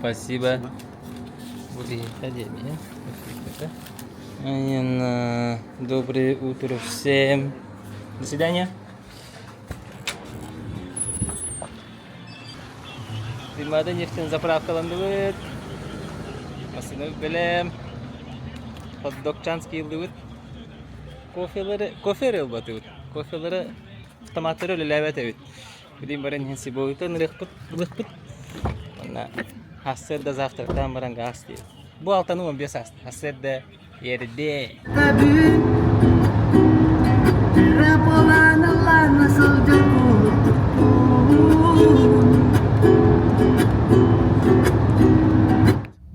Спасибо. Бу биһиэхэ диэмиһин. Доброе утро всем. До свидания. Туймаада нефтен заправкаланныбыт. Массыынабыт бэлэм. Хот-догчанский ыллыбыт. Кофелары, кофе эрэ ылбатыбыт. Кофелары автоматтары үлэлээбэт эбит. Билин баран иһэн сибойтан ылыахпыт, ылыахпыт. Уонна сарсыарда завтрактаан баран гаас диир. Бу алтаны 15 ааста. Сарсыарда эрдэ.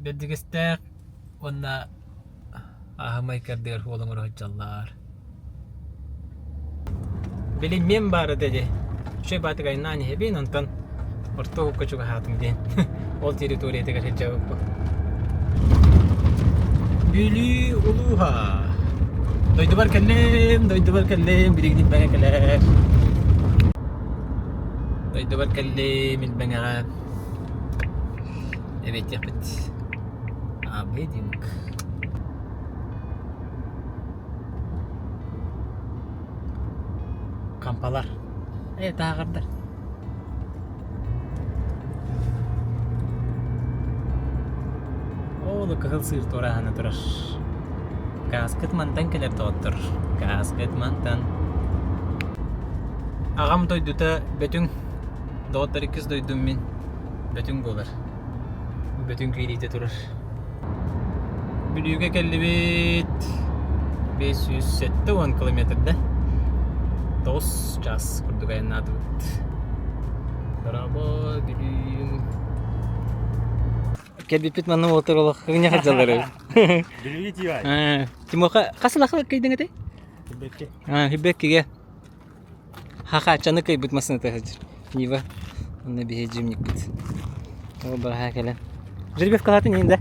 Бэрдигэстээх уонна Аһымай кэрдигэр уол оҥоро сылдьаллар. Били мем баар этэ дии. Үчүгэй баатык айаннаан иһэбин, онтон орто уһукка чугаһаатым диэн. Ол территориятыгар сылдьабыппын. Бүлүү улууһа. Дойдубар кэллим, дойдубар кэллим, билигин Илбэҥэ кэлэр. Дойдубар кэллим, Илбэҥэҕэ. Эбиэтиэхпит. Обединг. Кампалар. Э, тааҕырдар. Оолу кыһыл сыыр туорааһына турар. Кааскыт мантан кэлэр доҕоттор. Кааскыт мантан. Аҕам дойдута Бөтүҥ. Доҕоттор иккис дойдум мин. Бөтүҥ буолар. Бөтүҥ киириитэ турар. Бүлүүгэ кэллибит 570 километрда. 9 час курдук айаннаатыбыт. Дорообо, Бүлүүм. Кэлбиппит манна уолаттар олох кыҥньа сылдьаллар. Бүлүүгэ тиийэ. Тимоха хас сылахы кыйдыҥ этэй? Хибекки. Хибеккиге. Хахааччаны кыайбыт массыыната сылдьар. Нива. Онно биһи дьимникпит. Ол бараһа кэлэн. Жеребьевкалаатын иһин да?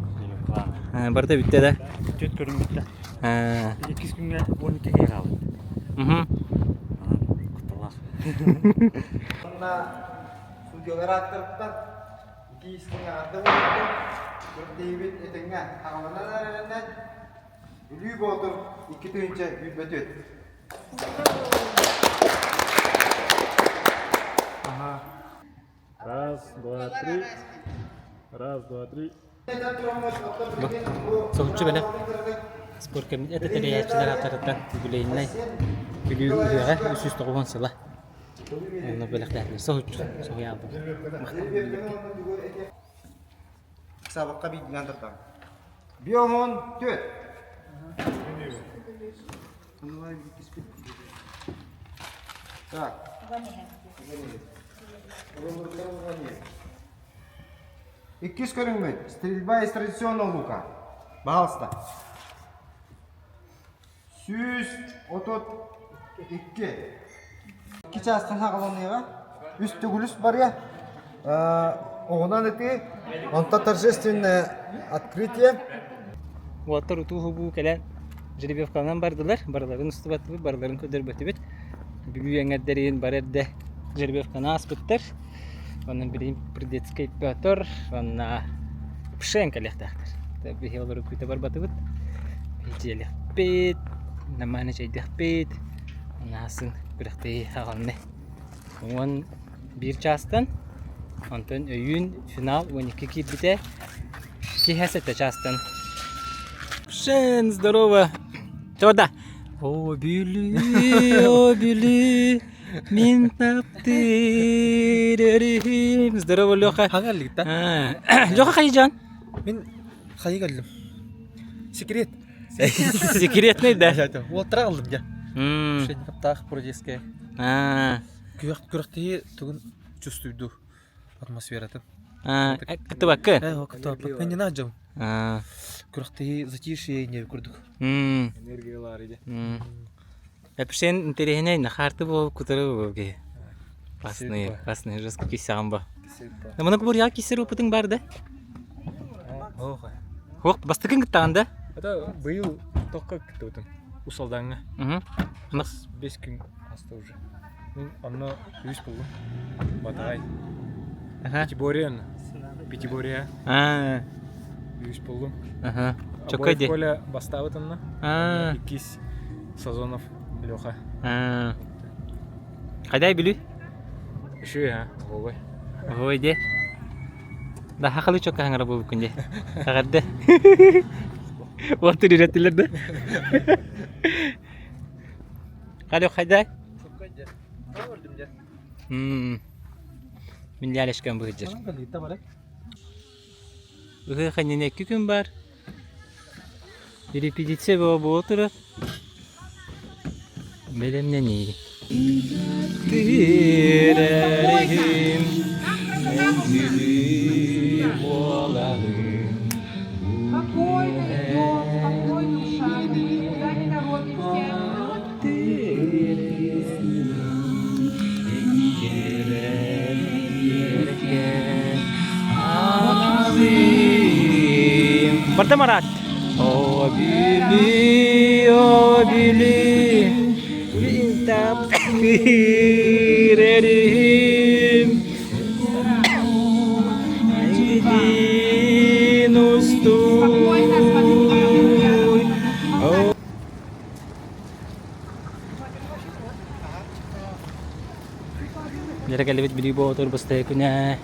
Барыта бүттэ да? Түөрт көрүҥ бүттэ. Иккис күҥҥэ 12 киһи хаалбыт. Угу. Кутталлаах. Уонна судьялар ааттарыттан икки истиҥ эҕэрдэ буолуохтун. Күрэхтэһиибит этэҥҥэ хаҕыланан эрэринэн Бүлүү Боотур 2024. Раз, два, три. Раз, два, три. Соһуччу бэлэх спорт кэмитиэтэ тэрийээччилэр ааттарыттан юбилейнай Бүлүү үһүөҕэ 390 сыла. Онно бэлэхтээтилэр. Соһуччу соһуйаабыт. Махтал. Сабакка биирдинэн тартаҕын. Биомон түөт. Так. Иккис көрүҥмүт стрельба из традиционного лука. Пожалуйста. 132. Икки чаастан саҕаланыаҕа. Үс төгүл үс барыа. Оҕунан ытыы, онтон торжественное открытие. Уолаттар утуу-субуу кэлэн жеребьевканан бардылар, барыларын устубаттыбыт, барыларын көрдөрбөтүбүт. Бүлүү эҥэрдэрин бары эрдэ жеребьевканы ааспыттар. Онон билигин Придетский Петр уонна Пшен кэлиэхтээхтэр. Биһи олору күүтэ барбатыбыт. Дьиэлиэхпит, нормально чэйдиэхпит. Уонна күрэхтэһии аҕалны. 11 чаастан, онтон өйүүн финал 12 киирбитэ. Киэһэ 7 чаастан. Пшен, здорово! Чода! О, Бүлүү, о, Бүлүү, мин таптыыр өрүһүм. Здорово, Леха. Хаҥа да? Леха хайдьан? Мин хайы кэллим. Секрет. Секретный, да? Уолтара аллым дьэ. Шенниковтаах продеская. Күөх күрэхтэһии тугун чувствуйду атмосфератын. Кыттыбакка? Кыттыбаппын. Мен не дьон. Күрэхтэһии затишье не курдук. Энергиялар иде. Эпсен интэриэһинэй нахаарты буолуп кутары буолуп Классный, классный, жестко кисэҕин ба. Маны кубур яа кисер опытың бар да? Ох. Хуох бастакын кыттаҕын да? Это быйыл тохха кыттыбытым. Усалдаҥҥа. Угу. Бес күн аста уже. Мин онно үс буллум. Батаҕай. Аха. Пятиборье. Пятиборье Аа. Үһүс буоллум. Аха. Чоккай Обоев ди. Коля бастаабыт онно. Аа. Иккис Сазонов Леха. Аа. Хайдай Бүлүү? Үчүгэй ha, оһуобай. Оһуобай дии. Да хахалы чокка хаҥара буолбуккун дии. Эҕэрдэ. Уоттур үрэттилэр да. Алло, хайдай? Мм. Мин лялешкам быһыдьыр. Ыһыах иннинэ икки күн баар. Репетиция бөҕө буола турар. Бэлэмнэнии. Тыырарыһым, үҥкүлүү буолаҕын. Спокойно идем, спокойным шагом, мы никуда не торопимся. Барда Марат. О, били, о, били, Винтап кирерим, Един Спокойно, смотрите, устой. Дьэ кэллибит Бүлүү Боотур бастакы күнэ.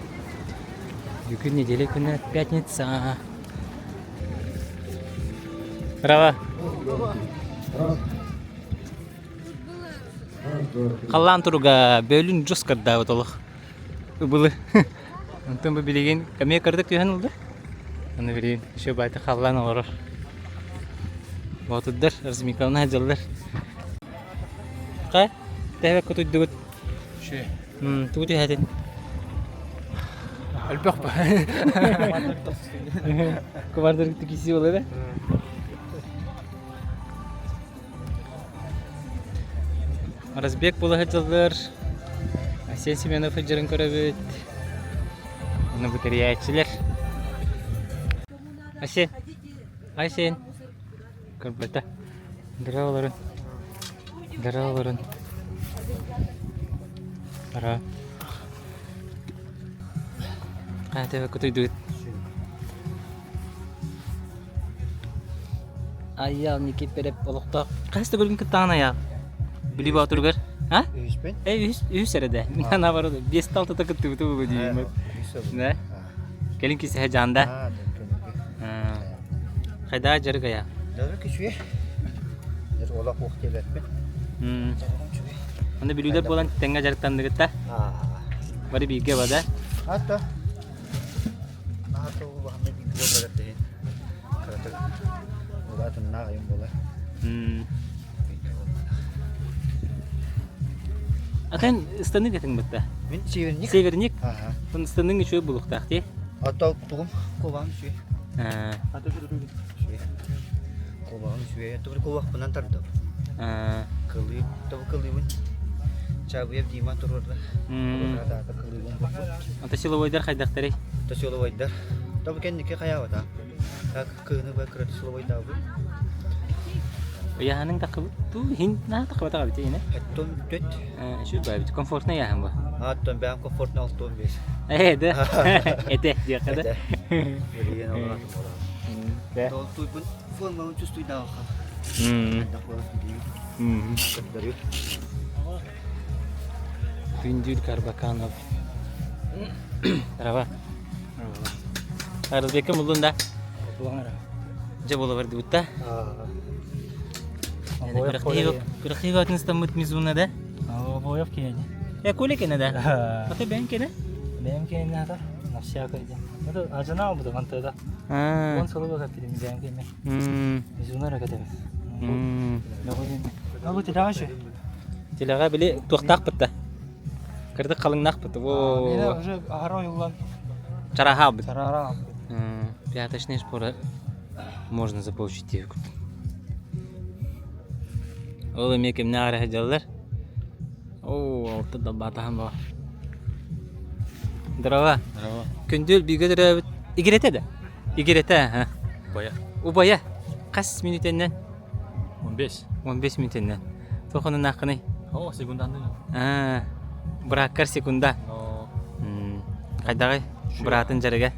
Бүгүн неделя күнэ пятница. Браво! Халлаан туруга бөөлүн дьус кырдаабыт олох. Ыбылы. Онтон бу билигин эмиэ кырдык түһэн ылда. Аны билигин еще байта халлаан олорор. Боотурдар Размиковна дьыллар. Хай, тэһэбэккэ кутуйдугут. Үчүгэй. Тугу түһээтин? Элбэх ба. Кубардыр киси буолар да? Разбег буола сылдьаллар. Айсен Семенов сылдьарын көрөбүт. Ону бу тэрийээччилэр. Айсен. Айсен. Көрбөтө. Дорооболорун. Дорооболорун. Ара. Хаата кутуйдугут. Айаал Никипереп олохтоох. Хас да бөлгүн кыттаҕын Айаал? Бүлүү Боотуругар? А? Үһүспүн. Э, үһүс, үһүс эрэ да. Мин наоборот, биэстэ алтата кыттыбыты буолуо диибин. Да? Кэлин кисэһэ жаанда. Хайдаа дьарык айаа? Дьарык үчүгэй. Дьарык олох уох диэбэппин. Аны бүлүүлэр буолан тэҥҥэ дьарыктанныгыт да? Бары бииргэ бада? Ата. Наһаа улаханнык бииргэ буолбатар да иһин. Кыратык улаатыннаах айым буолар. Атын ыстанык этиҥ бытта? Мин северник. Северник? Аха. Ыстаныҥ үчүгэй булуктаах дии. Ото тугум кубаҕым үчүгэй. Үчүгэй. Кубаҕым үчүгэй. Тобу кубахпынан тардым. Кылыы, тобу кылыыбын. Чабыев Дима туруорда. Туруорда кылыыбын боппут. Ата силовойдар хайдахтарый? Ата силовойдар. Тобу кэнники хайаабата. Так кыһыны бай кыраты силовойдаабыт. Ыйааһының таххыбыт туу хин наһаа таххыбатах эбит ини. Хэттон бүттөт. Үчүгэй баайбыт. Комфортно ыйааһын бу. Аттон бэйэм комфортно алтон бес. Ээ да. Этэ диэххэ да. Билигин олоратын буолар. Толтуйбун формабын чувствуйдаахха. Хайдах буолар билигин. Көрдөрүү. Күндүл Карбаканов. Рава. Арылбекке булдун да. Дьэ буола бардыбыт да. Күрэхтиһии атын Мизуна да? Обоев киэни. Э, Коля кэнэ да? Ата бэйэҥ кэнэ? Бэйэм киэнэ ата. На всякое день. Это ажана буду мантыда. Он сылы капитем бэйэм киэнэ. Мизуна ракетебит. Бу тилэҕэ үчү. Тилэҕэ били туохтаахпыт да? Кырдык халыҥнаахпыт. Во. Уже аһара ойуллан. Чараһаабыт. Чараһаабыт. Пяточные шпоры можно заполучить диэбит. Ол эмиэ кимнээх эрэ сылдьаллар. Оо, алта далбаатаһан баҕа. Здорово. Здорово. Күндүл бииргэ төрөөбүт игирэтэ да? Игирэтэ, аха. Убайа. Убайа. Хас мүнүүтэннэн? 15. 15 мүнүүтэннэн. Туох онуннааххыный? О, секунданды. Аа, бырааккар секунда. Но Хайдаҕый? Быраатын дьарыга.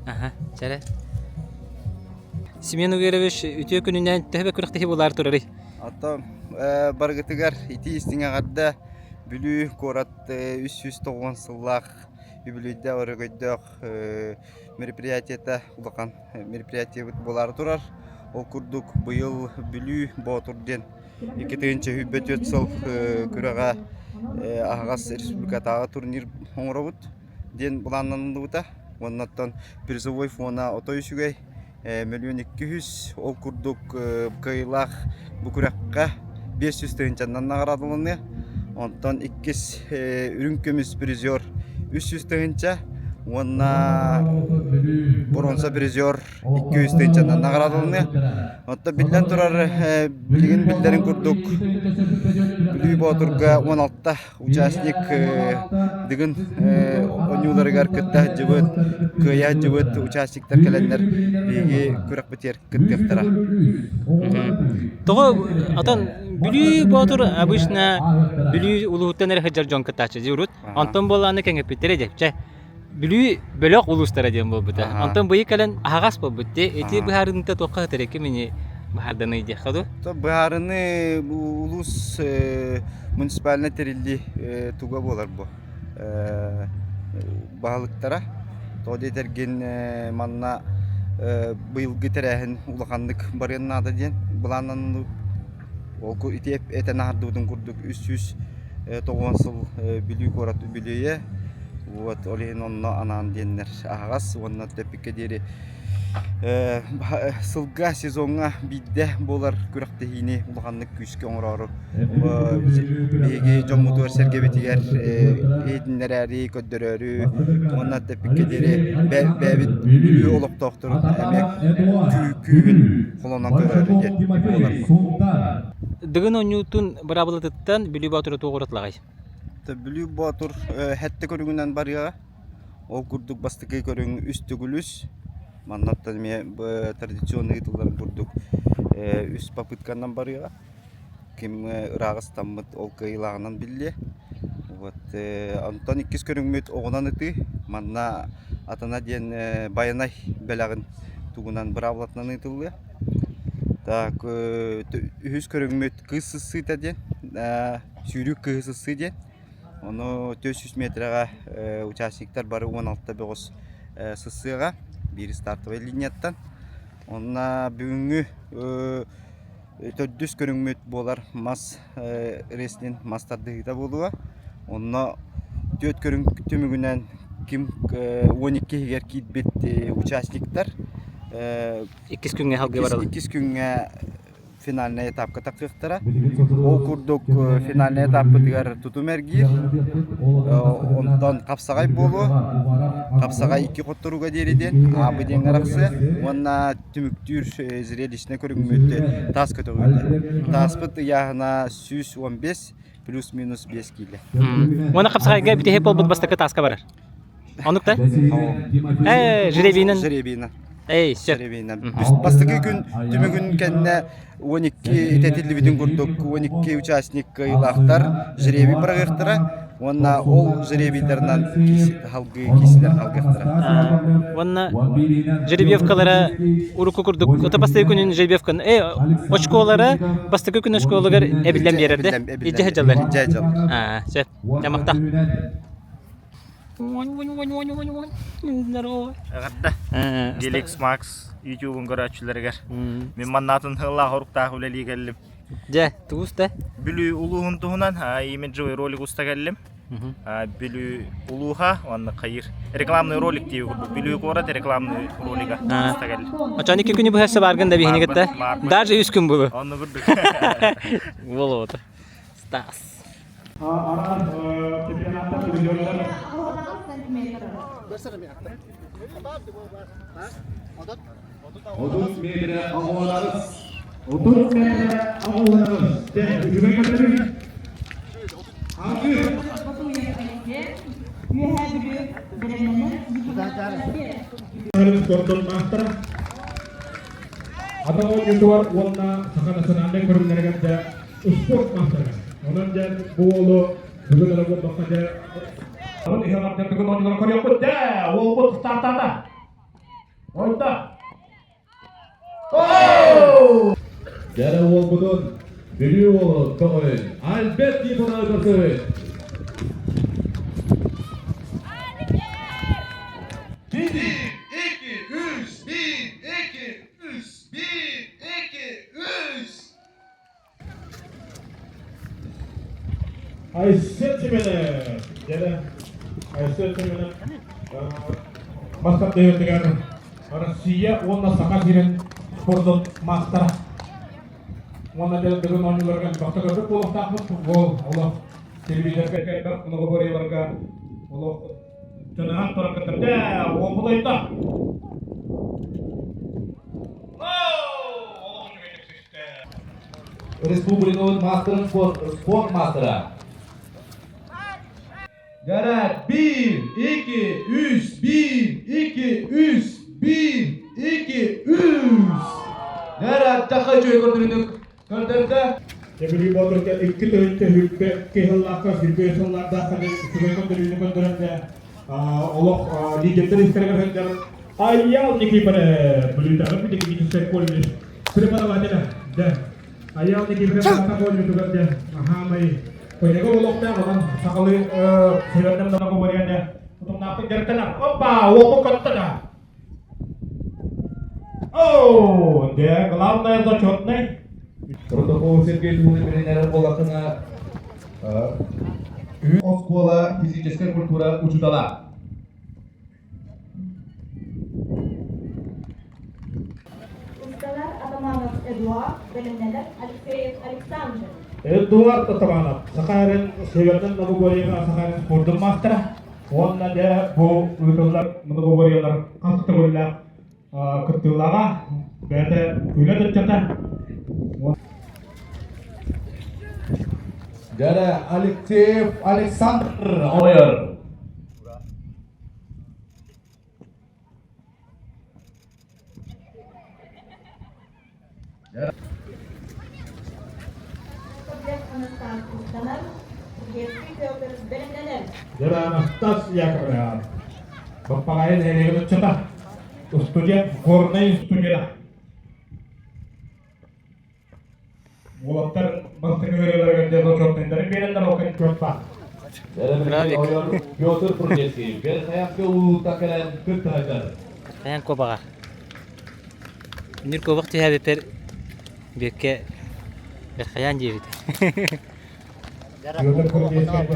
Аха, чэрэ. Семен Уверович, үтүө күнүнэн төһө күрэхтэһии буолаар турарый? Ото барыгытыгар итии истиҥ эҕэрдэ Бүлүү куорат 390 сыллаах үбүлүөйдээх өрөгөйдөөх мероприятиета улахан мероприятиебыт буолаары турар. Ол курдук быйыл Бүлүү Боотур диэн 2024 сыл күрэҕэ аһаҕас республикатааҕы турнир оҥоробут диэн былааннаныллыбыта. Уонна оттон призовой фона отой үчүгэй 1 200 000 ол курдук кыайыылаах бу күрэххэ 500 тыһыынчаннан наҕараадаланыа. Онтон иккис үрүҥ көмүс призер 300 тыһыынча уонна боруонса призер 200 тыһыынчаннан наҕараадаланыа. Оттон биллэн турар, билигин биллэрин курдук Бүлүү Боотурга 16 участник Дыгын оонньууларыгар кытта сылдьыбыт, кыайа сылдьыбыт участниктар кэлэннэр биһиги күрэхпитигэр кыттыахтара. Тоҕо отон Бүлүү Боотур обычно Бүлүү улууһуттан эрэ сылдьар дьон кыттааччы дии урут. Онтон буоллаҕына кэҥэппиттэрэ дии. Чэ, Бүлүү бөлөх улуустара диэн буолбута. Онтон быйыл кэлэн аһаҕас буолбут дии. Ити быһаарыныыта туохха сытар ким ини быһаарданыы диэххэ дуу? Быһаарыныы бу улуус муниципальнай тэриллии туга буолар бу баһылыктара. Тоҕо диэтэргин манна быйылгы тэрээһин улаханнык барыан наада диэн былааннаныллыбыт. Ол ити этэн аһардыбытын курдук 390 сыл Бүлүү куорат үбүлүөйэ. Вот ол иһин онно анаан диэннэр аһаҕас уонна тэппиккэ диэри сылга сезоҥҥа биирдэ буолар күрэхтэһиини улаханнык күүскэ оҥороору биһиги дьоммутугар-сэргэбитигэр иһитиннэрээри, көрдөрөөрү уонна тэппиккэ диэри бэйэбит Бүлүү олохтоохторун эмиэ күүһүн холонон көрөөрү диэн буолар. Дыгын оонньуутун быраабылатыттан Бүлүү Боотура туох уратылаҕай? Бүлүү Боотур сэттэ көрүҥүнэн барыаҕа. Ол курдук бастакы көрүҥ үс төгүл үс. Маннаттан эмиэ традиционный ыытылларын курдук үс попытканан барыаҕа. Ким ырааҕы ыстаммыт ол кыайыылааҕынан биллиэ. Вот онтон иккис көрүҥмүт оҕунан ытыы. Манна атана диэн Байанай бэлэҕин тугунан быраабылатынан ыытыллыа. Так үһүс көрүҥмүт кыыс сыссыыта диэн, сүүрүү кыыһы сыссыы диэн. Ону 400 метрэҕэ участниктар бары 16 бөҕөс сыссыаҕа биир стартовай линияттан. Онно бүгүҥҥү төрдүс көрүҥмүт буолар мас рестлинг мас тардыһыыта буолуо. Онно түөрт көрүҥ түмүгүнэн ким 12 иһигэр киирбит участниктар Иккис күҥҥэ салгыы бараллар. Иккис күҥҥэ финальнай этапка тахсыахтара. Ол курдук финальнай этаппытыгар тутум эргиир, онтон хапсаҕай буолуо, хапсаҕай икки хотторууга диэри диэн аабы диэҥҥэ арахсыа уонна түмүктүүр зрелищнэй көрүҥмүт таас көтөҕүүтэ. Тааспыт ыйааһына 115 плюс-минус 5 киилэ. Уонна хапсаҕайга бүтэһик буолбут бастакы тааска барар. Оннук да? Ээ, жребийинэн. Жребийинэн. Эй, сөп. Жребийинэн. Бастакы күн түмүгүн кэннэ 12 итэтиллибитин курдук 12 участник кыайыылаахтар жребий быраҕыахтара уонна ол жребийдарынан халгыы киисилэр халгыахтара. Уонна жеребьевкалара урукку курдук ото бастакы күнүн жеребьевканы э очколара бастакы күн очколугар эбиллэн биэрэр да илдьэ сылдьаллар. Илдьэ сылдьаллар. Аа, сөп. Дьамахтах. Здорово. Эҕэрдэ. Геликс Макс ютубун көрөөччүлэригэр. Мин маннаатын сыллаах оруктаах үлэлии кэллим. Дьэ, тугус да? Бүлүү улууһун туһунан имиджевый ролик уста кэллим. Бүлүү улууһа уонна хайыр рекламный ролик дии курдук. Бүлүү куорат рекламный ролига уста кэллим. Очон икки күнү быһа баргын да биһини кытта. Даже үс күн булу. Онну курдук. Болот. Стас. Ата оонньуутугар уонна саха национальнай көрүҥнэригэр дьэ успуорт маастара. Онон дьэ бу уолу бүгүн эрэ буолбакка дьэ Иһэҕэрдэрдигин оонньууларын көрүөхпүт дэ, уолбут стартаата. Ойда. Дьэрэ уолбутун Бүлүү уолун көҕүн Альберт Никоновы көрсөбүт. Bir, iki, üç, bir, iki, üç, bir, iki, üç. Айсен Семенов. Дьэрэ Айсен Семенов бастакы дөйөтүгэр Россия уонна Саха сирин спордун маастара. Уонна дьэ бүгүн оонньууларга элбэхтэ көрбүт буолуохтаахпыт. Футбол олох телевизорга элбэх многоборьеларга олох дьаныһан туран кыттар. Дьэ, уолбут ойда. Республикабыт маастарын спорт маастара. Дьэрэ 1, 2, 3, 1, 2, 3, 1, 2, 3. Дьэрэ таха үчүгэй көрдөрүүнү көрдөрдө. Бүлүү Боотурга икки тыһыынча сүүрбэ икки сыллаахха, сүүрбэ үс сыллардаахха үчүгэй көрдөрүүнү көрдөрөн дэ олох лидердэр истэригэр сылдьар Айял Никифоров Бүлүүтээҕи педагогическай колледж преподавателэ дэ Айял Никифоров аата колледжыгар дэ аһаамай Коняга олохтоох онон сахалыы северным многоборье дэ утумнаахтык дьарыктанар опа уопу көттө да О, дэ главное зачетный Протокол Сергей туһунан билинэрэр буоллаххына оскуола физическэй культура учуутала. Усталар Атаманов Эдуард, бэлэмнэнэр Алексеев Александр. Эдуард Атаманов, Саха Северным многоборьеға Саха спордун маастара. Уонна дьэ бу ыытыллар многоборьелар хас төгүллээх кыттыылааҕа бэйэтэ үлэ ыччата. Дьэрэ Алексеев Александр ойор. Дьэ, Анастас Яковлев, Баппаҕайын нэһилиэгин ыччата, студент, горнай студена. Уолаттар бастакы ырыаларыгар дьэ зачетнайдарын биэрэллэр, ол кэнниттэн баар. Петр Прудецкий, Верхоянскай улуута кэлэн кыттыһайдар. Верхоян куобаҕа. Үнүр куобах түһээбиппэр Бүөккэ Верхоян диэбит. Петр Прудецкий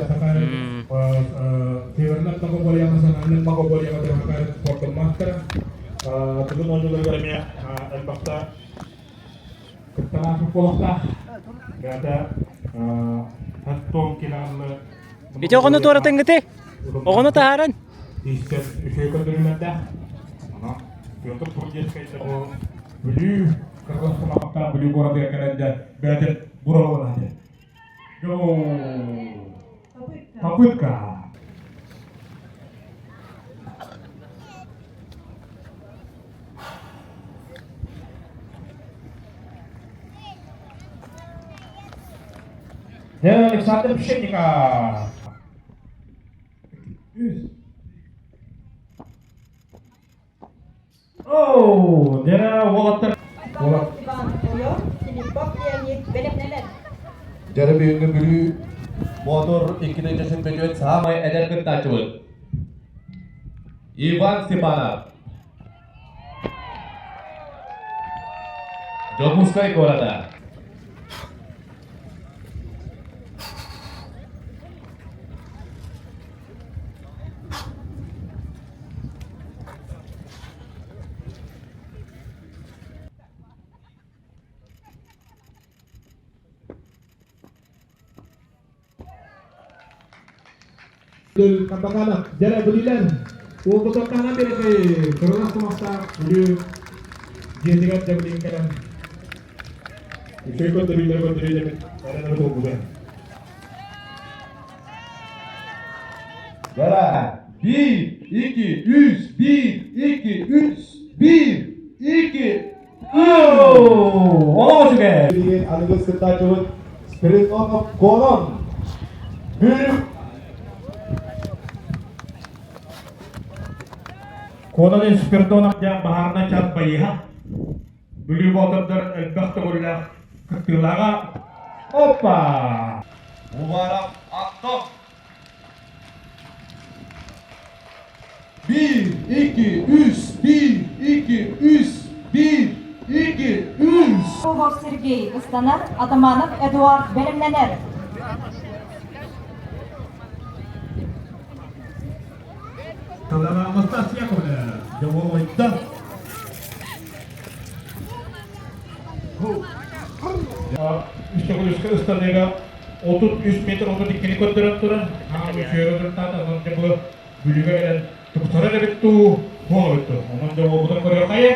Северный многоборье национальный многоборье спортун маастара. Бүгүн оонньууларыгар эмиэ элбэхтэ кыттанаахпыт буолуохтаах. Бэйэтэ Антон Килаанлы Ити оҕону туоратыҥҥыты? Оҕону таһааран? Истэн үчүгэй көрдөрүүлэрдээх. Онон Петр Прудецкай бу Бүлүү Кыргызстан Бүлүү куоратыгар кэлэн дьэ бэйэтин буруолана дьэ. Попытка. Александр Пшенников. Оу, дьэ уолаттар. Иван Ойор, Филиппов Леонид бэлэмнэнэр. Дьэрэ бүгүҥҥү Бүлүү Боотур 2-сүүс саамай эдэр кыттааччыбыт. Иван Степанов. Дьокуускай куората. Кабаканов, дьэрэ бүлүүлэр уолбутуттаана биэрити кырылас кумахтаах Бүлүү дьиэтигэр дьэбилин кэлэн үчүгэй көрдөрүүлэри көрдөрүүлэрин эрэнэр буолбута. Дьэрэ 1, 2, 3, 1, 2, 3, 1, 2, Олох үчүгэй! Билигин аныгыс кыттааччыбыт Спиридонов Конон. Бүлүү. Конон Спирдонов диэн баһаарынай чаас байыһа. Бүлүү боотурдар элбэх төгүллээх кыттыылааҕа. Опа! Уваров Антон. 1, 2, 3, 1, 2, 3, 1, 2, 3. Повар Сергей ыстанар, Атаманов Эдуард бэлэмнэнэр. Анастасия Яковлевна, Дьоболойда. Үстөгүлүскэ ыстаныыга 33 метр 32-ни көрдөрөн туран, аан үчүгэй ырытаата, онон дьэ бу Бүлүүгэ кэлэн тупсарар эбит дуу, буол эбит дуу. Онон дьэ уолбутун көрүөххэйэ.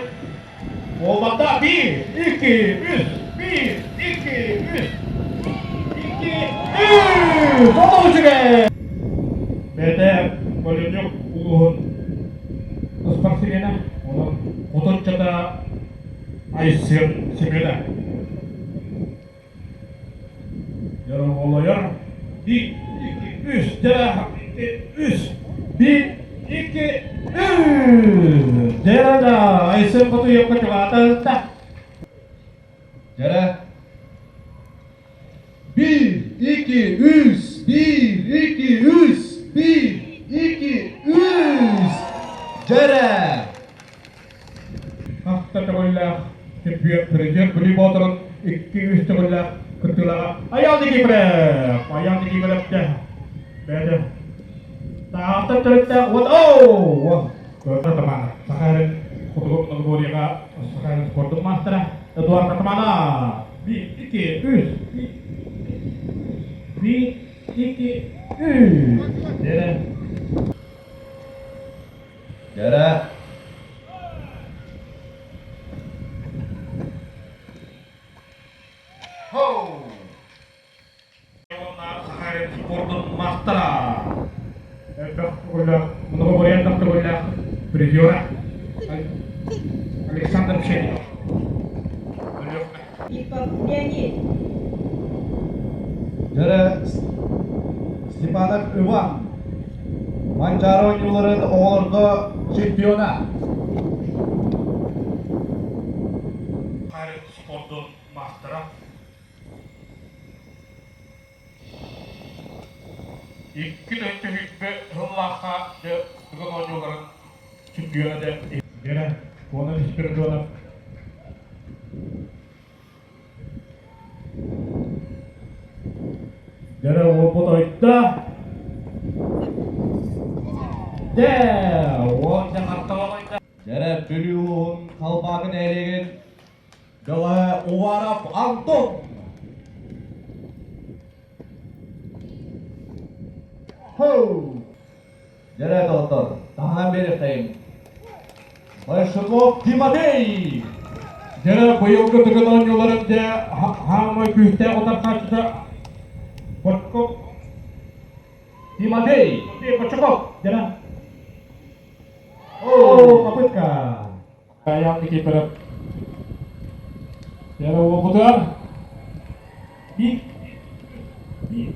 Уолбатта 1, 2, 3, 1, 2, 3, 2, 3! Толу үчүгэй! Бэйэтэ Болүнньүк улууһун спортсмена, онон хотунчата Айсен Семена. Дьоруолойор 1, 2, 3, дьэ, 2, 3, 1, 2, 3! Дьэ да, Айсен Хотуевка чугаата Дьэрэ. 1, 2, 3, 1, 2, 3, 1, 2, 3. Дьэрэ. Ахта төгүллээх чемпион президент Бүлүү Боотурун 2-3 төгүллээх кыттыылааҕа Айаал Никифоров! Айаал Никифоров дьэ бэйэтэ Тааттан төрүттээх уот оу! Атаманов Саха сирин хотугу многоборьеҕа Саха сирин спордун маастара Эдуард Атаманов 1, 2, 3, 1, 2, 3 Дьэрэ. Дьэрэ. Хоу! Саха спордун маастара. Элбэх төгүллээх, многовариантных төгүллээх призера Александр Пшенников. Леонид. Дьэрэ Степанов Иван Манчаары оонньууларын оҕолорго чемпиона. Спордун маастара. Икки тыһыынча сүүрбэ сыллаахха дьэ Тыгын оонньууларын чемпиона дьэ Вера Конон Спиридонов Дьэ уолбут ойдо. Дьэ, уол дьэ хартаҕа ойдо. Дьэрэ Бүлүү улууһун Халбаакы нэһилиэгин Дала Уваров Антон. Хоу! Дьэрэ доҕоттор, таһынан биэриэххэйиҥ. Большаков Тимофей! Дьэрэ быйылгы Тыгын оонньууларын дьэ хаамай күүстээх утарсааччыта Большаков Тимофей! Большаков! Дьэрэ! О, попытка! Аян Никифоров. Дьэрэ уолбутугар 1, 1,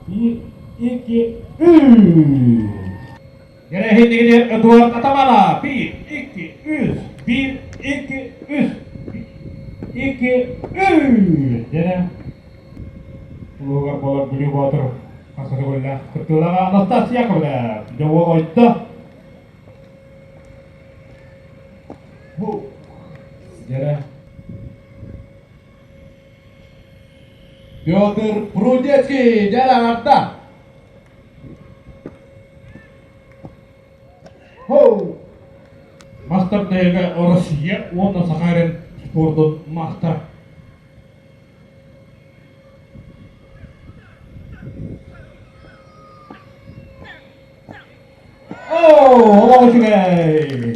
1, 2, 3. Дьэрэ Эдуард Атамана 1, 2, 3, 1, 2, 3, 2, 3. Дьэрэ улуугар буолар Бүлүү Боотур хас кыттыылааҕа Анастасия Яковлев дьэ уол ойдо. Бу дьэрэ Петр Прудецкий дьэрэ аҥарда. Хоу! Мастер дэйгэ Россия уонна Саха сирин спордун маастара. Оо, олох үчүгэй!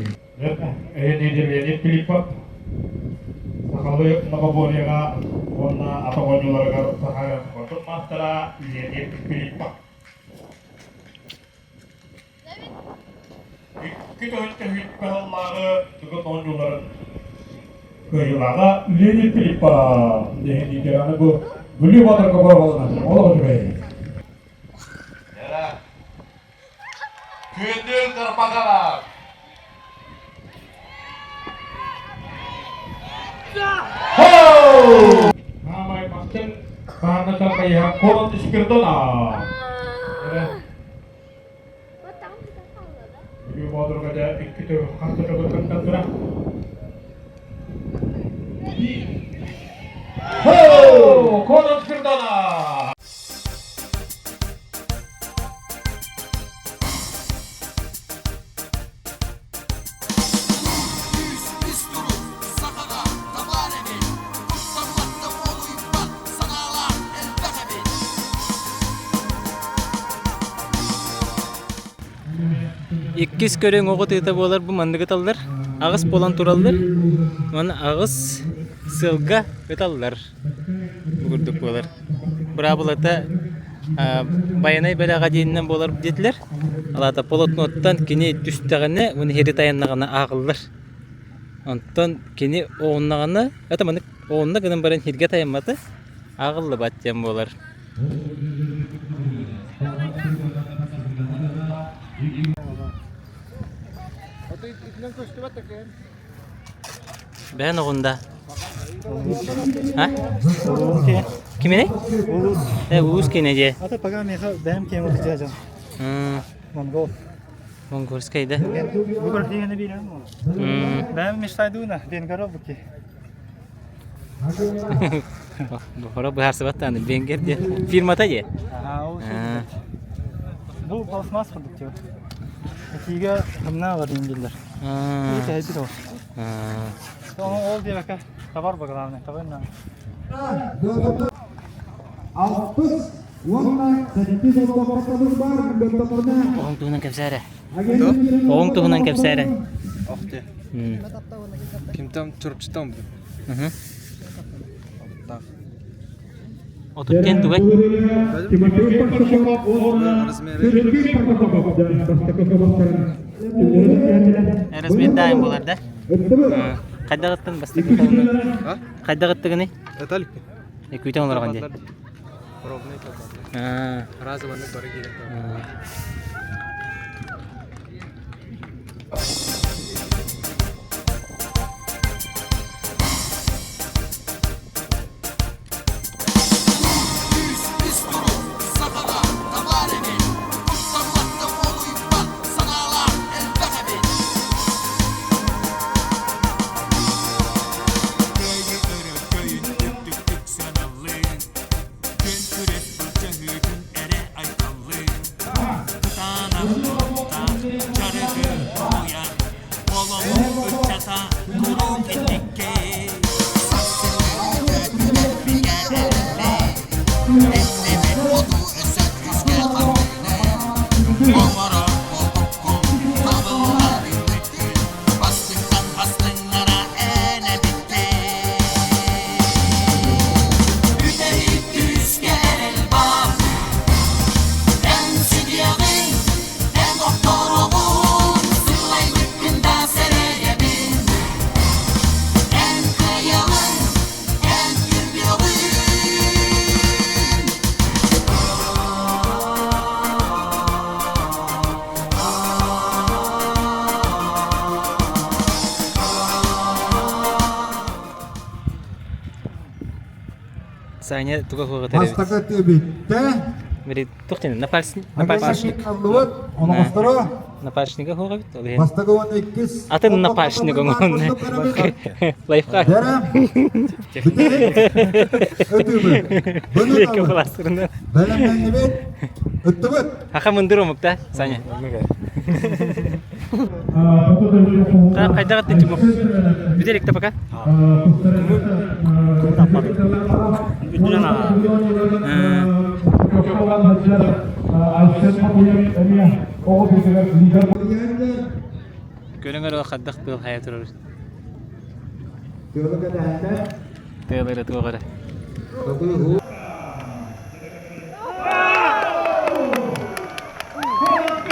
Леонид Филиппов сахалыы многоборьеҕа уонна атах оонньууларыгар Саха спордун маастара Леонид Филиппов. Икки тыһыынча сүүрбэ сыллааҕы Тыгын оонньууларын кыайыылааҕа Леонид Филиппов диэн ветераны бу Бүлүү Боотурга боруобаланар. Олох үчүгэй. Күндүл Карпакалар! хайыһа Конон Спирдонов. Бүлүү Боотурга дьэ икки төгүл хас да төгүл кыттан турар. Хо! Конон Спирдонов! Иккис көрүҥ оҕо тыыта буолар бу маннык ыталлар. Аҕыс буолан тураллар. Уонна аҕыс сыалга ыталлар. Бу курдук буолар. Быраабылата Байанай бэлэҕэ диэнинэн буолар диэтилэр. Ол аата полотноттан кини түстэҕинэ уонна иһири тайаннаҕына ааҕыллар. Онтон кини оҕуннаҕына, это маннык оҕунна гынан баран иһиргэ тайаммата ааҕыллыбат диэн буолар. Бэйэн оҕунда. А? Киминий? Улус. Э, улус киэнэ дьиэ. Ата пока миэхэ бэйэм киэҥ отутуйа Монгол. Монгольскай да? Бу картинаны биирэн Бэйэм мечтайдууна, венгеров буки. Бохоро быһаарсыбат даҕаны венгер диэн. Фирмата дии. Бу пластмасс курдук тип. Этиигэ хымнаа бар диэн биллэр. Кэһэйбит ол. Ол диэбэккэ товар ба главное, товар на. Алтыс уонна сэттис олбохторбут бар бөлтөхтөрүнэ Оҕоҥ туһунан кэпсээрэ. Оҕоҥ туһунан кэпсээрэ. Ох те. Кимтан Чурапчыттан бу. Отут диэн тугай? Тимофей Паршаков уонна Сергей Паршаков бастакы кыбыстарын Размердаайым буолар да? Хайдах ыттын бастакы холуну? Хайдах ыттыгыный? Эталик. Күүтэн олорон дии. Ровный Разованы бары киирэн. Саня туга хуоҕа төрөөбүт. Бастакы түбүттэ Били туох диэн напарсник напарсник аллыбыт оноҕосторо напарснига хуоҕа эбит ол иһин бастакы уонна иккис атын напарсник оҥоһунна лайфхак Екі пластырына. Бэлэмнэннибит ыттыбыт Хаха мындыр омук да, Саня? Хайдах аттын Тимур? Бүтэ илик пока? Көрүҥ өрө хайдах тыал хайа турар. Тыал эрэ туох эрэ.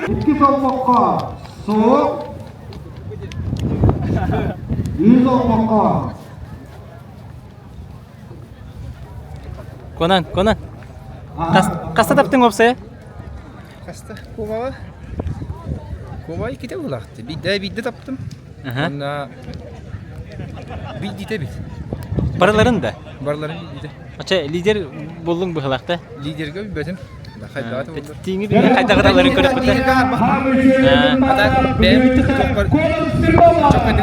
Иккис олбоххо суох. Үс олбоххо. Конан, Конан. Хаста таптың уопсайа? Хаста кумаҕа? Кума иккитэ булаахты. Биирдэ биирдэ таптым. Уонна биирдиитэ эбит. Барыларын да? Барыларын биирдиитэ. Оча лидер буллуҥ быһылаах да? Лидергэ билбэтим. Хайдаҕа буоллар. Тииҥи билэн хайдаҕыталарын көрөппүтэ. Ата бэйэм чоппар чоппар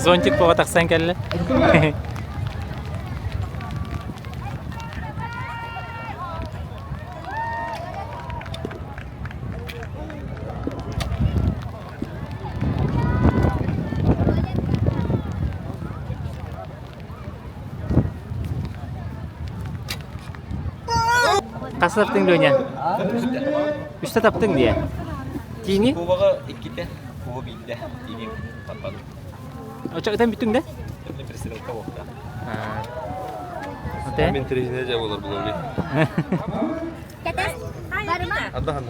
Зонтик поҕо тахсан кэллэ. Хас таптыҥ Леня? Үстэ таптыҥ диye. Тиини? Кубаҕа иккитэ, куба биирдэ, тиини таппадым. Очо ытан бүттүҥ да? Перестрелка буолта. Ате? Мен тренер же болар булар. Адда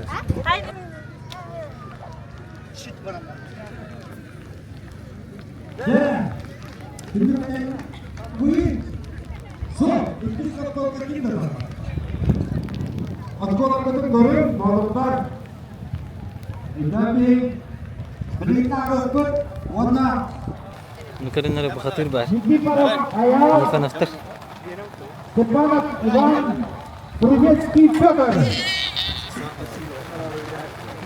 Нукарыннары бухатыр бар. Лукановтар. Степанов Иван Приветский Петр.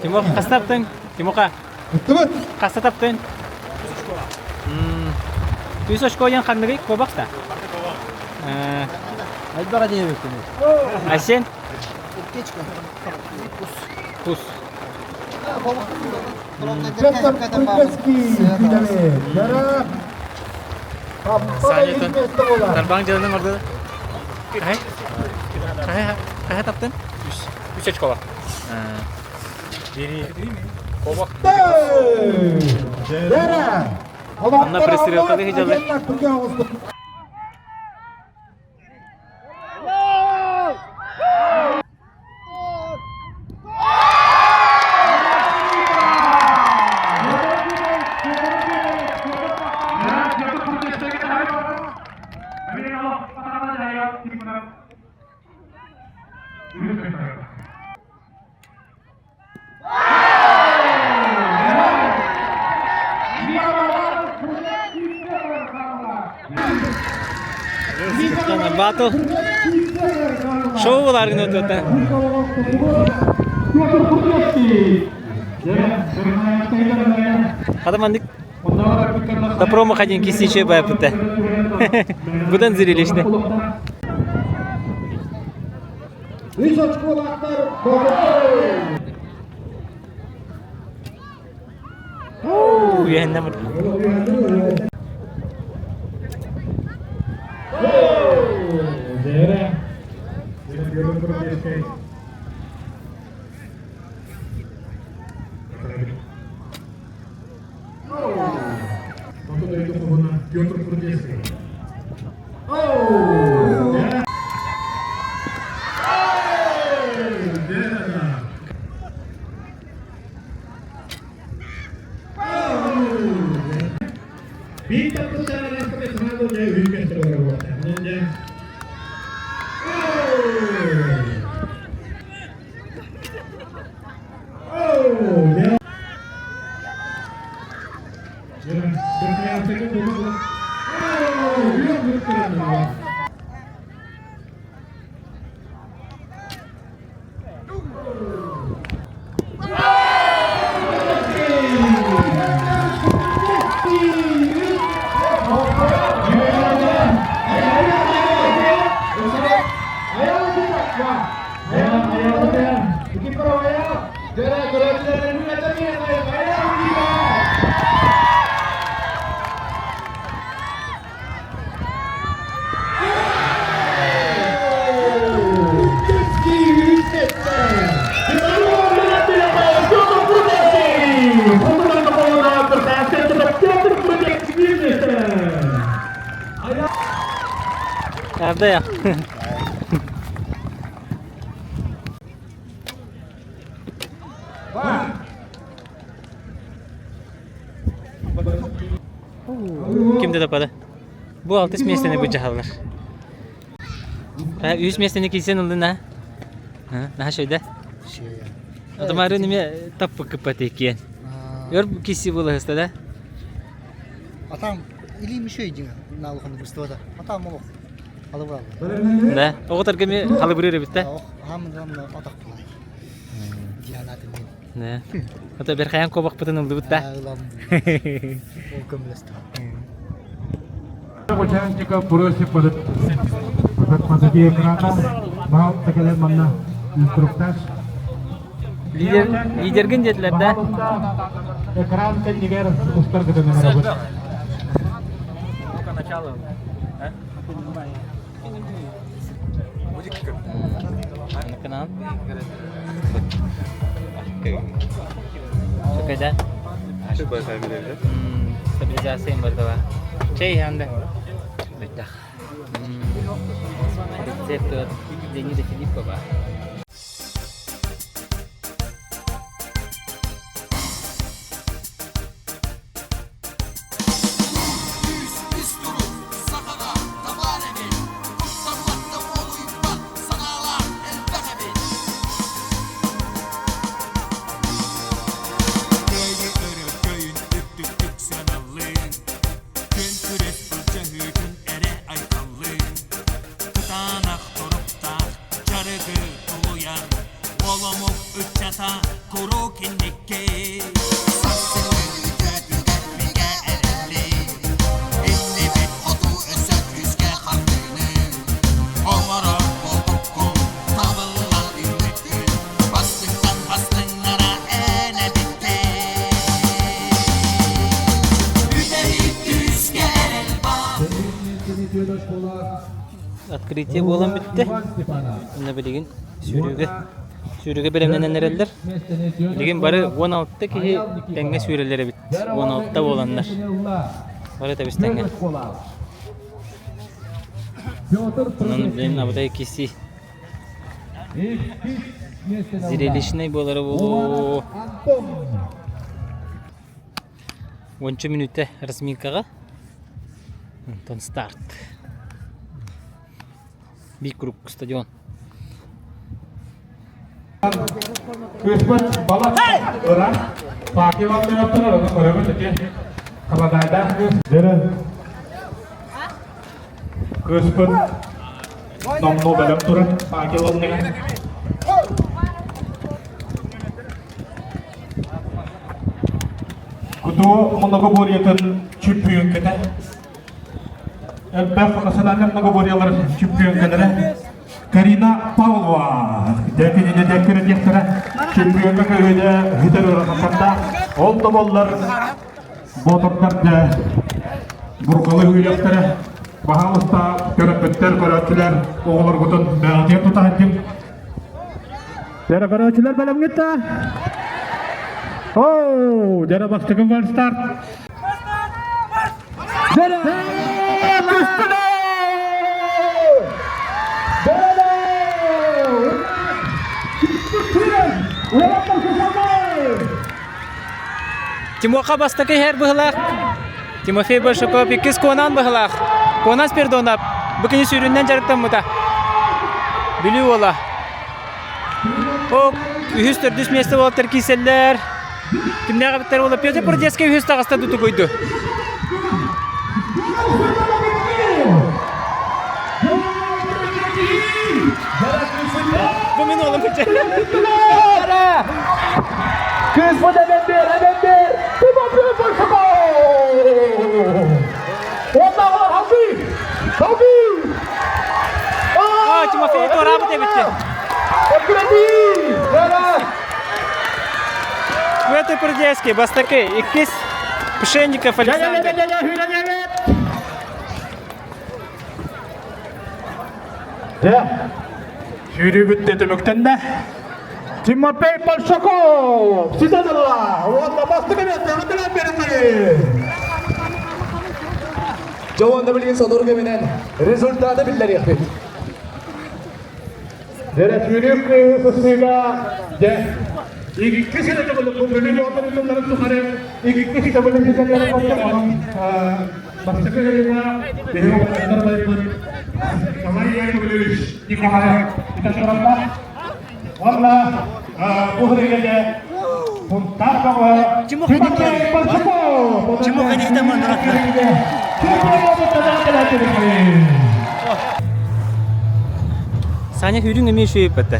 Тимох хаста таптың? Тимоха. Хаста таптың? Үс очко диэн ханныгый? Куобах да? Элбэҕэ диэбиккин. А сен? Кус. Петр Приветский Күйдәме. Жара. Саня Тарбаң дьылынан ордуду. Хаһы? Хаһы хаһы таптын? Үс. Үс очкола. Онно пристрелканы хижалар. Батл. Шоу буларгын өтөтө. Хата маннык Да промах один кисиче байпыта. Будан зрелищно. Үс очколаахтар Үөһэннэ Арда Ким да тапады? Бу алтыс миэстэни быдьаһаллар. Үс миэстэни киирсэн ыллын а? Наһаа шөйдө. Атамары неме таппы кыппат иккиэн. Өр киси булаһыста да? Атам. Илиим үчүгэй дьиҥэ наалуханнык быстыбата. Атаам олох халыбыраалла. Да, оҕотарга эмиэ халыбырыыр эбит да? Хаамыдамна атахпылай. Дианатын мен. Да. Ото берхаян кобахпытын ылдыбыт да? Ылам. Ол көмөлөстө. Участника просим позади экрана. Бал такалар манна инструктаж. Лидер, лидерген диэтилэр да? Экран кэннигэр устар гытын Начало. Канал. Чөкөдө. Стабилизация бар Чей анда. Беттах. Рецепт от Леонида Филиппова. Открытие буолан бүттэ. Уонна билигин сүүрүүгэ сүүрүүгэ бэлэмнэнэн эрэллэр. Билигин бары 16 киһи тэҥҥэ сүүрэллэр эбит. 16 буоланнар. Бары тэбис тэҥҥэ. Онон билигин абытай киси зрелищный буолара буолуо. Уонча мүнүүтэ разминкаҕа. Онтон старт. Биир круг стадион. Кыыспыт балак ыра факел аттыгар ону көрөбүт ити халадаайдаах кыыс дьэрэ кыыспыт номнуо бэлэм турар факел оннугар Кутуу многоборьетын чөмпүйүөҥкэтэ. Элбэх национальнай многоборьелар чөмпүйүөҥкэлэрэ Карина Павлова дээкининэ дээккэрэ диэхтэрэ чөмпүйүөҥкэ көһүнэ хитер ыарахаттардаах. Ол да буоллар боотурдар да бурҕалы үүрүөхтэрэ. Баһаалыста төрөппүттэр, көрөөччүлэр оҕолоргутун бэҕэтиэн тутаһыттын. Дьэрэ көрөөччүлэр бэлэмҥит да? Оу, дьэрэ бастакы старт. Дьэрэ! Түстүлэр! Дьэрэ! Уолаттар кусаллар! Тимоха бастакы иһэр быһылаах. Тимофей Большаков иккис Куонаан быһылаах. Куонас Пердонов бу кини сүүрүнэн дьарыктаммыта. Бүлүү уола. О, үһүс төрдүс миэстэ буолтар киирсэллэр. Кимнээх эбиттэр буола Петр Продецкий үһүс таҕыста тутугуйду. Бу мин уолум Кыыспыт эбэмбиэр, эбэмбиэр, Тимофей Большаков! Уонна Халбы! Халбы! А, Тимофей туораабыт эбитти. Эккирэтии! Петр Прудецкий, бастакы, иккис Пшенников Александр. Дьэ, сүүрүүбүт да түмүктэннэ. Тимофей Большаков ситэн ылла уонна бастакы миэстэҕэ билэн биэрдэ. Дьэ уонна билигин сотору кэминэн результаты биллэриэхпит. Дьэ, сүүрүү кыыһы сыстыыга дьэ икки ситэ төгүлүк Бүлүү боотурутуннарын тухары икки ситэ төгүлүк онон Бастакы кэлиҥҥэ биһиги уолаттар байбыт Николай Яковлевич Николаев итатараллар. Уонна бу сырыыга Сунтаар бөҕө Тимофей Большаков! Тимофей Саня хүрүҥ эмиэ үчүгэй бата.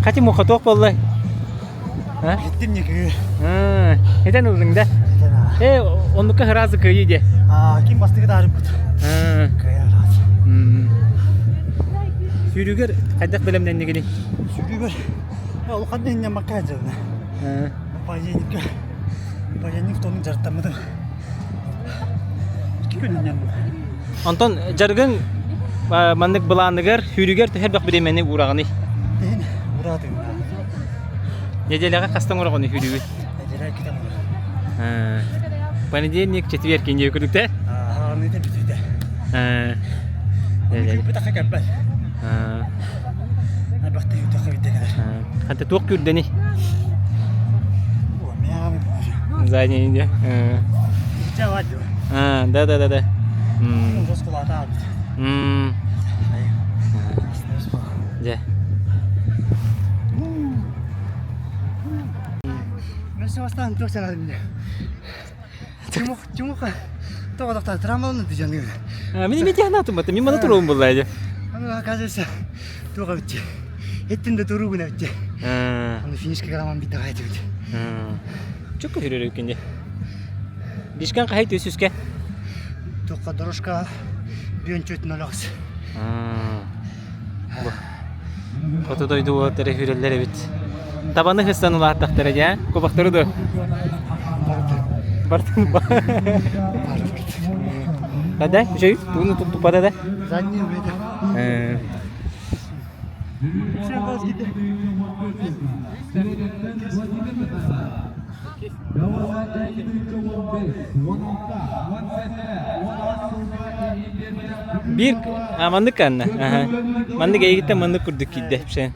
Хати муха туох буолла? Иттим никиги. Этен ылдың да? Э, оннукка сразу кыайыы де. Ким бастыгы таарыппыт. Кыайар. Сүүрүгэр хайдах бэлэмнэннигини? Сүүрүгэр улахан инньаммакка дьылна. Понедельникка понедельник тонун дьарыктаммытым. 2 күн инньаммын. Онтон дьарыгыҥ маннык былааныгар, сүүрүгэр төһө элбэх бириэмэни уураҕыный? Иһин ураатыгын. Неделяҕа хаста оҥороҕун сүүрүгүн? Неделя иккитэ оҥорор. Понедельник, четверг киниэ күрүктэ? Аҕаныыта бүтүүтэ. Күүппүтэххэ кэлбэт. Элбэхтэ үүтэххэ бүтэ кэлэр. Ханта туох күүрдэний? Задний иди. А, да, да, да, да. Дьэ. Мен туох санаатым Чумуха тоҕо тохтоон трамвалны дьаныыр. Мин эмиэ тиһанаатым бата, мин маны туруом булла дьэ. Аны оказывается туох эбитчи. Эттин да туруугун эбитчи. Аны финишка грамман бит аҕай этибит. Чөккө хүрөр эбиккин дьэ. Дишкан хаһай түсүскэ? Туохха дорожка бүөн чөтүн олоҕус. Хоту дойду уолаттара үүрэллэр эбит. Табаны хыстан улааттахтара дьэ, кубахтары да. Бартын Да, үчүй, тугуну туппата да? Задний выйдет. Биир а маннык канна. Маннык эйигиттэн маннык курдук киирдэ пшен.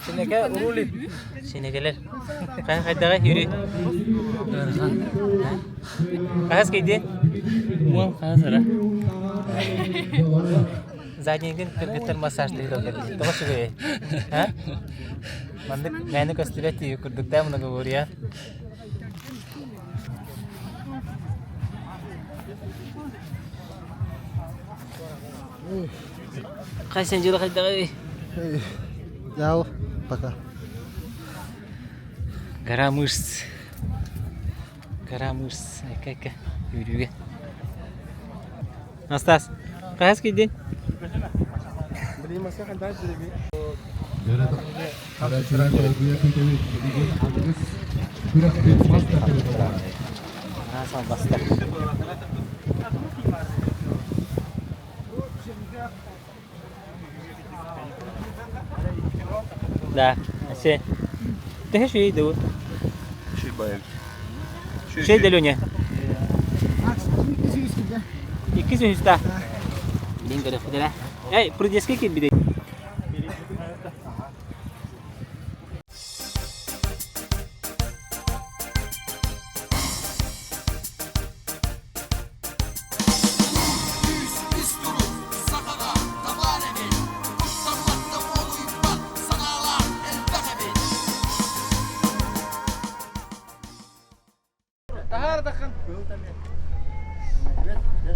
Синеке рулит. Синекелер. Хайдаҕа юрий. Хаһыс кийдин? Уон хаһыс ара. Заднийгин кыргыттар массажтыыр олордун. Тоҕо үчүгэй? А? Маннык мээнэ көстүбэт дии курдуктаа многоборье. Хайсан дьыла хайдаҕый? Ял, пока. Гора мышц. Гора мышц. Айка-айка. Үүрүүгэ. Настас, хаһыс кийдин? Баста. Да, се. Төһө шүй дуу? Шүй байым. Шүй да Леня. Икки сүүста. Билин көрөхпүтэрэ. Эй, прудески кирбиде.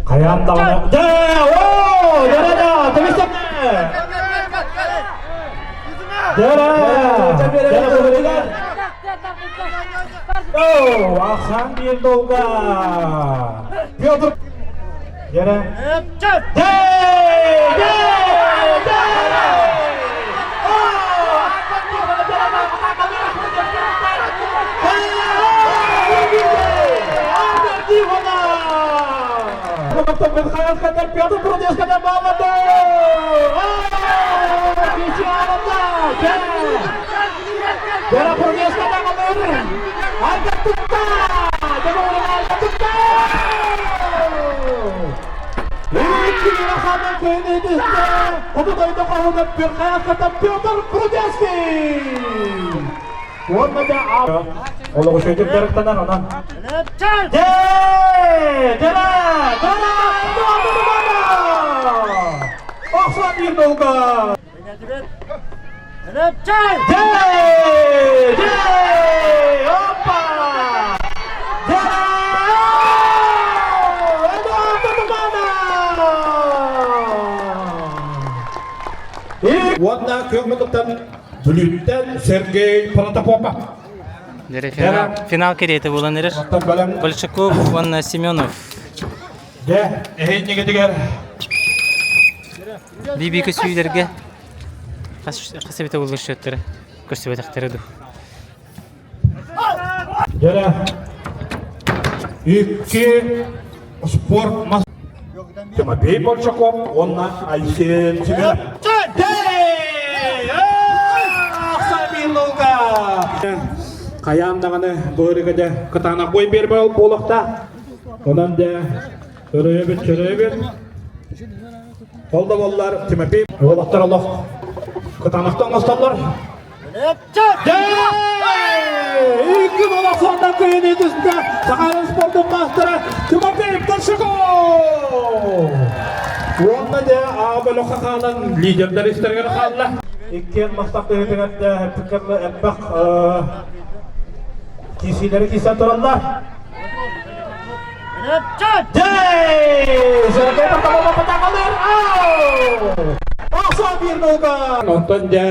Хайаан даҕаны дьэ оо дьэ тэбистэмнэ дьэ дьэ Оо, ахсан биир долга Петр дьэ дьэ дьэ дьэ Петр Прудецкая Петр Прудецкий! Уонна да олох үчүгэйдик дьарыктанар онон. Дьэ! Дьэ! Охсон биир долга! Дьэ! Дьэ! Опа! Дьэ! Уонна күөх мутуктан Бүлүүттэн Сергей Протопопов. Финал, финал кэриэтэ буолан эрэр. Большаков уонна Семенов. Дьэ, эһиннигитигэр Биби көсүүлэргэ хас хас эбитэ буолла счеттара көрсүбэтэхтэрэ дуу. Дьэрэ икки спорт мас Тимофей Большаков уонна Айсен Семенов. Хайаан даҕаны быырыга дьэ кытаанах бой биэрбэл буолуохта. Онон дьэ өрөйөбүт чөрөйөбүт. Ол да буоллар Тимофей уолаттар олох кытаанахтан оҥостоллор. Икки олохсоннан кыйыны түстэ Сахалин спордун маастара Тимофей Большаков! Уонна дьэ А бөлөххө хаалан лидердэр истэригэр хаалла. Иккиэн мастардыһытыгар элбэх киисиилэри киисэн тураллар. Онтон дьэ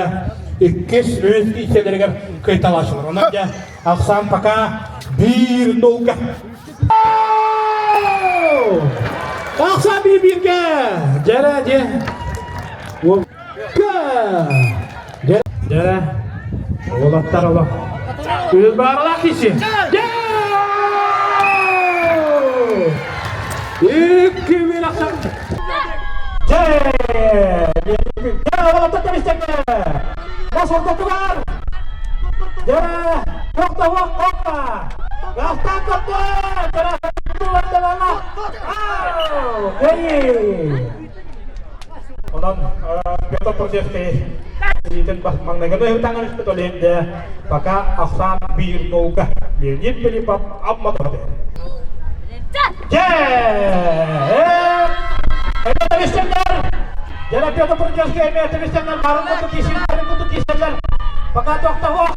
иккис үс киисэлэригэр кыйталаачылар. Онон дьэ ахсаан пока биир нолга. Ахсаан биир бииргэ! Дьэрэ дьэ. Дьэрэ. Уолаттар олох. Үс бааралаах киси. Икки bir ахсам. Дьэ! Дьэ, уолаттар тэбистэннэ! Бас ортотугар! Дьэ! Тохтоһуох оппа! Гастан топпа! Эй! Онон Петр Прудецкий илиитин маҥнайгы ыһытаҥын испит ол иһин дэ пока ахсаан биир нолга Леонид Филиппов Амма туһаты. Дьэ! Эмиэ тэбистэннэр! Дьэ, Петр Прудецкий эмиэ тэбистэннэр барын куту киисэллэр, куту киисэллэр. Пока тохтоһуох.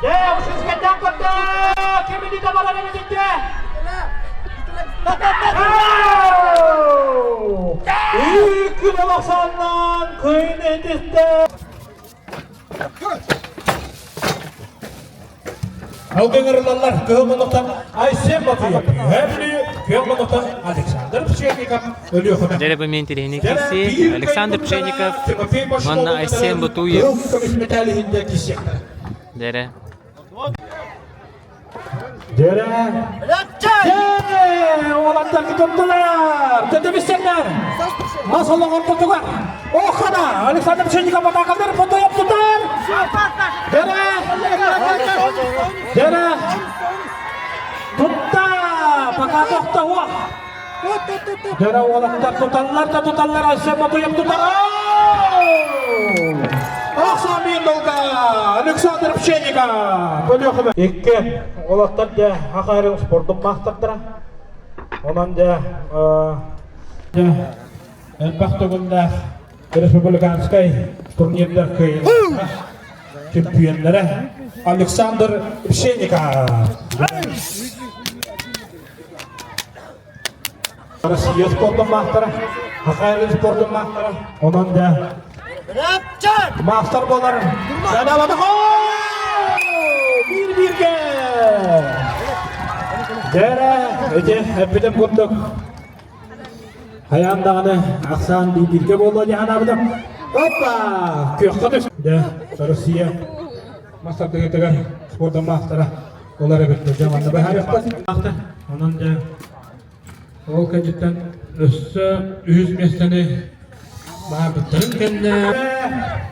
Дьэ, Ушинскайдаан көрдө! Ким илиитэ барар эбитинчэ? Икки балахсаннан кыйын этистэ. Алгыңырылалар кыһыл муннуктан Айсен Батыев, Үһээ Күөх муннуктан Александр Пшенников, Өлүөхүмэ. Дьэ, бу мен тириһини киси Александр Пшенников уонна Айсен Ботуев. Дэрэ. Дьэрэ! Дьэ! Уолаттар кытыннылар! Төтөбүссэннэр! Мас олоҕор тутугар! Охана! Александр Пшенников атаакалар фотояп тутар! Дьэрэ! Дьэрэ! Тутта! Пока тохтоһуох! Дьэрэ уолаттар туталлар да туталлар, Айсен Ботуев тутар! Ахсаамин долга! Александр Пшенников! Өлүөхүмэ. Икки уолаттар дьэ хахайрын спордун маастардара. Онон дьэ элбэх төгүллээх республиканскай турнирдар кыайыылаахтара, чемпионнара Александр Пшенников. Россия спордун маастара, Хахайлын спордун маастара. Онон да маастар буолар. Биир бииргэ! Дьэрэ, ити эппитим курдук хайаан даҕаны ахсаан бииргэ буолуо дии санаабытым. Опа! Күөххэ түс. Дьэ, Россия мастардыгытыгар спордун маастара Олар эбит дьэ манна быһаарыахпыт. Онон дьэ ол кэнниттэн өссө үһүс миэстэни баһаарбыттарын кэннэ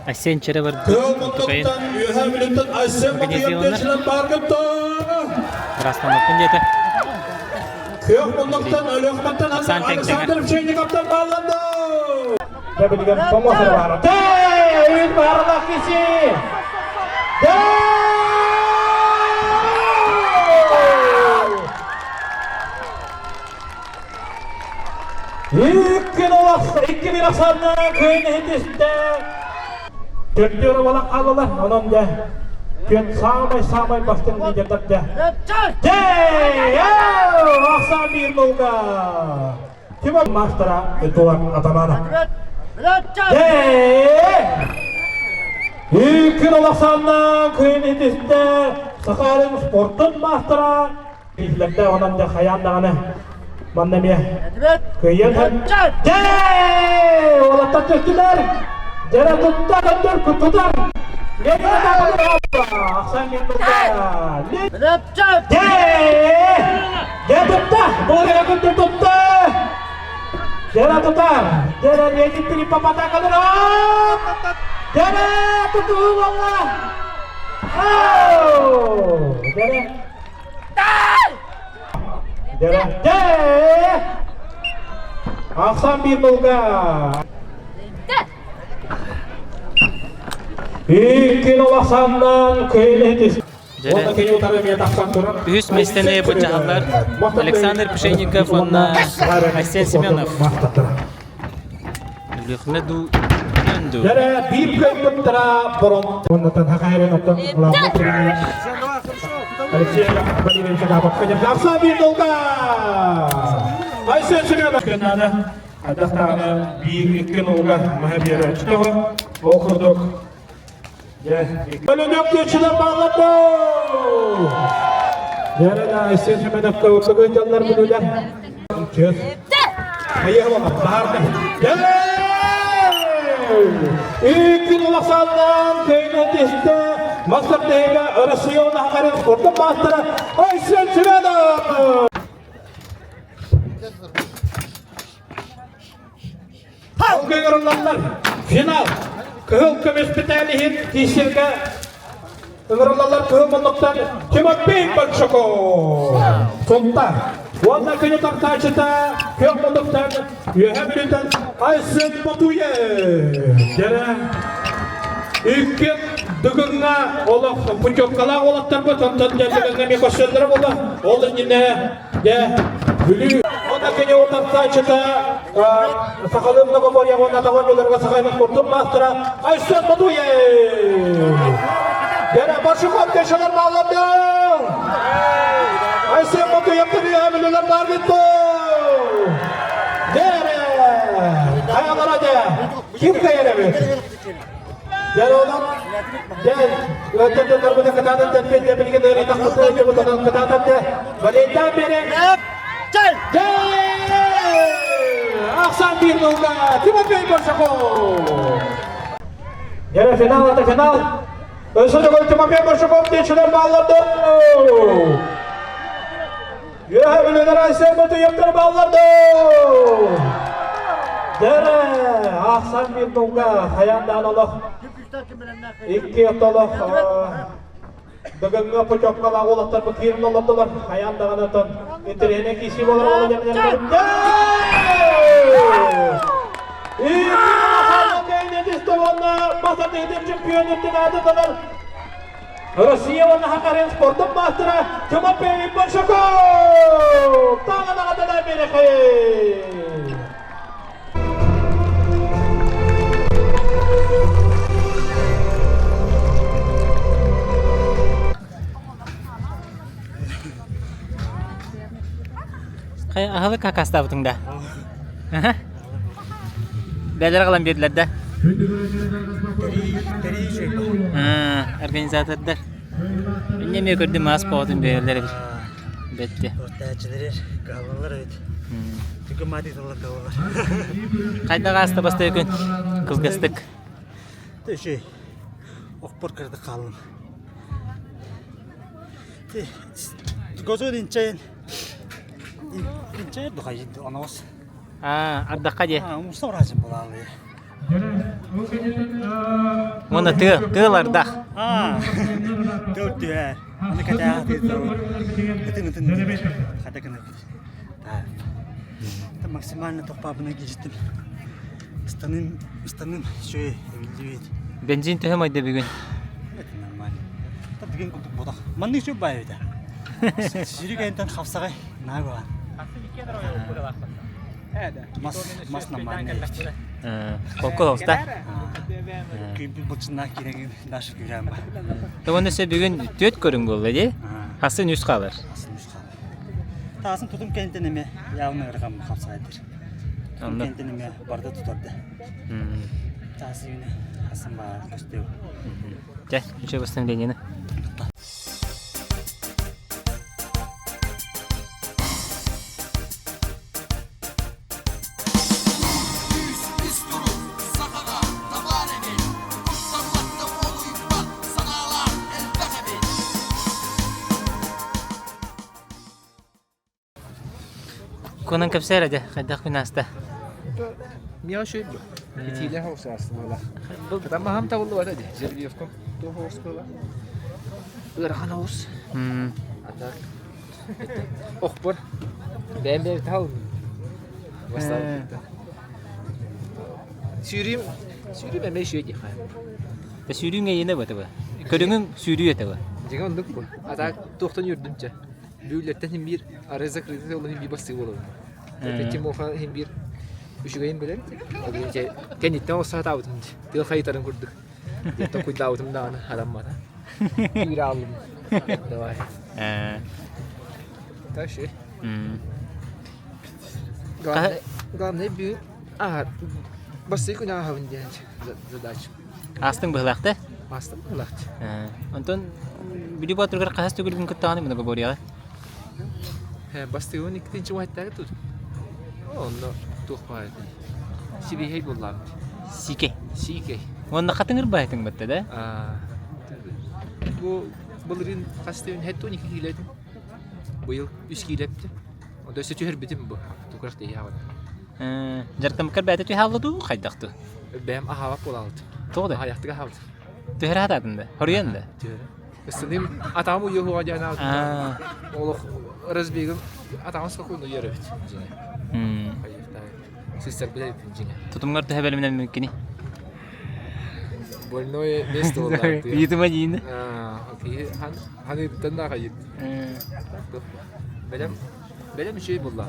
Айсен чэрэ барды. Кыыл муннуктан үөһэ бүлүттэн Айсен Батыев Ыраастанаппын диэтэ. Күөх муннуктан Өлүөхмэттэн Александр Пшенниковтан баалланды. Дьэ билигин Томосов баара. Тэ! Үн бааралаах киси! Дэ! Икки ахсаанна күн иһитистэ. Төрдүөр уолан хааллылар. Онон дьэ, күн саамай-саамай бастыҥ лидердар дьэ. Дьэ! Ахсаан биир нолга. Тимур маастара Эдуард Атаманов. Дьэ! Күн олохсаанна күн иһитистэ. Сахалин спортун маастара Биһилэрдэ онон дьэ хайаан даҕаны манна эмиэ кыайыан Дьэ! Уолаттар түстүлэр! Дьэрэ тутта көндөр тутар! Дьэ! Дьэ тутта! Буолара көндөр тутта! Дьэрэ тутар! Дьэрэ Ленин Филиппов атаакалара! Дьэрэ тутуу буолла! Дьэрэ Ахсан биир нолга. Икки нол ахсаннан кыайын Үһүс миэстэни былдьаһаллар Александр Пшенников уонна Айсен Семенов. Өлүөхүмэ дуу, Өлүөн дуу. Дэрэ биир кыайбыттара борон. Оннотон хахайрын оттон главный тренер Алексей Валерьевич Агапов Ахсан биир нолга. Айсен Семенов. Көннаны Адахтааны биир икки нолга маһа биэрээччи Ол курдук Өлөнөк күчүлэр бааллар Дэрэ Айсен Семеновка урсугуй дьаллар бүлүүлэр. Чөс. Иккин улахсааннаан көйнө тистэ мастер тэһигэ Россия унаһакарын спортун маастара Айсен Семенов! Ыҥырыллаллар. Финал. Кыһыл көмүс питээлиһин тиисиргэ ыҥырыллаллар кыһыл муннуктан Тимофей Большаков. Сунтар. Уонна күнү тартааччыта күөх муннуктан Үөһэ Бүлүүтэн Айсен Ботуев. Дьэрэ икки Дыгыҥҥа олох путевкалаах уолаттарбыт онтон дьэ Дыгыҥҥа эмиэ көрсөллөрө буолла. Ол иннинэ Дьэ, Бүлүү уонна кини утарсааччыта сахалыы многоборье уонна атаҕын сахайбыт спортун маастара Айсен Мадуев! Дьэ, Баршуков кешалар бааллар Айсен Мадуев төрүө бүлүүлэр баар битто! Дьэ, хайалара дьэ, ким кыайар эбит? Дьэ, онон, дьэ, ыалдьыттарбыты кытаатан тэппит, дьэ, билигин ыарыйтахпытын ыалдьыбыт, онон кытаатан дьэ, Валентин берег. Дьэ! Ахсан биир нолга Тимофей Большаков! Дьэ, финал это финал. Өссө төгүл Тимофей Большаков диэччилэр бааллар Үөһэ Бүлүүлэр Айсен Ботуевтар бааллар доо! Дэрэ, ахсан биир нолга хайаан даан олох икки олох бүгүҥҥү путевкалаах уолаттарбыт киирэн олордулар. Хайаан даҕаны оттон интэриэһинэй киирсии буолар уола дэмнэр чемпион аатытанар Россия уонна Хакарин спортун маастара Тимофей Большаков! Таҕа-таҕа берехи! Хайа аһылык хакастаабытыҥ да? Бээлэр аҕалан биэрдилэр да? Организатордар. Инньэ эмиэ көрдүм аас боҕотун биэрэллэр эбит. Бэтти. Ортааччылар кыһаллаллар эбит. Түгэн маати тыллар кыһаллаллар. Хайдах ааста бастакы күн? Кылгастык. Үчүгэй. Охпор кырдык хааллым. Гозон инчэйин. Инчэйин духай оноос. Аа, ардахха дии. Умса ураачын булаалыы. Уонна тыал, тыал ардах. Аа, тыал түһэр. Аны кэтээҕэ ытын ытын хата гынабыт. Максимально тохпаабына кииртим. Ыстаным, ыстаным, үчүгэй, эбиллибит. Бензин төһө майда бүгүн? Это нормально. Бүгүн курдук бодох. Маннык үчүгэй баай эбит. Сири кэнтэн хапсаҕай, наага. Мас мас нормальный эбит. Холку олоста. Күйбүт былчыннаах киирэн дальше күүрээн бар. Уонна өссө бүгүн түөрт көрүҥ буолла дии. Хасын үс хаалар. Хасын үс хаалар. Таасын тутум кэнтэн эмэ явно ырҕам хапсаайдыр. Тутум кэнтэн эмэ барда тутарда. Таас үүнэ хасын баар көстүү. Дьэ, үчүгэй восстановление. Кунан кэпсээр дьэ, хайдах күн ааста? Миэхэ үчүгэй дуо? Итиилээх оҕус ааста буолла. Тамаһам табыллыбата дии. Жеребьевкам туох оҕус буола? Ыарахан оҕус. А так охпор бэйэм бэйэбит хаалым. Бастаабыт. Сүүрүүм сүүрүүм эмиэ үчүгэй диэххэ. Сүүрүүҥ эйиэнэ бу Көрүҥүҥ сүүрүү этэ бу. Дьиҥэ оннук бу. А так туохтан үөрдүм чэ. Бүүлэртэн иһин биир арыы закрытый ол иһин биир бастыы буолабын. Тимоха иһин биир үчүгэйин билэр. Ол иһин кэнниттэн ол саатаабытым тыал хайытарын курдук. Токуйдаабытым даҕаны хараммата. Күүрэ ааллым. Давай. Так что. Главное, главное бүгүн аһар бастыы күн ааһабын диэн задача. Астың быһылаахта? Астым быһылаахта. Онтон Бүлүү Боотуругар хаһыс төгүлгүн кыттаҕыный многоборьеҕа? Бастыыбын иккитинчи уһаттаах тут. Онно туох баар Сибиһэй буллаабыт. Сиикэй. Сиикэй. Уонна хатыҥыр баайтыҥ батта да? Бу былырыын хас түүн 72 киилэ этим. Быйыл 3 киилэ эптим. Онто өссө түһэрбитим бу. Тукурах тиийэҕин. Дьарыктаммыккар бэйэтэ түһэ дуу, хайдах дуу? Бэйэм аһаабат буолаабыт. Тоҕо да? Аһайахтык аһаабыт. Түһэрэ сатаатын да? Хоруйан да? Түһэрэ. Ыстыным атаҕым уйуоһуга диэн аабытым. Олох разбегым атаҕым спокойно уйар эбит дьиҥэ. Сыстарбыт эбиппин дьиҥэ. Тутумгар төһө бэлэмнэммиккиний? Больное место буоллаҕа. Ыйытыма диин. Киһи ханыыттан да хайыт. Бэлэм бэлэм үчүгэй буолла.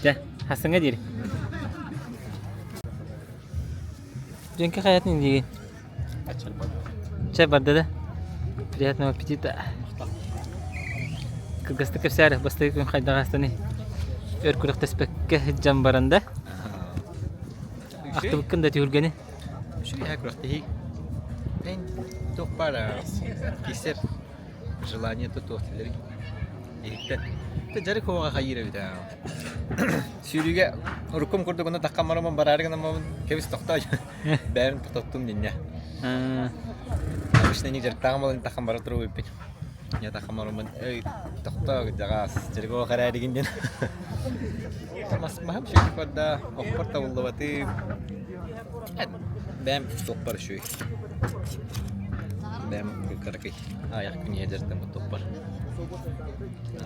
Дьэ, хасыҥҥа диэри. Дьэҥкэ хайатын диигин? Чэ барда да. Приятного аппетита. Кылгастык кэпсээр бастакы күн хайдах аастаный? Өр күрэхтэспэккэ сылдьан баран да. Ахтыбыккын да түһүлгэни. Үчүгэй күрэхтэһии. Эн туох баар кисер желание туох тилэрин иһиттэн. Дьарык хуоҕа хайыыр эбит аа. Сүүрүүгэ уруккум курдук онно таххан бараммын бараары гынаммын кэбис тохтоо бэйэм тохтоттум диннэ. Обычно не дьарыктааҕым буолан таххан бара туругуйпут. Я таххан бараммын эй тохтоо кырдьаҕас дьарыгы эрээригин диэн. Маһым шөйдүк барда охпор табыллыбатым. Бэйэм туохпар үчүгэй. Бэйэм кыракый аҕыйах күн иһэ дьарыктаммыт туохпар.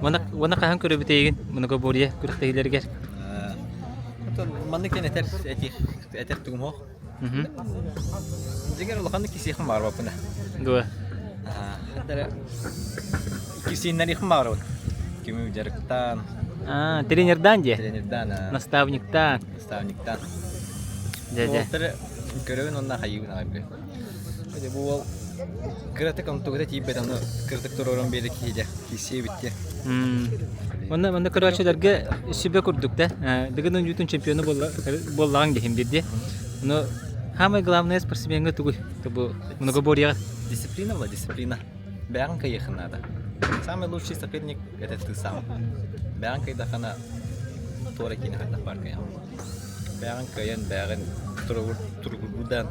Уонна хаһан көрөбүт эйигин многоборье күрэхтэһиилэригэр? Маннык диэн этэр этих этэр тугум суох. Дьиҥэр улаханнык кисиэхим баҕарбаппын Дуо? Хата кисииннэриэхим баҕарабын. Кими дьарыктаан. А, тренердаан дии? Тренердаан. Наставниктаан. Наставниктаан. Дьэ, дьэ. Уолаттары көрөбүн уонна хайыыбын аҕай били. Дьэ бу уол кыратык онтугута тиийбэт ону кыратык туруоран биэрэ киһи дьэ киирсиэ эбит диэ. Онно манна көрөөччүлэргэ сүбэ курдук да Дыгын оонньуутун чемпиона буоллаҕыҥ диһин биирдии. Но самое главное спортсмеҥҥа тугуй? Бу многоборьеҕа. Дисциплина была, дисциплина. Бэйэҕин кыайыаххын наада. Самый лучший соперник это ты сам. Бэйэҕин кыайдаххына туора киинэ хайдах баар кыайаҕын. Бэйэҕин кыайан, бэйэҕин туругурдан,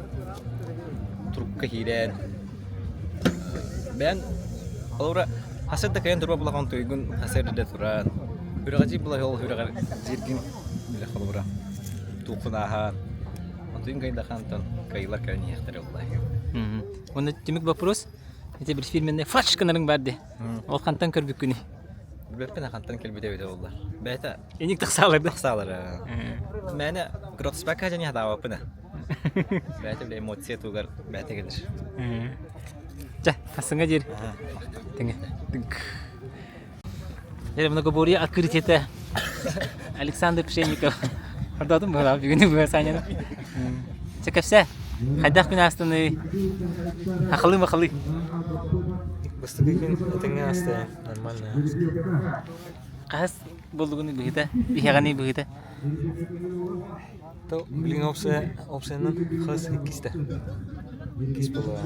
турукка киирэн, бэйэҥ холобура хасыр да кыайан турба булаҕын туйгун хасыр да туран, үрэҕэдьий була ол үрэҕэр дьииргин бile холобура туоххун ааһан, онтуйун кыайдахантан кыайыылар кэлэн иһиэхтэрэ буоллай. Уонна түмүк вопрос. Ити бір фирменный флеш гынарыҥ бар дии. Ол хантан көрбүккүнүй? Билбэппин хантан кэлбитэ эбитэ буолла. Бэйэтэ Иник тахсаалар да? Тахсаалар. Мээнэ гротспакка дьэни хатаабаппын. Бэйэтэ бile эмоция тугар бэйэтэ кэлэр. Чэ, хасыҥа диир. Тэҥэ. Дыҥк. Многоборье открытиета. Александр Пшенников. Ордоотум быһалаах бүгүнү быһа Саняны. Чэ кэпсээ. Хайдах күн аастыный? Хахалы махалы. Бастакы күн этэҥҥэ ааста, нормально. Хаһыс буллугуну быһыта, иһэҕэний быһыта. То билигин опция опциянан хас иккистэ. Иккис буолла.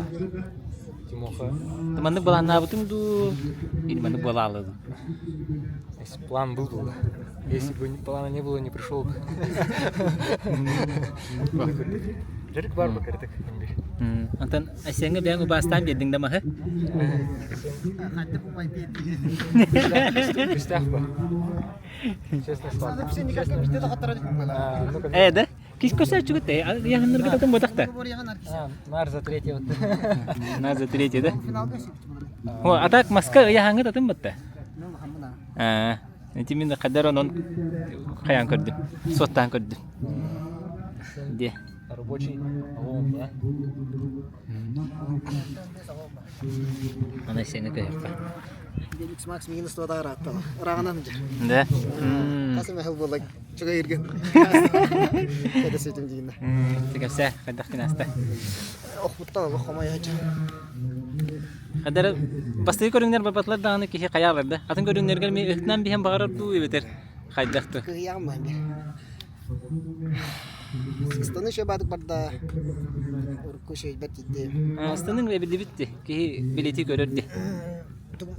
Тимоха. Маннык былааннаабытыҥ дуу, или маннык буолаалы дуу? Если план был бы, если бы плана не было, не пришел бы. Дьарык бар бы кырдык. Онтон Айсеҥҥа бэйэҥ убаастаан биэрдиҥ да маһы? Күстээх ба. Э, да? Кис көсөөччүгүт яһыннарга татым ботахта. Нар за третий вот. Нар за третий, да? О, а так маска ыйаһаҥҥа татым батта. Аа, ити мин хадар онон хайаан көрдүм. Суоттаан көрдүм. Де. Рабочий лом, да? Ана сені көйөккө. X Max минус туода ырааттала. Ыраҕынан дьэ. Да. Хас эмэ хыл буолла чугай ирген. Кэдэ сетим дигинна. Тикэсэ хайдах кинаста. Охпуттан олох хомойоочу. Хадара бастакы көрүҥнэр барбатылар даҕаны киһи хайаалар да. Атын көрүҥнэргэр ми ыһыктынан биһэн баҕарар дуу эбэтэр хайдах ту. Кыһыйаҕым баан бир. Сыстаны еще баадык барда. Урукку шөйбэт тидди. Станың эбиллибит ди. Киһи билети көрөр ди. Тугум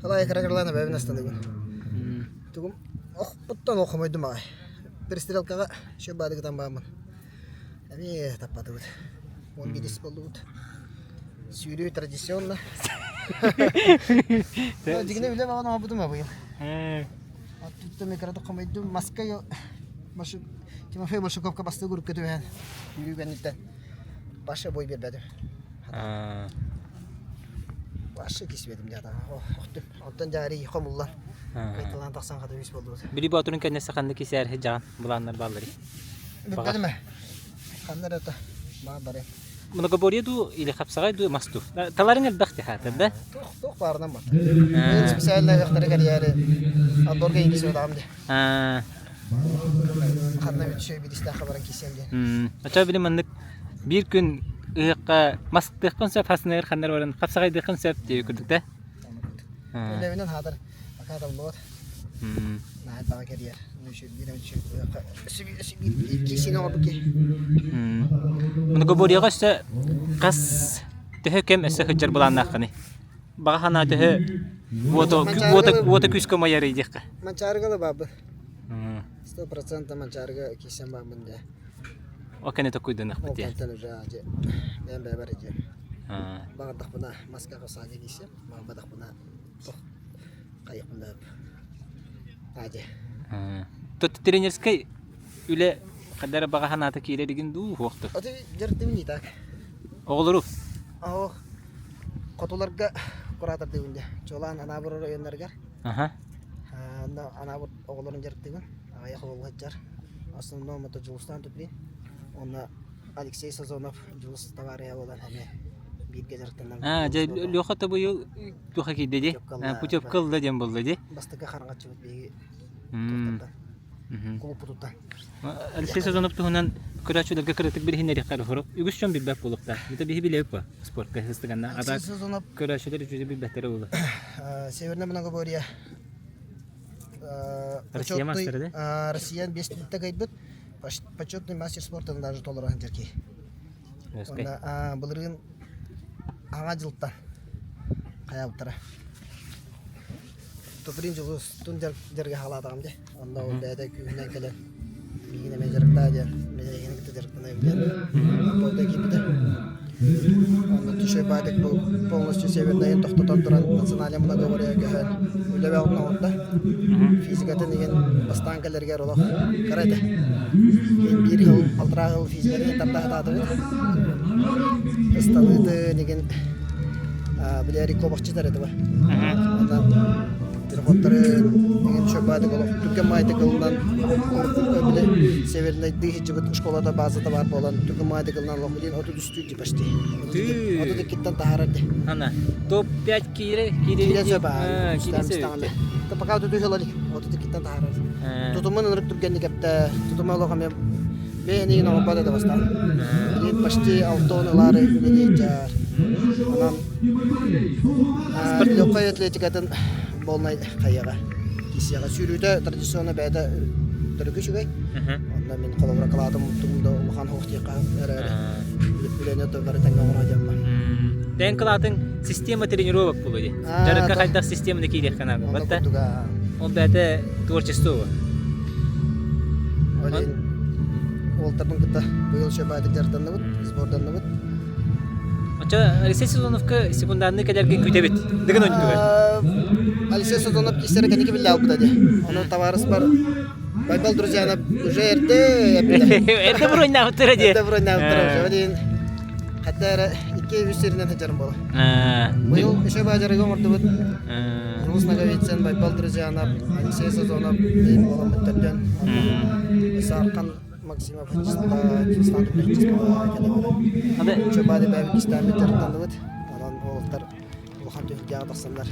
Алай кыра-кыралаан эбэбин астаныбын. Тугум охпуттан охомойдум аҕай. Перестрелкаҕа еще баадыгытан бааммын. Эмиэ таппатыбыт. Он бидис боллубут. Сүүрүү традиционно. Дигине үлэ баҕан оҥорбутум абыйым. Оттон кыратык хомойдум. Маска Тимофей Большаковка бастыы группа түбэһэн сүүрүү кэнниттэн Паша бой биэрбэтим. Паша кисбэтим дьаата. Охтум. Онтон дьаарий хомуллан. Кайталаан тахсан хата үс болдубут. Били боотурун кэннэсэ ханна кисээр жаан былааннар бааллар. Бүппэтим ээ. Ханна эрэ это баар бары. Многоборье дуу или хапсаҕай дуу мас дуу? Таларыҥ элбэх театр да? Туох туох баарынан бар. Мен специально ыһыахтары кэрийээри отборга иҥкисиэтэҕим дии. Ханна үчүгэй бидистээххэ баран киирсиэм диэн. Оччо били маннык биир күн ыһыахха мастыаххын сөп хасыныгар ханнар баран хапсаҕайдыаххын сөп диэби курдук да? Үлэбинэн хаатар пока табыллыбат. Наһаа элбэҕи кэрийэр. Киисини оҥорбут киһи. Многоборьеҕа өссө хас төһө кэм өссө сылдьар былааннааххыный? Баҕа санаа төһө уота уота уота күүскэ умайарый диэххэ. Манчаарыга баабын. 100% Манчаарыга киирсэн бааммын дии. Ол кэннэ токуйданыахпыт Ол дии. кэнтэн уже дьэ бэйэм бэйэбэр дьэ. Баҕардахпына маска саага киирсиэм, баҕарбатахпына туох хайыахпын да аа дьэ. Тут тренерскэй үлэ хайда эрэ баҕа санаата киирэригин дуу суохтур? Аты дьарыктыыбын не так. Оҕолору? Оо, хотуларга куратордыыбын дьэ. Чуолаан Анаабыр оройуоннарыгар. Аха. Онно Анаабыр оҕолорун дьарыктыыбын. Аҕыйах уол сылдьар. Основном это Дьулустаан Туприн. Уонна Алексей Сазонов Дьулус товарыһа буолан эмиэ бииргэ дьарыктанан. Аа, дьэ Леха тобуйу туха киирдэ дии. Путевка ылла диэн буолла дии. Бастакы хараҥаччыбыт биһиги туохтартан кулуппутуттан. Алексей Сазонов туһунан көрөөччүлэргэ кыратык билиһиннэриэххэ эрэ Үгүс дьон билбэт буолуохтаах. Это биһи билэбит по спортка сыстыганна. Алексей Сазонов көрөөччүлэр үчүгэй билбэттэрэ буолуо. Северное многоборье Россия мастера, да? Россиян бес кыайбыт. Почетный мастер спорта даже толору сылдьар киһи. Уонна былырыын аҥа дьылтан хайаабыттара. Туприн Дьулустун дьарыга хаалаатаҕым дии. Онно ол бэйэтэ күүһүнэн кэлэн миигин эмиэ дьарыктаа диэн, мин эйигин кытта дьарыктаныам диэн отборга киирбитэ. Онно Түшөй Баадык полностью севернайын тохтотон туран национальнай многоборьеҕа көһөн үлэ бөҕөтүн оҥордо. Физикатын игин бастаан кэлэригэр олох кыра этэ. Киин биир сыл, алтараа сыл физикатын тарда сатаатыбыт. Ыстаныытын игин билээри куобахчытар этэ бу. Онно Уолаттары эҥин шөбаатык олох түргэн маайтык ылынан били севернайдыы сылдьыбыт школата базата баар буолан түргэн маайтык ылынан олох билин 33 дии почти. 32-ттэн таһаарар дии. Ана топ-5 киирэ киирэ киирэ сөп аа. Киирэ сөп. Пока 33 ылар 32-ттэн таһаарар. Тутумун ынырык түргэнник эптэ. Тутума олох эмиэ бэйэниин оҥорбот этэ бастаан. Билин почти 6 ылаары үлэлиир. Онон легкай атлетикатын полнай хайыаҕа киисиэҕэ сүүрүүтэ традиционно бэйэтэ төрүкү үчүгэй. Онно мин холобура кылаатым тугум да улахан суох диэххэ эрээри үлэни бары тэҥҥэ оҥоро диэммэ. Тэн кылаатыҥ система тренировок буолуо дии. Дьарыкка хайдах системаны киириэххэ наада. Батта ол бэйэтэ творчество. Ол уолтарбын кытта быйыл шөбаатык дьарыктанныбыт, сборданныбыт. Оччо Алексей Сазоновка секунданны кэлэргин күүтэбит. Дыгын ойнутугар. Алексей Сазонов киссere кэнники биллэ албыта дии. Ону табаарыспар Байбал друзьяна уже эрдэ эппитэ. Эрдэ броньнаабыттара дии. Эрдэ броньнаабыттара уже. Диин хатта эрэ икки үс сиринэн сылдьарым буола. Быйыл еще баадьарыга оҥордубут. Рус Ноговицын, Байбал Друзьянов, Алексей Сазонов диин буоламмыт төрдүөн. Саархан Максимов Чобаады бэйэбит истээммит дьарыктанныбыт. Онон уолаттар улахан түһүлгэҕэ тахсаннар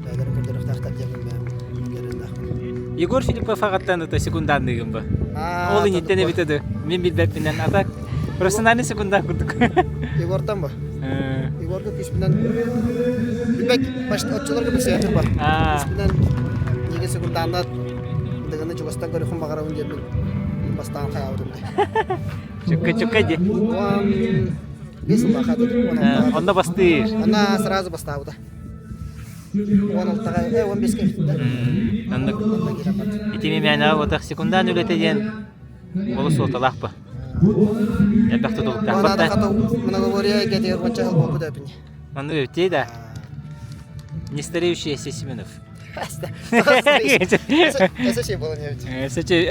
бэйэлэрин көрдөрүөхтээхтэр диэммин бэйэм үөрэннэхпин. Егор Филиппов аҕаттан ото секунданныгым бу. Ол инниттэн эбитэ ду. Мин билбэппинэн а так профессиональный секунда курдук. Егортан бу. Егорга күүспүнэн билбэт оччолорго билсиэхтик бар. Күүспүнэн неге секунданнар Дыгыны чугастан көрүөхпүн баҕарабын диэбин бастаан хайаабытым дии. Чукка чукка дии. 15 сыллаах хатыт. Онно бастыыр. Онно сразу бастаабыта. 16-га, 15-ке да. Оннук. Ити мэмээнэҕэ отах секундаан үлэтэ диэн олус суолталаах ба. Элбэх тутулуктаах. Многоборье эйгэтигэр уонча сыл буолбут эбин. Маннык эбитий да. Не стареющий Семенов. Эсэчэй буолан иһэбит.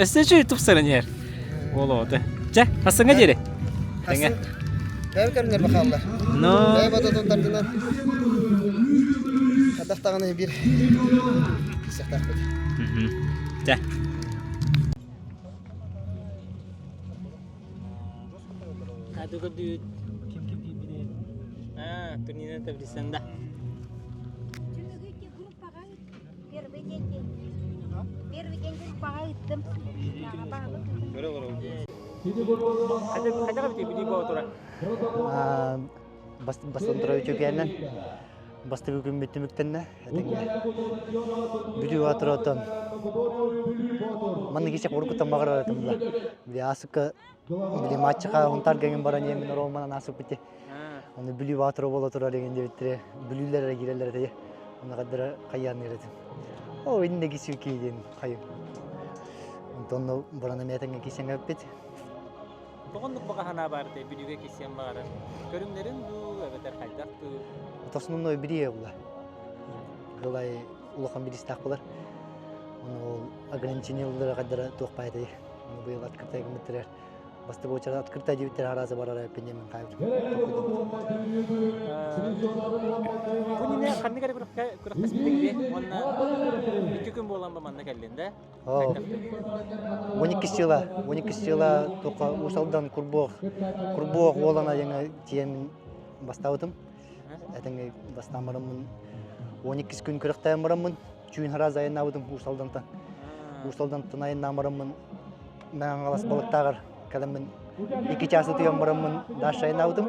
Эсэчэй тупсаран иһэр. Буолуота. Чэ, хасыҥа диэри. Тэҥэ. Бэйэм көрүнэр бахааллар. Но. Бэйэм ототун тардынан. Хадах даҕаны биир кисэхтээхпит. Чэ. Хады көрдүүт. Ким ким киирбитин. Аа, турнирын таблицанда. Первый день Первый день группаҕа ыыттым. Хайдах эбитий билии буола тура? Бастан турар үтүөкээннэн бастакы күммүт түмүктэннэ. Этэҥҥэ Бүлүү аатырыттан маннык исэх уруккуттан баҕарар этим да. Били аасыкка били матчка Хунтар геңин баран иэмин оруолманан аасык бити. Оны Бүлүү баатыра буола турар деген диэбиттэрэ Бүлүүлэр эрэ киирэллэр этэ. Оны хаддара хайаанныыр этим. О иннеги сүүкий диэн хайы. Онтон баран эмиэ этэҥҥэ киисэҥҥэ эппит. Тоҕоннук баҕа санаа баар этэй Бүлүүгэ киирсиэн баҕарар? Көрүҥнэрин дуу, эбэтэр хайдах дуу? Основной бирие була. Кылай улахан биристаах булар. Оны ол ограничениелары каддара туох баайтай. Оны быйыл открытая гыммыттырар. Бастакы очерат открытая диэбиттэр арааза барара эппиннемин хаайбытым. Бу нine ханнык эрэ күрэхтэспитиҥ дии уонна икки күн буолан ба манна кэллин да? 12 сыла, 12 сыла только Уус-Алдан Курбуох, Курбуох уолана диэҥҥэ тиийэммин бастаабытым. Этэҥҥэ бастаан бараммын 12 күн күрэхтээн бараммын түүн хараас айаннаабытым Уус-Алдантан. Уус-Алдантан айаннаан бараммын Мэҥэ-Хаҥалас балыктааҕар кэлэммин икки чаас утуйан бараммын дальше айаннаабытым.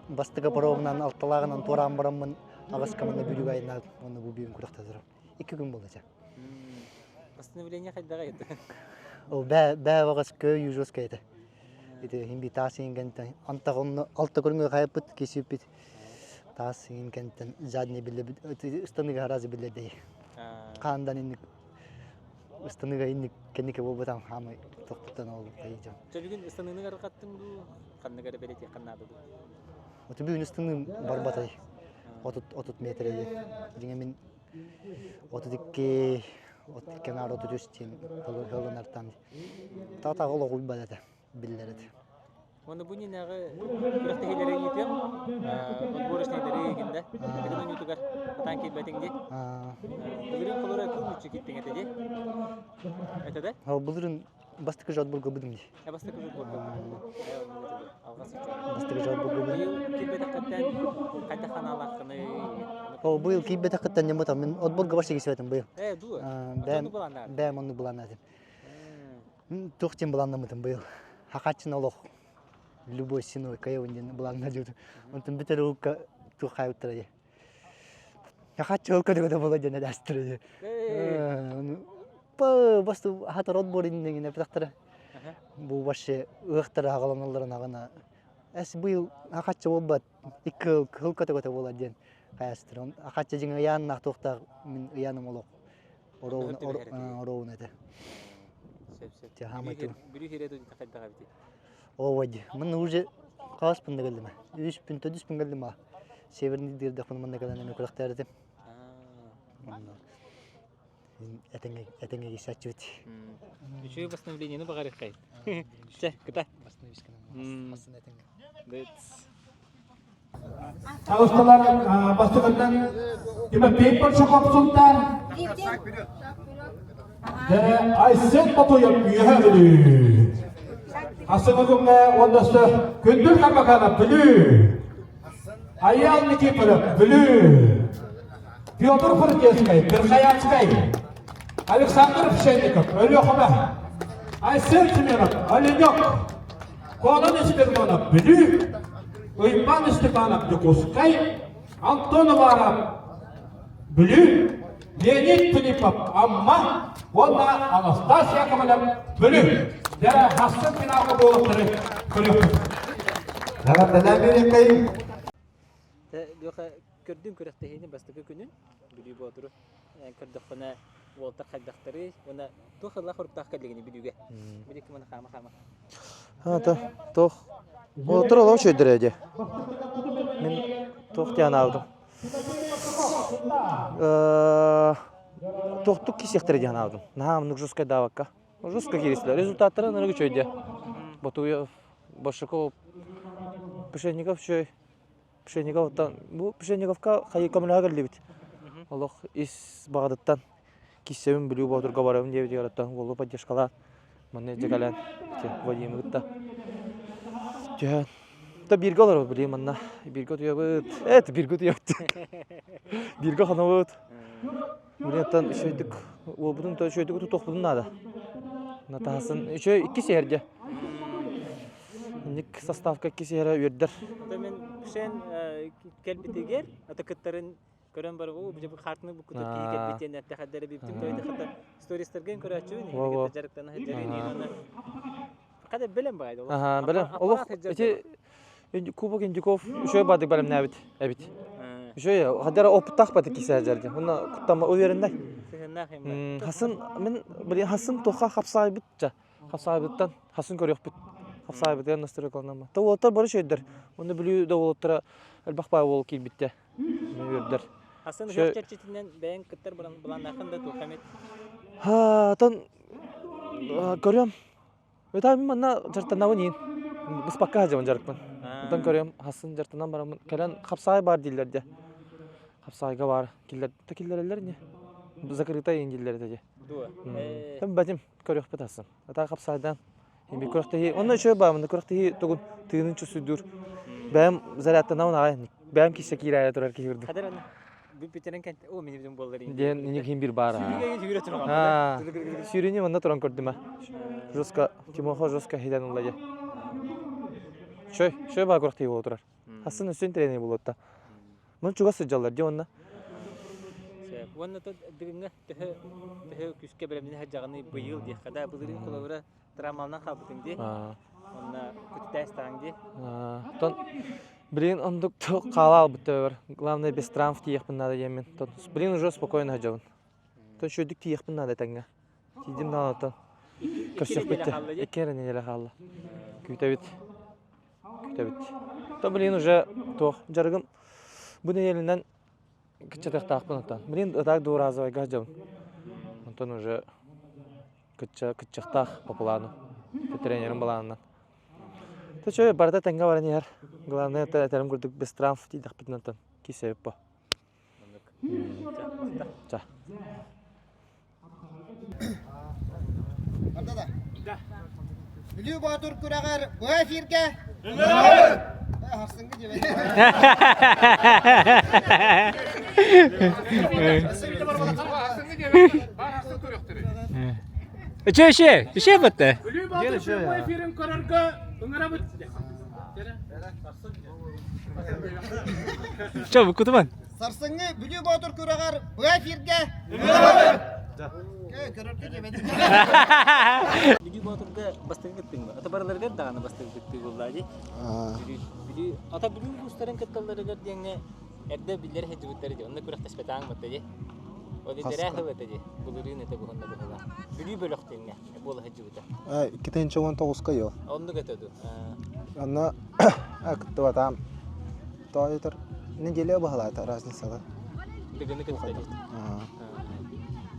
Бастакы паромунан алталааҕынан туораан бараммын аҕыс команда Бүлүүгэ айаннаабытым. Уонна бу бүгүн күрэхтэ турам. Икки күн буолла чэ. Восстановление хайдаҕа это? Ол бээ бээ баҕас көй жестко этэ. Ити иһин би таас иһин кэнтэн антах онно алта көрүҥҥэ хайаппыт кисиппит таас иһин кэнтэн задний биллэ ыстаныга аразы биллэрдэй. Хаандан инник ыстаныга инник кэнники буолбутам хаамай тохпуттан ол хайдьам. Чэ бүгүн ыстаныыны арҕаттыҥ дуу ханнык эрэ бэлиэтиэххэ наада дуу? Оту бүгүн ыстаныым барбатай. 30 30 метр Дьиҥэ мин 32 32 наар 33 диэн ылынартан таатаҕа олох уйбат этэ биллэр этэ. Уонна бу иннинээҕи күрэхтэһиилэри ыытыам, отборочнайдары ыйгында. Дыгын оонньуутугар сатаан киирбэтиҥ дии. Былырыын холоро кыл мүччү кииртиҥ этэ дии. Этэ да? Ол былырыын бастакы отборго быдым дии. Бастакы отборго. Алҕас Бастакы отборго быдым. Быйыл киирбэтэххиттэн хайдах ханаалааххыный? Ол быйыл киирбэтэххиттэн ньыммытам. Мин отборго барса киирсибэтим быйыл. Ээ, дуо? Бэйэм бэйэм оннук былааннаатым. Туох диэн былааннаммытым быйыл. Хахаччын олох любой ценой кайабын диэн былаанна диэбитим. Онтон бүтэр уһукка туох хаайбыттара дии. Хахаччы ол көтө-көтө буола диэн элээстэрэ дии. Басту хатар отбор иннигинэ эппэтэхтэрэ. Бу вообще ыахтара аҕаланалларын аҕына эс быйыл хахаччы буолбат икки кыһыл кыһыл көтө-көтө буолар диэн хайастыр. Хахаччы дьиҥ ыйааннаах туохтаах мин ыйааным олох Ороун этэ. Сөп-сөп. Бүлүү хире дойдута хайдах эбитий? Ой, мын уже хааспын да кэллим. Үспүн, төдүспүн кэллим а. Северный дырдахпын манна кэлэн эми күрэхтээретим. Этеңе этеңе кисаччыбыт. Үчүгэй восстановлениены баҕарыаххай. Чэ, кыта. Массына этеңе. Таҕыстылар бастакытынан Тимофей Большаков Сунтаар, Айсен Ботуев Үөһээ Бүлүү. Ассыҥы күҥҥэ уонна өссө Күндүл Карбаканов Бүлүү. Айаал Никифоров Бүлүү. Петр Фортецкай Верхоянскай. Александр Пшенников Өлүөхүмэ. Айсен Семенов Оленек. Конон Спирдонов Бүлүү, Уйбаан Степанов Дьокуускай, Антон Уваров Бүлүү, Леонид Филиппов Амма уонна Анастас Яковлев Бүлүү. Дьэ, хассын финалга буолуохтары көрүөхпүт. Эҕэрдэлээн биэриэххэйиҥ. Леха, көрдүм күрэхтэһиини бастакы күнүн Бүлүү Боотуру көрдөххүнэ уолтар хайдахтарый уонна туох ыллаах хоруктаах кэллигини Бүлүүгэ? Билик маны хаама-хаама. Ата туох Боотур олох үчүгэйдэр дии. Мин туох диэн анаабытым. Туохтук кисиэхтэрэ диэн анаабытым. Наһаа оннук жесткай даабакка. Жестко кииристилэр. Результаттара ынырык үчүгэй дии. Ботуев, Башаков, Пшенников үчүгэй. Пшенниковтан бу Пшенниковка хайы көмөлөһө кэллибит. Олох ис баҕатыттан киссэбин Бүлүү Боотурга барабын диэбитигэр оттон уолу поддержкалаан манна илдьэ кэлэн Вадимы кытта түһэн то бииргэ олоробут билигин манна бииргэ утуйабыт эт бииргэ утуйабыт бииргэ хонобут Билигин үчүгэйдик уолбутун то үчүгэйдик тутуохпутун наада Натаһасын үчүгэй иккис иһэрдэ Инник составка иккис иһэрэ үөрдэр. Ото мен Пшен кэлбитигэр ата кыттарын көрөн барыбы бу хартыны бу кутур киһи кэлбит диэн эртэхэрдэрэ биптим тойды хата стористаргын көрөөччүбүн кытта дьарыктана сылдьарын аны хата бэлэм баайды Аха, бэлэм. Олох ити Кубок Индюков үчүгэй баадык бэлэмнээбит эбит. Үчүгэй, хадара опыттаах баты кисе дьэрди. Уна куттама уверенный. Хасын мен блин хасын тоха хапсайбыт жа. Хапсаайбыттан хасын көрүөхпүт. Хапсаайбытыгар настройкаланама. Та уолаттар бары үчүгэйдэр. Онно Бүлүү да уолаттара элбэх баай уол киирбиттэ. Үөрдэр. Хасын ыһыах чэрчитинэн бэйэҥ кыттар былааннааххын да туохха эмит? Ха, көрүөм. Өтаа мин манна дьарыктанабын иин. Быспакка сылдьабын дьарыкпын. Оттон көрүөм, хасын дьарыктанан бараммын. Кэлэн хапсаай баар дииллэр дии. Хапсаайга баар. Киллэр, киллэрэллэр ини. Закрытай иин дииллэр этэ дии. Дуо? Бэтим. Көрүөхпүт асан. Ата хапсайдан. Эми күрэхтэһии. Онно үчүгэй баа, мында күрэхтэһии тугун тыынын чусуйдуур. Бэйэм зарядтанабын аҕай. Бэйэм киссэ киирээри турар киһи курдук. Хадыр аны бүппүтэрин кэнтэ о мин билим буоллар Диэн иник хин бир баар. Сүүрүгэ сүүрэ туран. Сүүрүнү манна туран көрдүм а. Жестко Тимоха жестко хиден ылла дьэ. Шөй, шөй баа күрэхтэһии буола турар. Хасын өссө тренер буолуотта. Мун чугас сылдьаллар дии уонна. Сөп. Уонна дыгыҥҥа төһө төһө күүскэ бэлэмнэнэ сылдьаҕыный быйыл диэххэ да былырыын холобура травмаланан хаалбытыҥ дии. Онно күтүтээстэҕиҥ дии. Оттон билигин оннук хаала албыт төбөр. Главное без травм тиийиэхпин наада диэммин. Билигин уже спокойно сылдьабын. Тон үчүгэйдик тиийиэхпин наада этэҥҥэ. Тиийдим даҕаны оттон көрсүөхпүт дии. Икки эрэ нэдиэлэ хаалла. Күүтэбит. Күүтэбит. То билигин уже туох дьарыгым бу нэдиэлэнэн кыччатыахтаахпын оттон. Билигин ытаак двуразовайга сылдьабын. Онтон уже кычча кыччахтаах по плану. Тренерим былаанынан. Чэ, барыта тэҥҥэ баран иһэр. Главное, этэрим курдук без травм тиийдэхпитинэ онтон киирсэбит бо. Ча. Барда да? Да. Бүлүү Боотур күрэҕэр быһа эфиргэ Харсыҥҥы диэбэт. Үчү үчү, үчү бытты. Бүлүү Боотур прямой эфирин көрөргө ыҥырабыт. Чэ, буккутуман. Сарсыҥҥы Бүлүү Боотур күрэҕэр быһа эфиргэ Көрөргө диэбэт. Бүлүү Боотурга бастакы кыттыҥ ба? Ата барыларыгар даҕаны бастакы кыттыы буолла дии. Бүлүү, Бүлүү, ата Бүлүү улуустарын кытталларыгар диэҥҥэ эрдэ биллэр сылдьыбыттар дии. Онно күрэхтэспэтээҥ батта дии. Ол итэрээ сыл этэ дии. Былырыын этэ буһунна быһыылаах. Бүлүү бөлөх диэҥҥэ буола сылдьыбыта. 2019-ка йо. Оннук этэ дуу. Онно кыттыбатаам. Тоойутар неделя баһылаата разницата. Дыгыны кытта дии.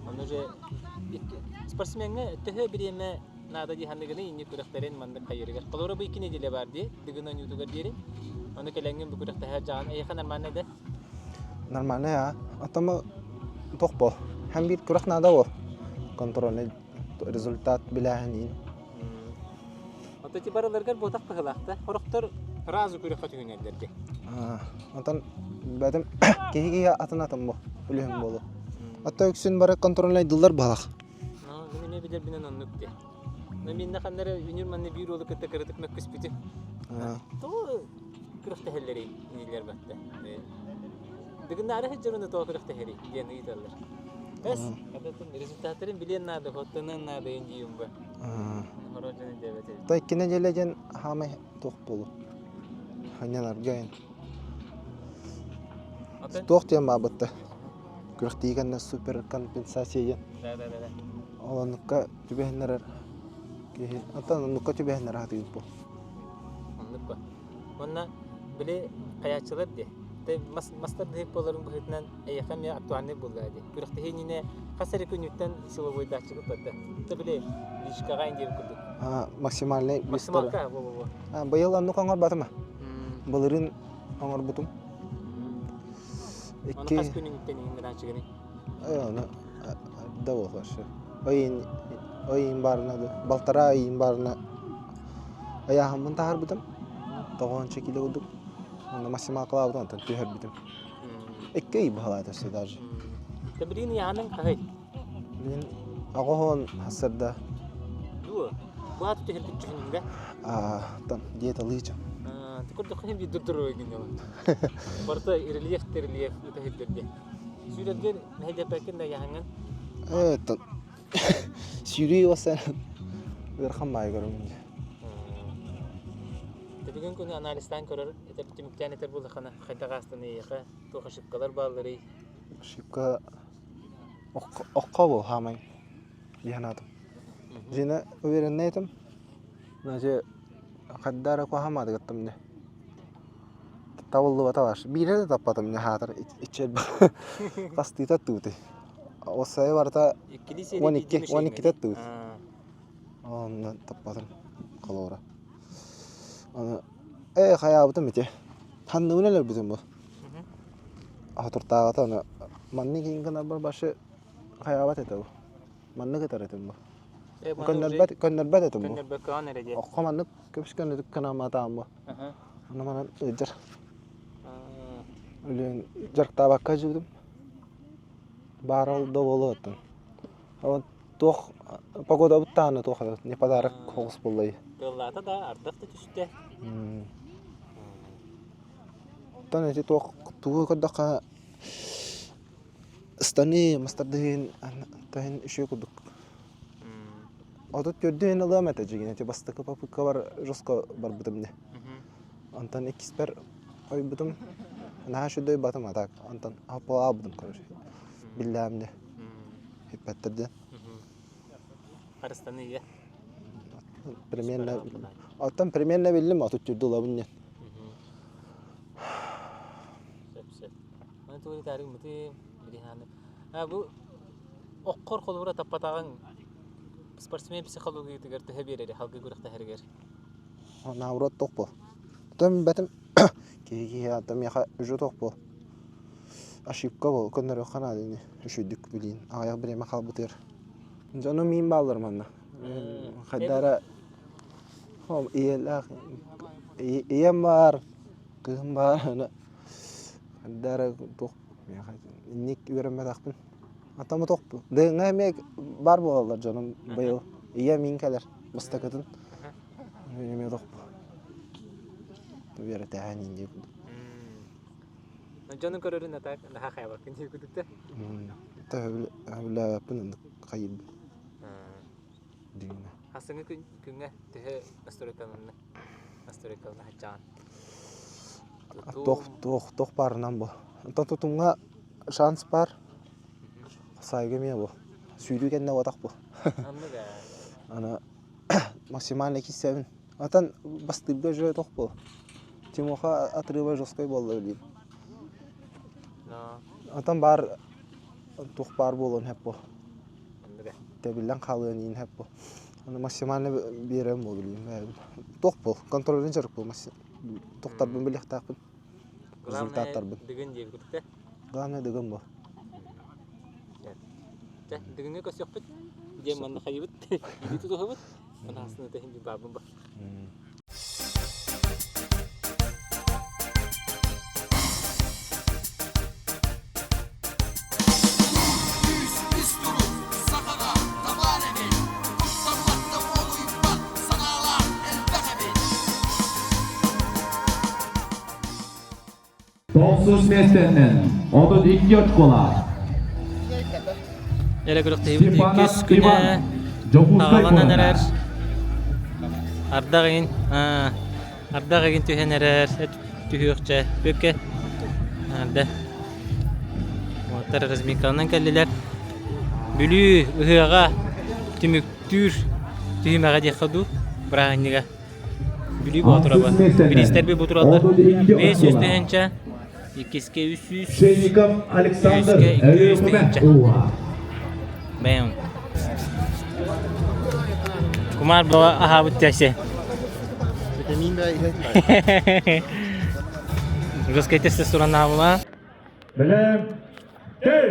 Ону же спортсмеҥҥа төһө бириэмэ наада дии саныгыны инник күрэхтэрин маннык хайырыгар. Холобура бу икки неделя баар дии, Дыгын оонньуутугар диэри. Ону кэлэҥҥин бу күрэхтэһэр дьаҕан эйиэхэ нормально да? Нормально а. Атама туох бо. Һәм биир күрэх наада бо. Контрольный результат билээһин Ото ти барыларгар буотах быһылаахта. Хорохтор сразу күрэххэ түһүнэллэр дии. Онтон бэтим киһи киһи атын атын бу үлүһүн буолу. Отто үксүн бары контрольнайдылар быһалах. Мин эмиэ билэрбинэн оннук дии. Но минна ханнары үнүр манна биир уолу кытта кыратык мөккүспүтүм. Тоҕо күрэхтэһэллэрий дииллэр батта. Дыгыннаары сылдьар тоҕо күрэхтэһэрий диэн ыйыталлар. Бэс, результаттарын билиэн наада, хоттонуон наада диим бу. То икки неделя диэн хаамай туох буолу. Ханньанарга Туох диэн баабытта. Күрэхтии кэннэ суперкомпенсация диэн. Да, да, да, да. Ол оннукка түбэһиннэрэр киһи. Оттон оннукка түбэһиннэрэ сатыыр бу. Оннук ба. Уонна били хайааччылар дии. Тэ мас мастар дыһык буоларын быһыытынан эйиэхэ эмиэ актуальный буолла дии. Күрэхтэһии иннинэ хас эрэ күнүттэн силовойдааччыгыт барда. Тэ били личкаҕа ин диэбит курдук. А, максимальный Максималка, во-во-во. А, быйыл оннук оҥорботум. Былырыын оҥорбутум. Икки... Ону хас күнүҥүттэн иҥинааччыгыный? Ону да буолуо Ыйын ыйын баарына да балтараа ыйын баарына ыйааһыммын таһаарбытым. Тоҕуонча кило курдук. Онно максималкалаабытым онтон түһэрбитим. Икки ый баһылаата өссө даже. Тэбириин ыйааһының хаһый? Мин оҕоһон хасырда. Дуо? Бу ааты түһэрбит дьүһүнүҥ Аа, тан диеталыыча. Курдук хин биир дурдуруой гиннела. Барыта рельеф рельеф ытаһырдырде. Сүүрэргэр мэһэйдэппэккин да яһаҥҥын. Э, тан сүүрүү осан ыарахан баайы көрөмүн. Бүгүн күнү анализтаан көрөр, этэр түмүктээн этэр буоллаххына хайдах аастан эйиэхэ туох ошибкалар баалларый? Ошибка Окко бу хаамай дии санаатым. Дьиэнэ увереннай этим. Значит, хайда эрэ куһаамаатыгыттым дии. Табыллыбата баар. Биирэ да таппатым дии хаатар иччи элбэх. Хастыыта аттыбытый. Уоссайа барыта 12 12-те аттыбыт. Онно таппатым холобура. Аны ээ хайаабытым ити. Ханныбын өлөрбүтүм бу. Хотуртааҕыта аны маннык иһин гынарбар башы хайаабат этэ бу. Маннык ытар этим бу. Көннөрбөт көннөрбөт этим бу. Көннөрбөккөҕүн эрэ диэн. Окко маннык көбүс көннөтүк гынамматаам бу. Аны манан ыдьар. Үлүн дьарыктаабакка дьыбытым. Баар ол да буолуо оттон. Туох погодабыт даҕаны туох не подарок соҕус буоллай. Тыаллаата да ардах да түстэ. Оттон ити туох тугу көрдөххө ыстаныы мастардыһын таһын үчүгэй курдук. 34 ылыам этэ дьигин ити бастакы попыткабар жестко барбытым дии. Онтон иккиспэр ойбутум наһаа үчүгэй батым а так онтон аабытым короче биллээм дии хиппэттэр диэн. Харыстаныы Примерно оттон примерно биллим 34 ылабын диэн. Сөп сөп. Маны тугу таарыгыммытым билиһааны. А бу оккор холобура таппатаҕыҥ спортсмен психологиятыгар төһө биэрэри халгы күрэхтэһэригэр? Наоборот туох буол. Оттон билбэтим киһи киһи ата миэхэ уже туох буол. Ошибка буол көннөрүөххэ наада ини үчүгдүк билиин аҕыйах бириэмэ хаалбытыгар. Дьонум миин бааллар манна. Хайда эрэ ийэлээх ийэм баар, кыыһым баар аны хайда эрэ туох миэхэ инник үөрэммэтэхпин. Атам тохпу. Дыҥҥа эмиэ баар буолаллар дьонум быйыл. Ийэм миин кэлэр бастакытын. Эмиэ тохпу. Үөрэтээһин инник. Дьону көрөрүн ата наһаа хайабаккын дии кудукта. Төһөбүлээбэппин оннук хайыыбын. Дыҥҥа. Хасыҥы күн күҥҥэ төһө настройкаланна? Настройкалана хаччаҕын. Туох туох туох баарынан бу. Онтон тутумҥа шанс баар. Сайга эмиэ бу. Сүүрүү кэннэ уотах бу. Оннук ээ. Аны максимально киссэбин. Атан бастыырга уже туох бу. Тимоха отрыва жесткой буолла билигин. Атан баар туох баар буолуон сөп бу. Тэбиллэн хаалыан иин сөп бу. Аны максимально биэрэм бу билигин. Туох бу контролин дьарык бу Тохтарбын билиэхтээхпин. Результаттарбын. Дыгын диэбит Главное дыгын бу. Чэ, дыгыҥҥа көрсүөхпүт. Диэн манна хайыбыт. Илии тутуһабыт. Манна хасын иһин баабын ба. Тохсус миэстэннэн 32 очколаах. Эрэ күрэхтэһиибит иккис Степанов күнэ Иван, Дьокуускай аҕаланан куората. эрэр. Ардах игин, ардах игин түһэн эрэр, түһүөхчэ бүккэ. Арда. Уолаттар разминканан кэллилэр. Бүлүү ыһыаҕа түмүктүүр түһүмэҕэ диэххэ дуу, бырааһынньыга. Бүлүү Боотураба. Бириистэрби бу тураллар. 500 тыһыынча, иккискэ 300, Шейников Александр, үһүскэ 200 Өлүөхүмэ тыһыынча. улууһа. Бэйэм. Кумаар баҕа аһаабыт тясе. Витамин бэ иһэн. Жесткий тестостерон аабыла. Бэлэм. Кэл!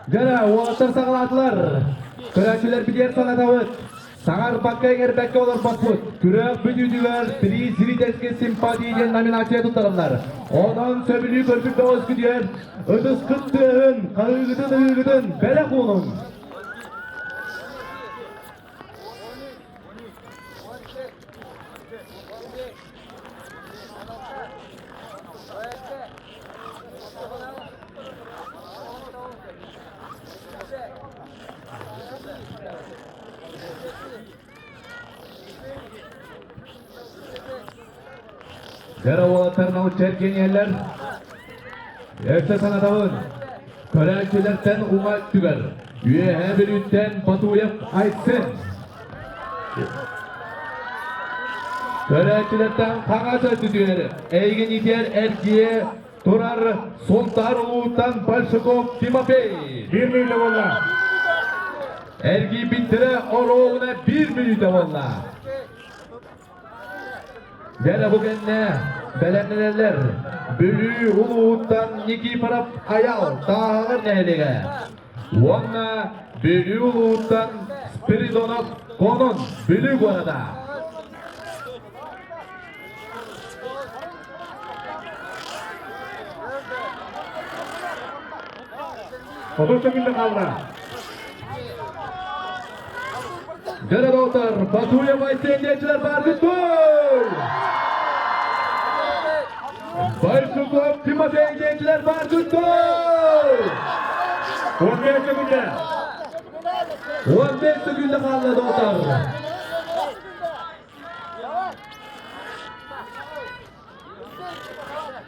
Дьара, уолаттар саҕалаатылар. Көрөөччүлэр билиэр санатабыт. Саҥарбакка-иҥэрбэккэ олорбоппут. Күрэх бүтүүтүгэр «Три зрительские симпатии» диэн номинация туттарыллар. Онон сөбүлүү көрбүт бөҕөскүтүгэр ытыскыт тыаһын, хаһыыгытын-ыһыыгытын бэлэх уунуҥ! Дьэ уолаттар научча эргиниэллэр. Өссө санатабын. Көрөөччүлэртэн уҥа өттүгэр Үөһээ Бүлүүттэн Батуев Айсен. Көрөөччүлэртэн хаҥас өттүтүгэр эйигин итиэр эргийэ турар Сунтаар улууттан Большаков Тимофей. Биир мүнүүтэ буолла. Эргийбиттэрэ оруобуна биир мүнүүтэ буолла. Дьэ бу кэннэ бэлэмнэнэллэр Бүлүү улууһуттан Никифоров Айал Тааһаҕар нэһилиэгэ уонна Бүлүү улууһуттан Спиридонов Конон Бүлүү куората. 30 секунда хаалла. Дьэ доҕоттор, Батуев Айсен диэччилэр бааргыт дуо? Большуков Тимофей диэччилэр бааргыт дуо? 15 секунда. 15 секунда хаалла доҕоттор.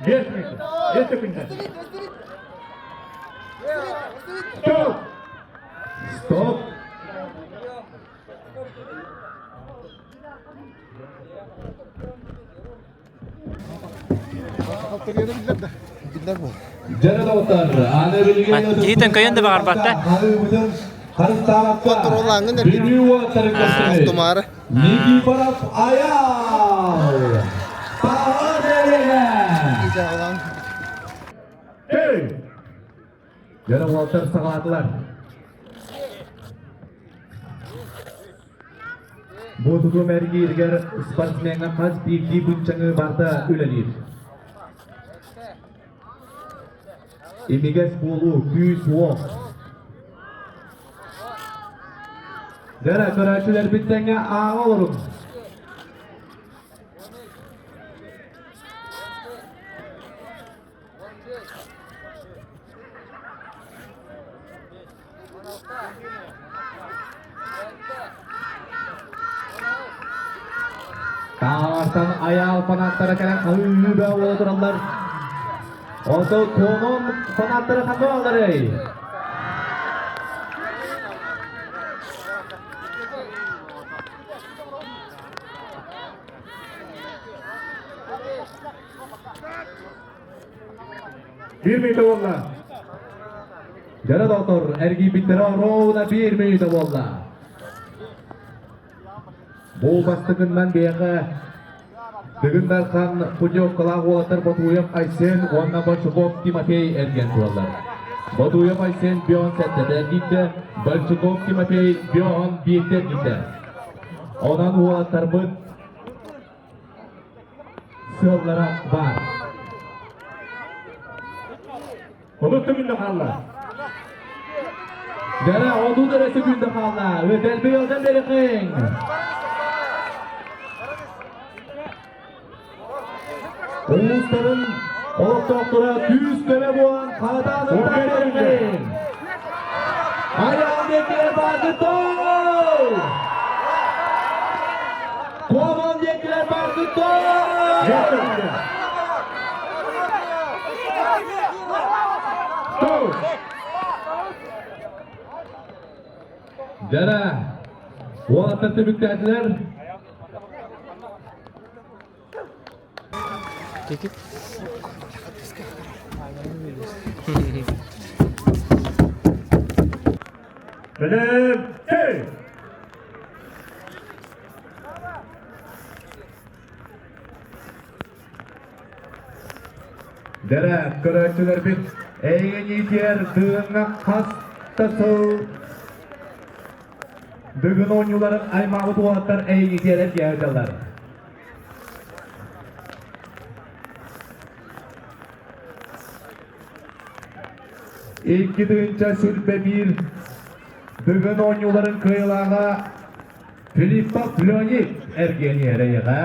5 минут. 5 секунда. Стоп! Стоп! Биллэр бу. Дьэ доҕоттор, аны билигин Киһи төҥкөйөн да баҕарбатта. Харыстаабакка Контроллааҥҥын эргит. Бүлүү уолаттарын көрсөбүт. Тумаары. Никифоров Айаал! Таһа дэриэгэ! Идэҕэлээн. Эй! Дьэ, уолаттар саҕалаатылар. Бу тутум эргииригэр спортсмеҥҥа хас биирдии быччаҥы барыта үлэлиир. Имигэс буолуу, күүс-уох. Дьэ, көрөөччүлэрбит тэҥҥэ ааҕа олоруҥ. Таартан айаал фанаттара кэлэн хаһыы бөҕө тураллар. Ото Куомон фанаттара ханна баалларый? Биир мүнүүтэ буолла. Дьара доктор эргийбиттэрэ ровно биир мүнүүтэ буолла. Бу бастакыннан биһиэхэ Дыгын Дархан путевкалаах уолаттар Ботуев Айсен уонна Большаков Тимофей эргийэн тураллар. Ботуев Айсен бион сэттэтэ эргийдэ, Большаков Тимофей бион биирдэ эргийдэ. Онон уолаттарбыт сыаллара баар. 30 секунда хаалла. Дьара 30 эрэ секунда хаалла. Өтөлбүй отон берихиң. Улуустарын олохтоохторо күүс-көмө буолан хаатаанын берихиң. Айаал диэкилэр бааргыттол! Куоман диэкилэр бааргыттол! Дьара, уолаттар түмүктээтилэр. Бэлэм, Дэрэ, көрөөччүлэрбит эйигин тыыҥҥа хас да сыл Дыгын оонньууларын аймаабыт уолаттар эйигитиэрэр диэһэллэр. 2 тыһыынча 21 Дыгын оонньууларын кыайыылааҕа Филиппов Леонид эргиэн эрэйэҕэ.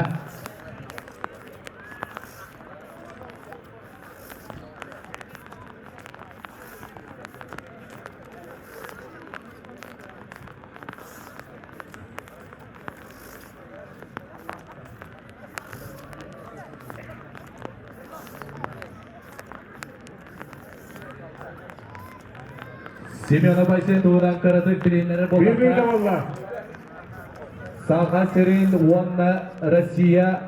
Семенов Айсен туһунан кыратык билиһиннэрэр буоллахха, Саха сирин уонна Россия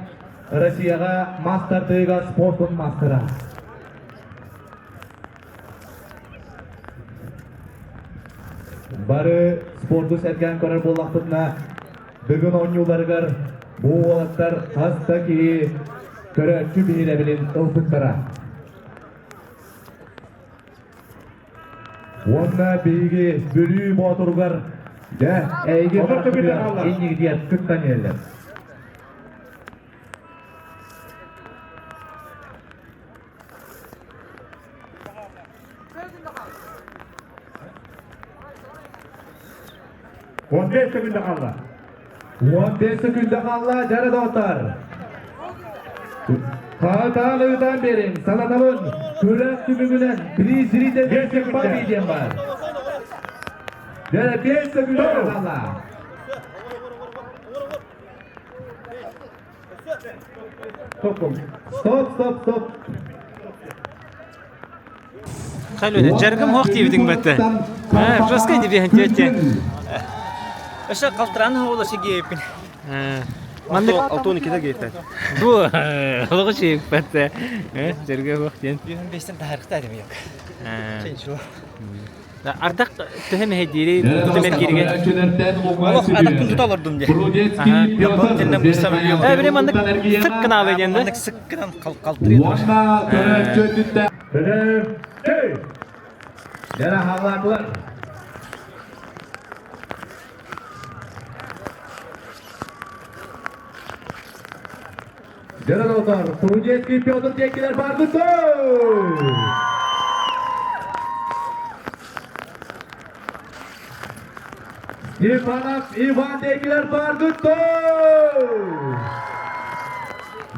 Россияҕа мастардыыга спордун мастера. Бары спорду сэргээн көрөр буоллахпытына, бүгүн оонньууларыгар бу уолаттар хас да киһи көрөөччү биһирэбилин ылбыттара. Уонна биһиги Бүлүү Боотуругар дьэ эйиги харахпытыгар иннигитигэр кыттан иһэллэр. 15 секунда хаалла. 15 секунда хаалла, дьара доҕоттор. Хаатаан ыытан берин, санатабын, күрэх түмүгүнэн приз зрителей победен бар. Дьэ, 5 секунда хаалла. Стоп, стоп, стоп. Халюня, жаргым хоқ диибитиҥ бэтэ. Жестко дибиһэн тиэтте. Өссө қалтыран оҕолор сигиэппин. Маннык Алтон иккитэ гейпет. Бу олоҕу чииппэт. Жаргы хоқ диэн. Бэстен тахарыхта дем yok. Ченчу. Ардах төһө мэһэйдиири бу мэргиригэ? Олох атахпын тута олордум дии. Э, били маннык сык гынаалы диэн да? Маннык сык гынан халтырый турар. Дьэ, хаалаатылар. Дьэ, доҕоттор, Трудецкий Петр диэкилэр баарбыт Степанов Иван диэкилэр бааргыт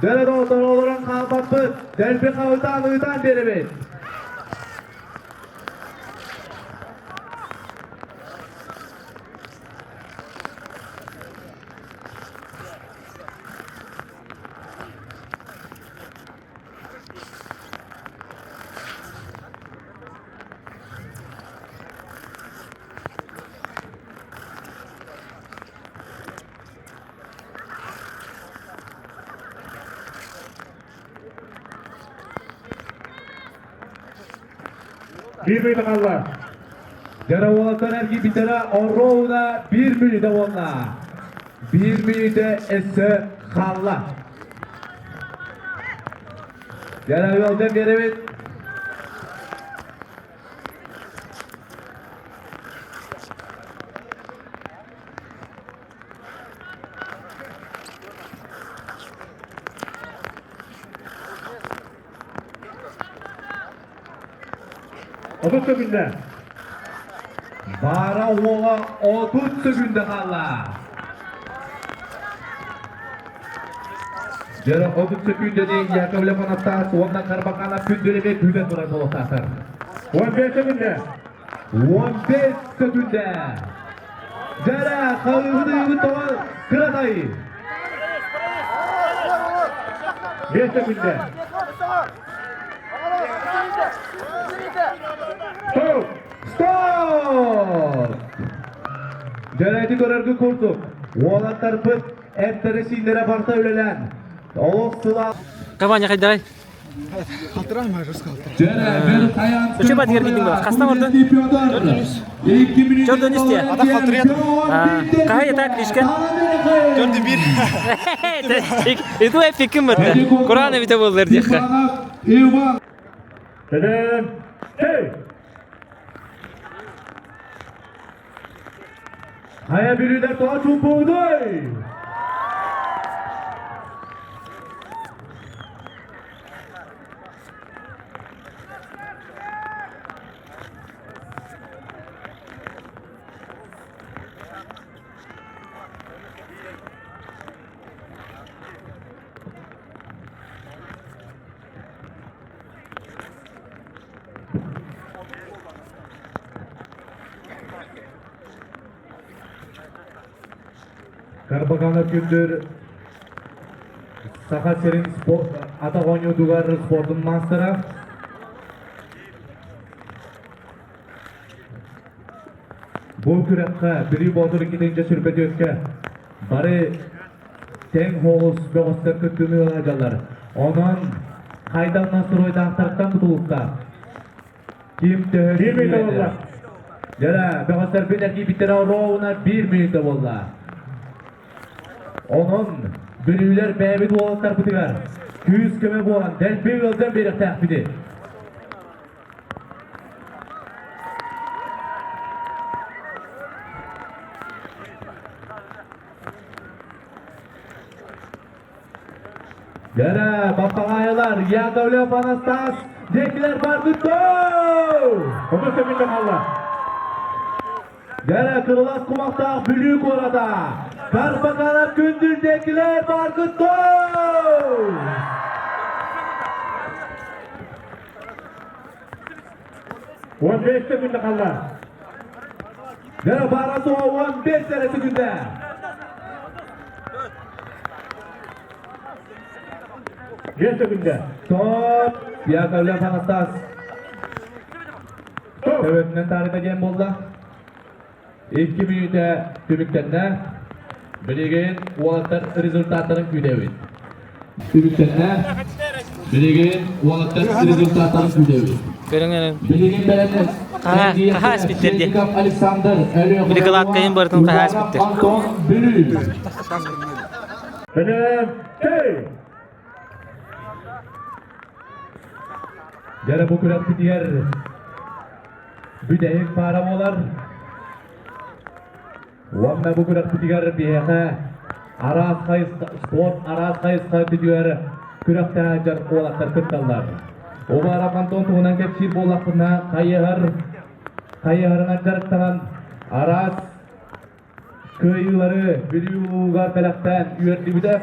Дьэ, доҕоттор, олорон хаалбаппыт, дэлби хаһытаан ыытан биэрэбит. Биир мүнүүтэ хаалла. Дьара уолаттар эргийбиттэрэ оруобуна биир мүнүүтэ буолла. Биир мүнүүтэ өссө хаалла. Дьара ыалдьан биэрэбит. 30 сөкүндэ. Баара уола 30 сөкүндэ хаалла. Дьэ, 30 сөкүндэни Яковлев Анастас уонна Карбаканов күндүлэбэ күүтэн турар буолуохтаахтар. 15 сөкүндэ. 15 сөкүндэ. Дьэ, халыыбыт ыйыбыт тоҕо кыратай. 5 сөкүндэ. Стоп! Стоп! Дьэ, ити көрөргө курдук, уолаттарбыт эттэрэ-сииннэрэ барыта үлэлээн, олох сылаа Каваня хайдагай? Үчү батыгар киирдиҥ дуо? Хастан ордун? Төрдүн истиэ. Хаһай это кличка? Төрдү бир. Иту эппиккин бытта. Куран эбите буоллар диэххэ. Тэдэн! Эй! Хайа бүлүүлэр тоҕо чуумпугунуй? Карбаканов Күндүр Саха сирин спорт атах оонньуутугар спордун маастара. Бу күрэххэ Бүлүү Боотур иккитинчи сүрбэтүөккэ бары тэҥ хоҕус бөҕөстөр кыттыыны ыла Онон хайдах настройдаахтартан тутулуктаах. Ким төһө Биир мүнүүтэ буолла. Дьэ, бөҕөстөрбүт эргийбиттэрэ ровно биир мүнүүтэ буолла. Онон бүлүүлэр бэйэбит уолаттарбытыгар күүс-көмө буолан дэлби ыалдьан биэриэхтээхпитий. Дьэ, баппаҕаайылар Яковлев Анастас диэкилэр барбыт 30 секунда хаалла. Дьэ, кырылас кумахтаах Бүлүү куората Карбаканов күндүл диэкилэр барбыт 15 секунда хаалла. Дьэ, бара суоҕа 15 эрэ секунда. 5 секунда. Стоп! Яковлев Анастас. Стоп! Төбөтүнэн таарыта диэн буолла. 2 мүнүүтэ түмүктэннэ. Билигин уолаттар результаттарын күүтэбит. Түмүктэннэ. Билигин уолаттар результаттарын күүтэбит. Көрүҥ эрэ. Билигин бэлэмнэн. Хаһа испиттэр диye. Александр Били барытын хаһа испиттэр. Антон Бүлүү. Дьэ бу күрэхпитигэр бүтэһик паара буолар. Уонна бу күрэхпитигэр биһиэхэ араас хайысха, спорт араас хайысха өттүгэр күрэхтээх дьон уолаттар кытталлар. Убаров Антон туһунан кэпсиир буоллахпына, хайыһар хайыһарынан дьарыктанан араас кыайыылары Бүлүү улууһугар бэлэхтээн үөрдүбүтэ.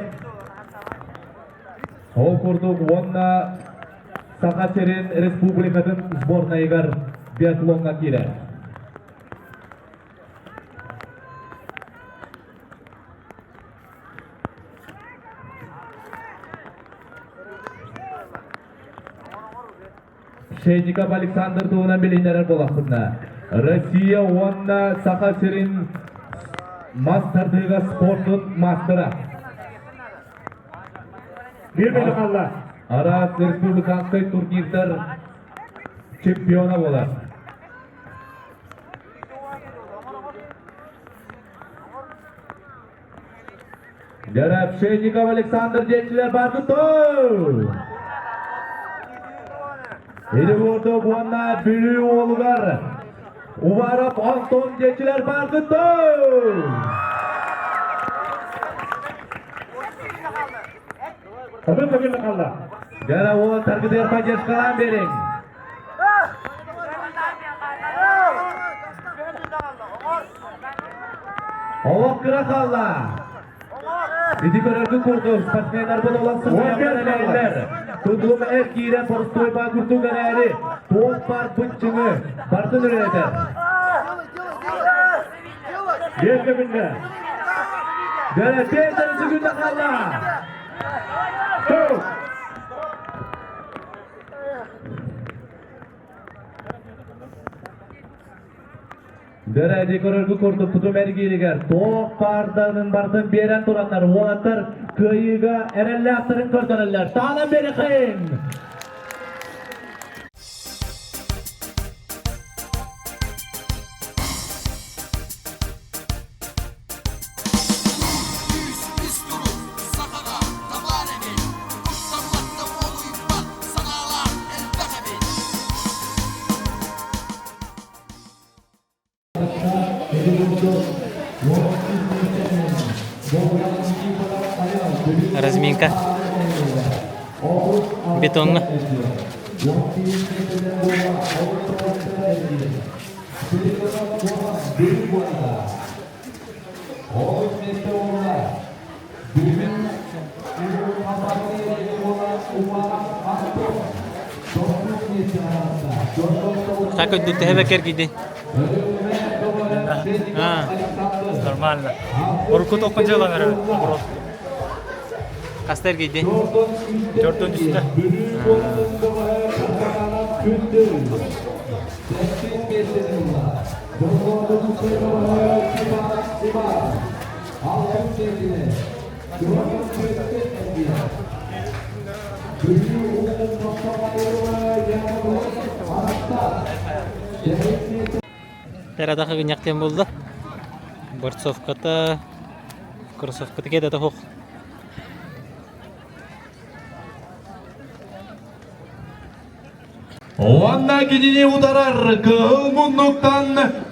Ол курдук уонна Саха сирин республикатын сборнайыгар биатлоҥҥа киирэр. Шейников Александр туһунан билиһиннэрэр буолахпытына, Россия уонна Саха сирин мас тардыыга спордун маастара. Биир бөлөх хаалла. Араас республиканскай турнирдар чемпиона буолар. Горобшенников Александр диэччилэр баатыттар! Или курдук уонна Бүлүү уолугар Уваров Антон диэччилэр баатыттар! Табын табын қалла. Дьэ, уол таргытыгар поддержкалаан бериҥ. Олох кыра хаалла. Ити көрөргүт курдук спортсменнарбыт олох сымыйалар эрэллэр. Тутум эр киирэн боростуой баа курдук эрээри, туох баар быччыҥы бартын үлэлэтэр. Биэс көмүннэ. Дьэ, Петр сүгүнэ хаалла. Стоп! Дөрәди көрөргү курдук тутум эргииригэр туох баарданын бартын биэрэн тураннар уолаттар кыайыыга эрэллээхтэрин көрдөрөллөр. Таалан берихин! Разминка. Бетоҥҥа. Так өйдүн төһө бэккэргийдин? Нормально. Урукку тоққа дьыалан эрэ оборот. Хаста эргийдин? Төрдөн үстэ. Тератаха гынньахтыан буолла. Борцовката, кроссовката киэдэ суох. Уонна кинини утарар кыһыл муннуктан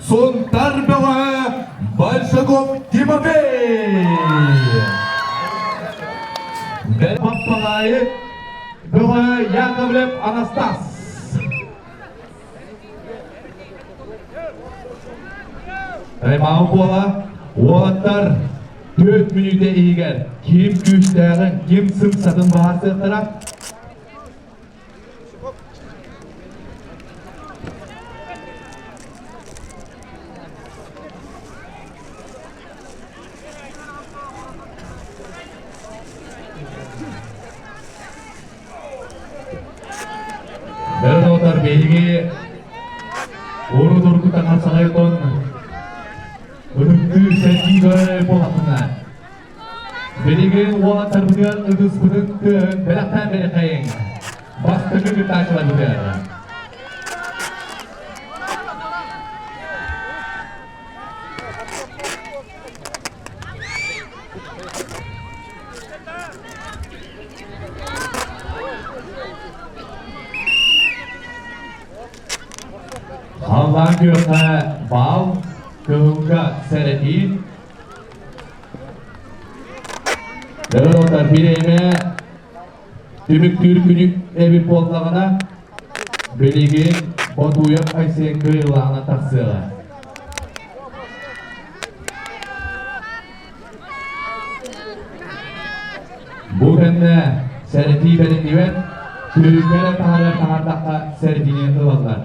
Сунтар бөҕөһө Большаков Тимофей! Баппаҕаайы бөҕөһө Яковлев Анастас! Аймаҕы буола уолаттар 4 мүнүүтэ иһигэр ким күүстээҕин, ким сымсатын баһаарсыахтара. Бөрө биһиги урут-урукку таҥас-саҕайытын ытыктыы сэргии көрөр буолахпына Билигин уолаттарбытыгар ытыспытын тыаһын бэлэхтээн бэриэхэйиҥ. Бастакы кыттааччыларбытыгар. Халлаан күөххэ баал, кыһылга сэрэтии. Дөрө бириэмэ түмүктүүр күнү эбит буоллаҕына, билигин Ботуев Айсен кыайыылааҕына тахсыаҕа. Бу кэннэ сэрэтии бэриллибэт, түһүлгэ эрэ таһыгар таһаардахха сэрэтиини ылаллар.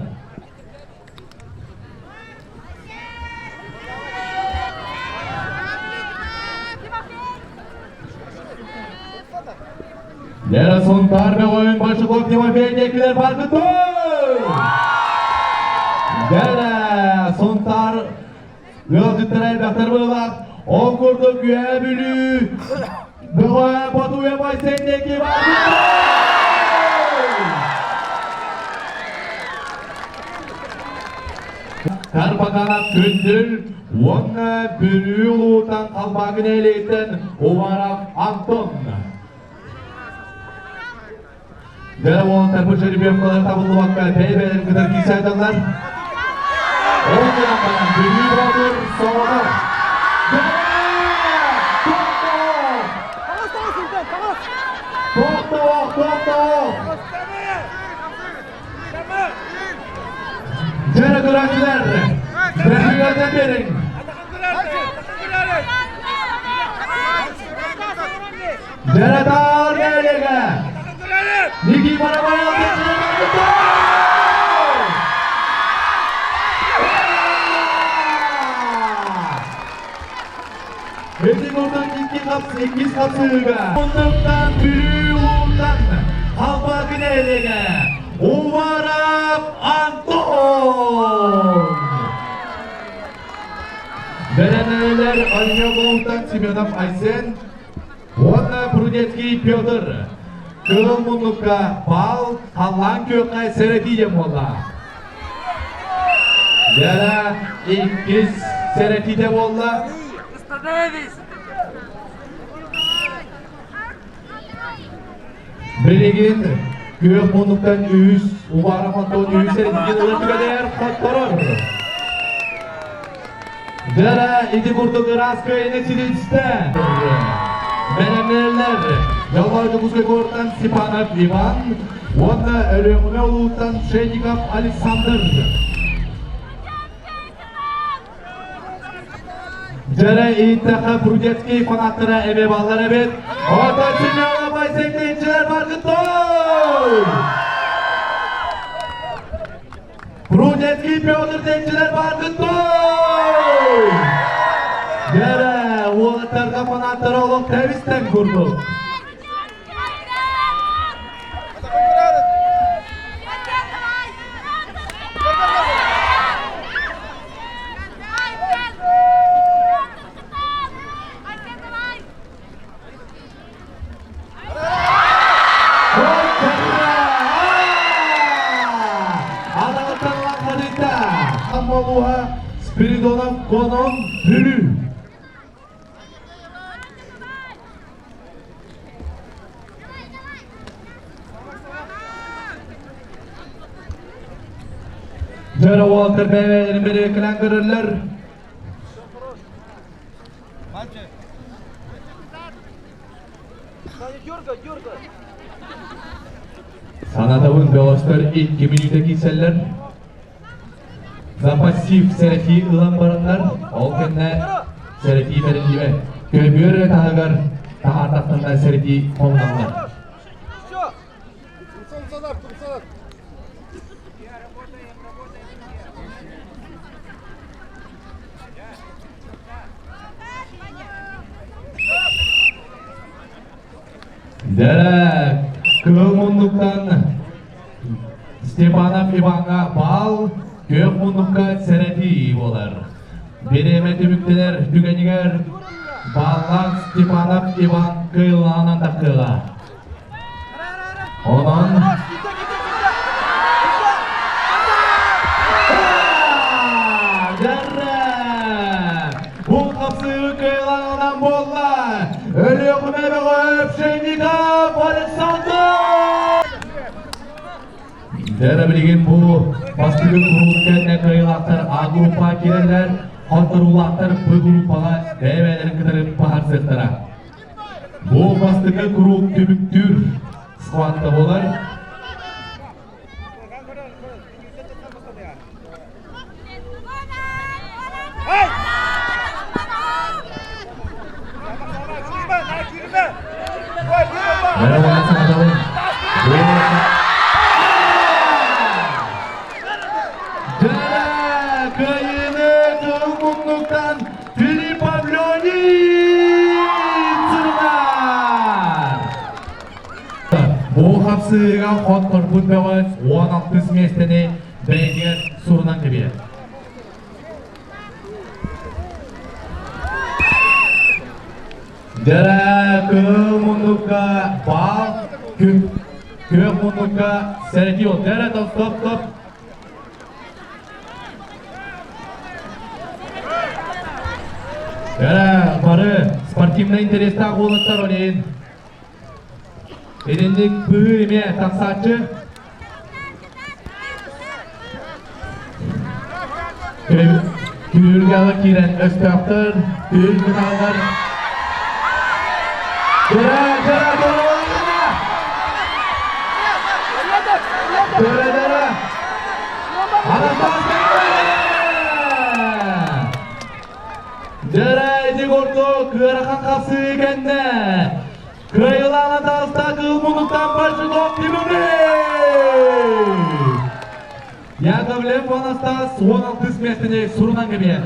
Лера Сунтар бөҕөйүн Большаков Тимофей диэкилэр баргытын! Лера Сунтар Ыалдьыттара элбэхтэр быһыылаах. Ол курдук Үөһээ Бүлүү Бөҕө Ботуйа Байсен диэки Карбаканов Күндүл уонна Бүлүү улууһуттан Халбаакы нэһилиэгиттэн Уваров Антон. Дьэ уолаттар бу жеребьевкалар табыллыбакка бэйэ-бэйэлэрин кытары киирсээдаллар. Ол гынан баран Бүлүү Боотур соҕотох. Тохтоо! Тохтоо! Дьэ көрөөччүлэр, бэһиэдэ биэриҥ! Дьэрэтаар нэһилиэгэ Никифоров Ити курдук икки хапс, иккис хапсыыга Муннуктан Бүлүү улууһуттан Халбаакы нэһилиэгэ Уваров Антон! Бэлэмнэнэллэр Оленёк Семенов Айсен уонна Прудецкий Петр. Кыһыл муннукка баал халлаан күөххэ сэрэтии диэн буолла. Дьэ, иккис сэрэтиитэ буолла. Билигин күөх муннуктан үс Уваров Антон үс сэрэтиитин ылар түгэнигэр хотторор. Дьэ, ити курдук ыраас кыайыыны ситистэ. Бэлэмнэнэллэр Дьоллоох Дьокуускай куораттан Степанов Иван уонна Өлүөхүмэ улууттан Шеников Александр. Дьэрэ ииттэххэ Прудецкий фанаттара эмиэ баллар эбит. Оттон Семенов Айсен баргытой! Прудецкий Петр тэнчилэр баргытой! Дьэрэ, уолаттарга фанаттара олох тэбистэн курдук. Спиридонов Конон Бүлүү. Дьөрө уолаттар бэйэ-бэйэлэрин бэрэбиэркэлээн көрөллөр. Санатабын бөҕөстөр икки мүнүүтэ киирсэллэр. Запассив сэрэтии ылан бараннар, ол кэннэ сэрэтии бэриллибэт. Көбүөр эрэ таһыгар таһаардахтарына сэрэтии хомуналлар. Дьэ, кыһыл муннуктан Степанов Иваҥҥа баал, күөх муннукка сэрэтии буолар. Бириэмэ түмүктэнэр түгэнигэр бааллаах Степанов Иван кыайыылааҕынан тахсыаҕа. Онон Бу хапсыы кыайыылааҕынан буолла Өлүөхүмэ бөҕө Пшенников Александр! Дьэ билигин бу Бастакы куруук кэннэ кыайыылаахтар А группаҕа киирэллэр, хотторуулаахтар Б группаҕа бэйэ-бэйэлэрин кытары баһарсыахтара. Бу бастакы куруук түмүктүүр схватка буолар. Кыайыыны кыһыл муннуктан Филиппов Леонид Сурунар! Бу хапсыыга хотторбут бөҕөс 16 миэстэни бэйэтигэр сурунан кэбиһэр. Дьэ, кыһыл муннукка баал, күөх муннукка сэрэтии ол. Дьэ, стоп, стоп, стоп. Дьэ, бары спортивнай интерестээх уолаттар олейин. Итинник быһыы эмиэ тахсааччы. Түһүлгэҕэ киирэн өстөөхтөр, түһүл кытааллар. Дьэ, дьэ, дьэ, Дөрө-дөрө! Дьэрэ ити курдук ыарахан хапсыы кэннэ Кыайылаана таста кыл мунуктан Большаков Тимур Яковлев Анастас 16 миэстэни сурунан кэбиһэр.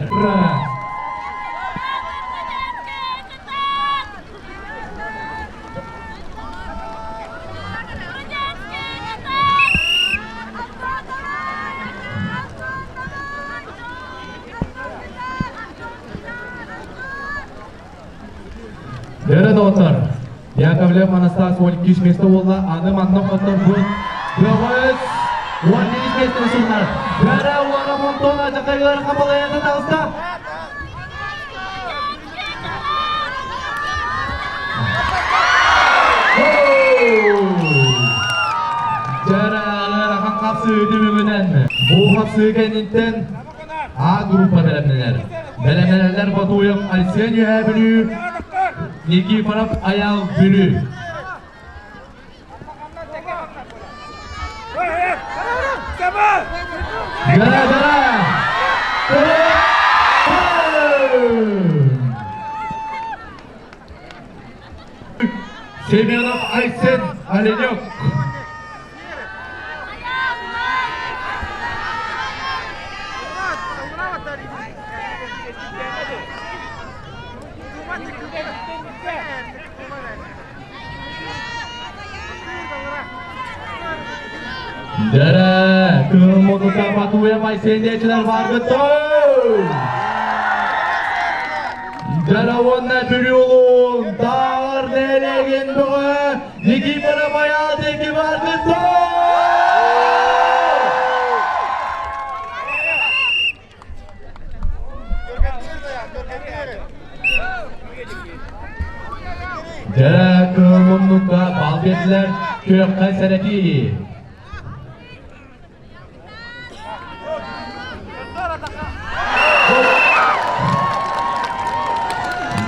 Дөрө доҕоттор, Яковлев Анастас 12 место буолла, аны манна хотторбут Бөҕөс 11 миэстэни сурунар. Дөрө уора Монтона Дьакайыар хапалайата таҕыста. Дьэрэ ыарахан хапсыы түмүгүнэн бу хапсыы кэнниттэн А группа бэлэмнэнэр. Бэлэмнэнэллэр Батуев Айсен Үөһээ Бүлүү, Никифоров Айаал Бүлүү. Дьэрэ, дьэрэ! Семенов Айсен Оленек. Дэрэ, кыһыл Батуев Айсен диэчилэр бааргыт Дэрэ уонна Бүлүү улуун Тааҕар нэһилиэгин бөҕө Никифоров Байаал диэки бааргыт Дьэ, кыһыл муннукка бал биэрдилэр, күөххэ сэрэтии.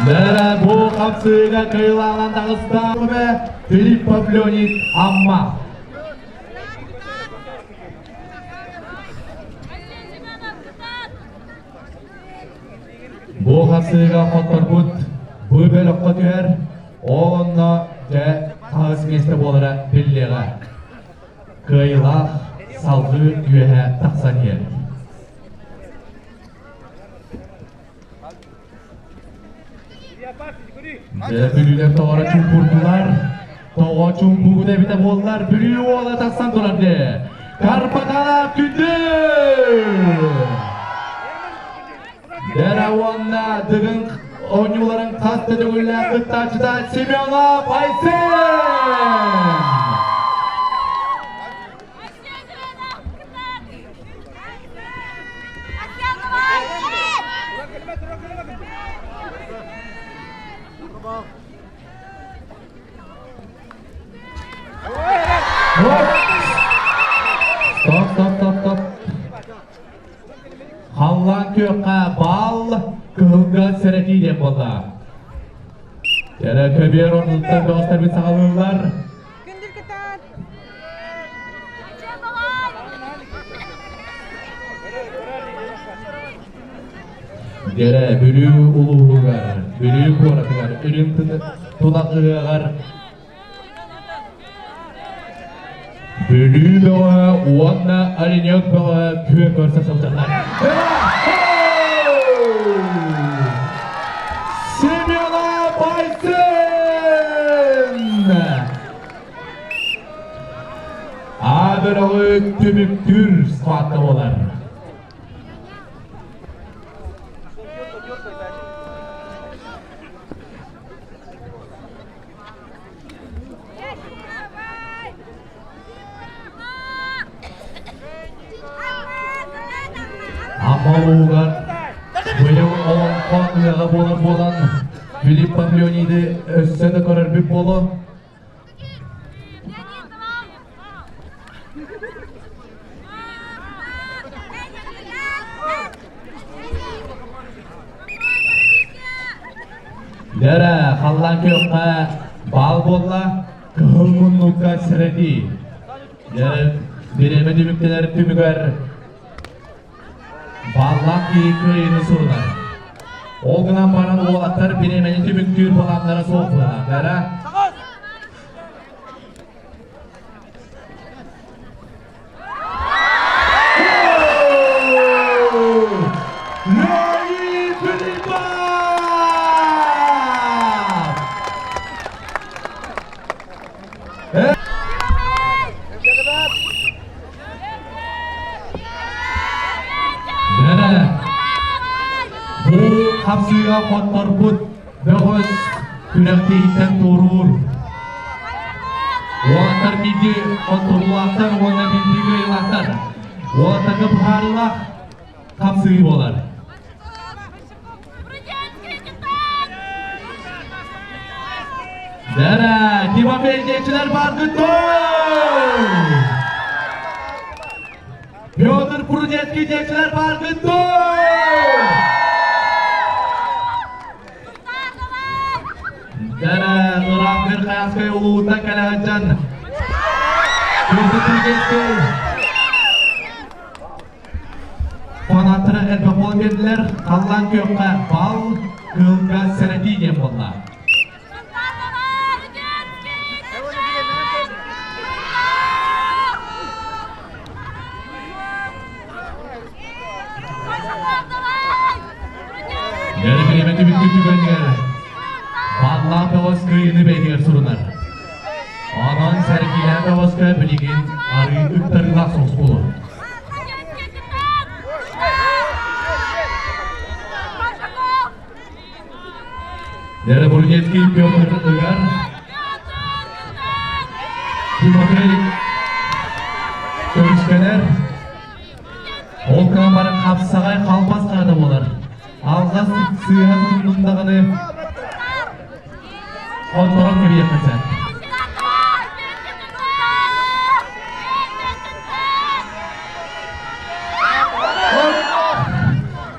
Дьэ, бу хапсыыга кыайыылааҕынан таҕыста Филиппов Леонид Амма. Бу хасыыга хотторбут бу бөлөххө түһэр, онно дьэ хаһыс миэстэ буолара биллиэҕэ. Кыайыылаах салгыы үөһэ тахсан иһэр. Дьэ, бүлүүлэр тоҕоро чуҥкурдулар. Тоҕо чуҥкугут эбитэ буоллар, Бүлүү уола тахсан турар дии. Карпаталаах күндү! Дэрэ уонна Дыгын оонньууларын хас да төгүллээх кыттааччыта Семенов Айсен! Стоп, стоп, стоп, стоп. Кыһылга сэрэтии диэн буолла. Кэрэ көбүөр ордуттан бөҕөстөрбүт саҕалыыллар. Дьэрэ Бүлүү улууһугар, Бүлүү куоратыгар, Үрүҥ Тунах ыһыаҕар Бүлүү бөҕө уонна Оленек бөҕө күөн көрсө сылдьаллар. Семенов Айсен! А бөлөҕү түмүктүүр схватка буолар. Амма улууһугар быйыл олоҥхо ыһыаҕа буолар буолан, Филипп Пафлиониды өссө да көрөрбүт буолуо. Дэрэ, халлаан күөххэ баал буолла, кыһыл муннукка сэрэтии. Дэрэ, бириэмэ түмүктэнэр түмүгэр бааллаах киһи кыайыыны сурунар. Ол гынан баран уолаттар бириэмэни түмүктүүр былааннара суох буолар. Леонид Филиппов! Бу хапсыыга хотторбут бөҕөс күрэхтэһииттэн туоруур. Уолаттар биирдии хотторуулаахтар уонна биирдии кыайыылаахтар. Уолаттарга быһаарыылаах хапсыы буолар. Дэрэ, Тимофей диэччилэр бааргыт Петр Прудецкий диэччилэр бааргыт Дэрэ, Ыраах Верхоянскай улуута кэлэ сылдьан Петр Прудецкий Фанаттара элбэх буолан биэрдилэр. Халлаан күөххэ бал, кыылга сэрэтии диэн буолла. Бэрэбириэмэ түмүктүү түгэнигэр Баллаах бөҕөс кыайыыны бэйэтигэр сурунар. Онон Сэргиилээх бөҕөскө билигин арыы ыктарыылаах соҕус буолуо. Деребурнецкий Петр Ыгар, Тимофей көмүскэнэр, ол гынан баран хапсаҕай халбас хаата буолар. Алҕас сыыһа тутуннун даҕаны Онторон кэбиһиэххэ сөп.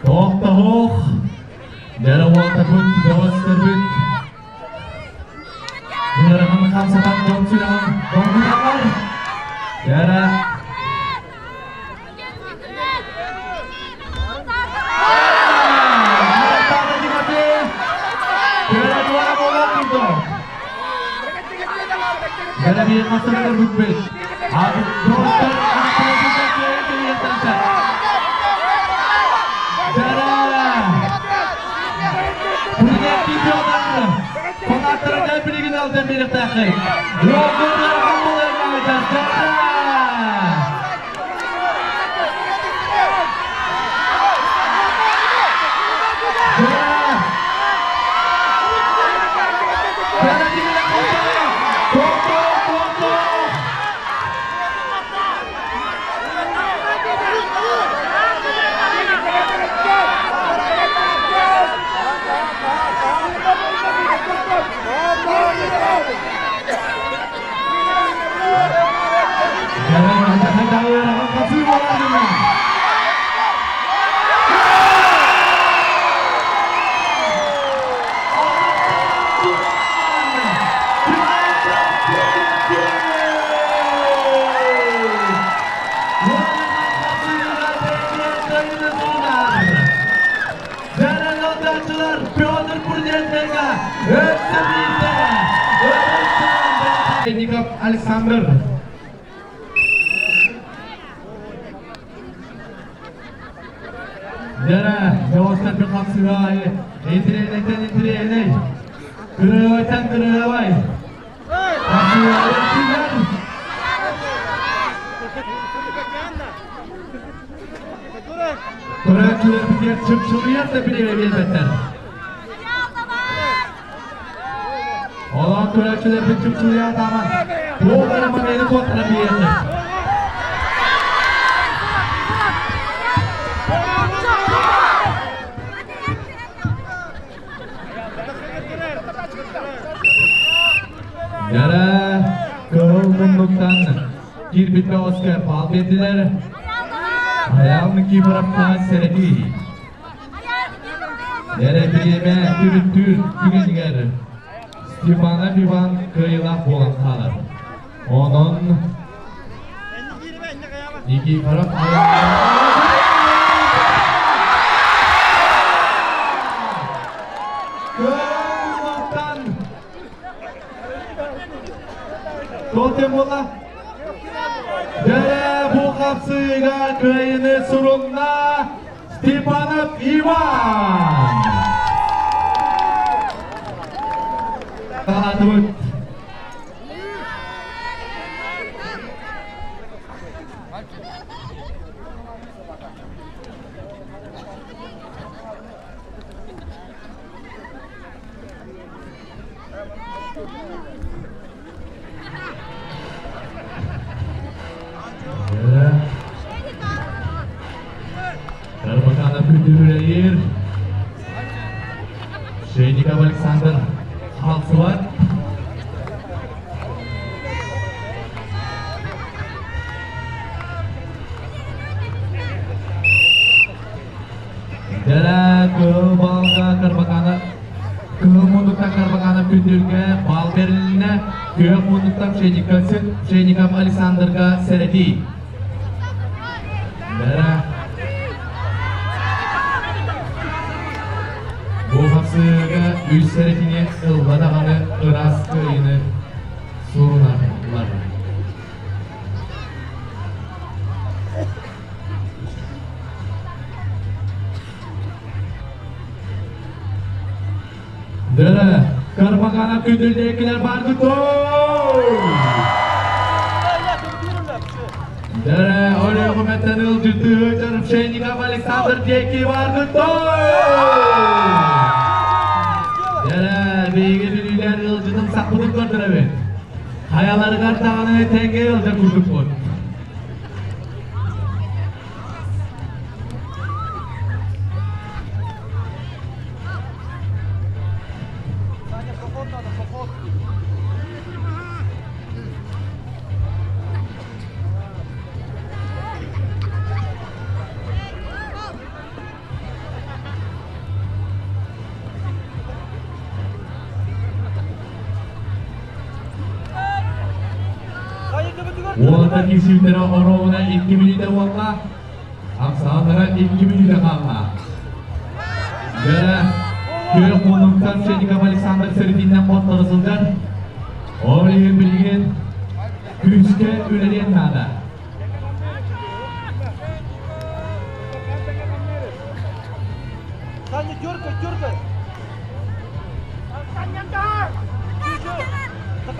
Тохтоһуох, дьэрэ уолтапыт, бөҕөстөрбүт, ыарахан хамсатан дьон сүрэҕин долгуталлар. Дьэрэ Билигин ыалдьааччылар Петр Пруденцега өссө биирдэ Ников Александр. Дьэрэ, дьоҕустар bir хапсыгай, интириэнэйтэн интириэнэй, кырыабайтан кырыабай. Хапсыгайы күлэр. Көрөөччүлэр битиэр чыпчылыйар да билиэ биэрбэттэр. Олоон көрөөччүлэрбит чыпчылыйаатааман, туох эрэ момены куоттара биэрдэ. Дьэрэ, кыһыл муннуктан киирбит бөҕөскө пал биэрдилэр. Айаал Никифоровка сэрэтии. Эрэбириэмэ түмүктүүр түгэнигэр Степанов Иван кыайыылаах буолан хаалар. Онон Никифоров Кыайыылаахтан Тотем буолла. Дьэ, бу хапсыыга кыайыыны сурунна Степанов Иван! Хаатыбыт. Карбаканов күндүрүлэйир. Шейников Александр халсыбат. Дэрэ кыһыл балга Карбакана Кыһыл муннуктан Карбаканов күндүргэ бал берилинне. Күөх муннуктан Шейников Александрга сэрэтии. Дэрэ Бу хапсыыга үс сэрэтини ылла даҕаны ыраас кыайыыны сурунарлар. Дөрө, Карбакана күндүлдээкилер барды Дөрө, Олег ылдьыты Черепшенников Александр диэки барды Дөрө, биһиги бүлүүлэр ыалдьытын сахпытын көрдөрөбүт. Хайаларыгар даҕаны тэҥҥэ ыалдьар курдукпут. Уолаттар киирсиилэрэ оруобуна 2 мүнүүтэ буолла. Хамсааллара 2 мүнүүтэ хаалла. Дьэ, күөх муннуктан Шеников Александр Серединнэн хотторо сылдьар. Ол иһин билигин күүскэ үлэлиэн наада. Саня, дергай, дергай!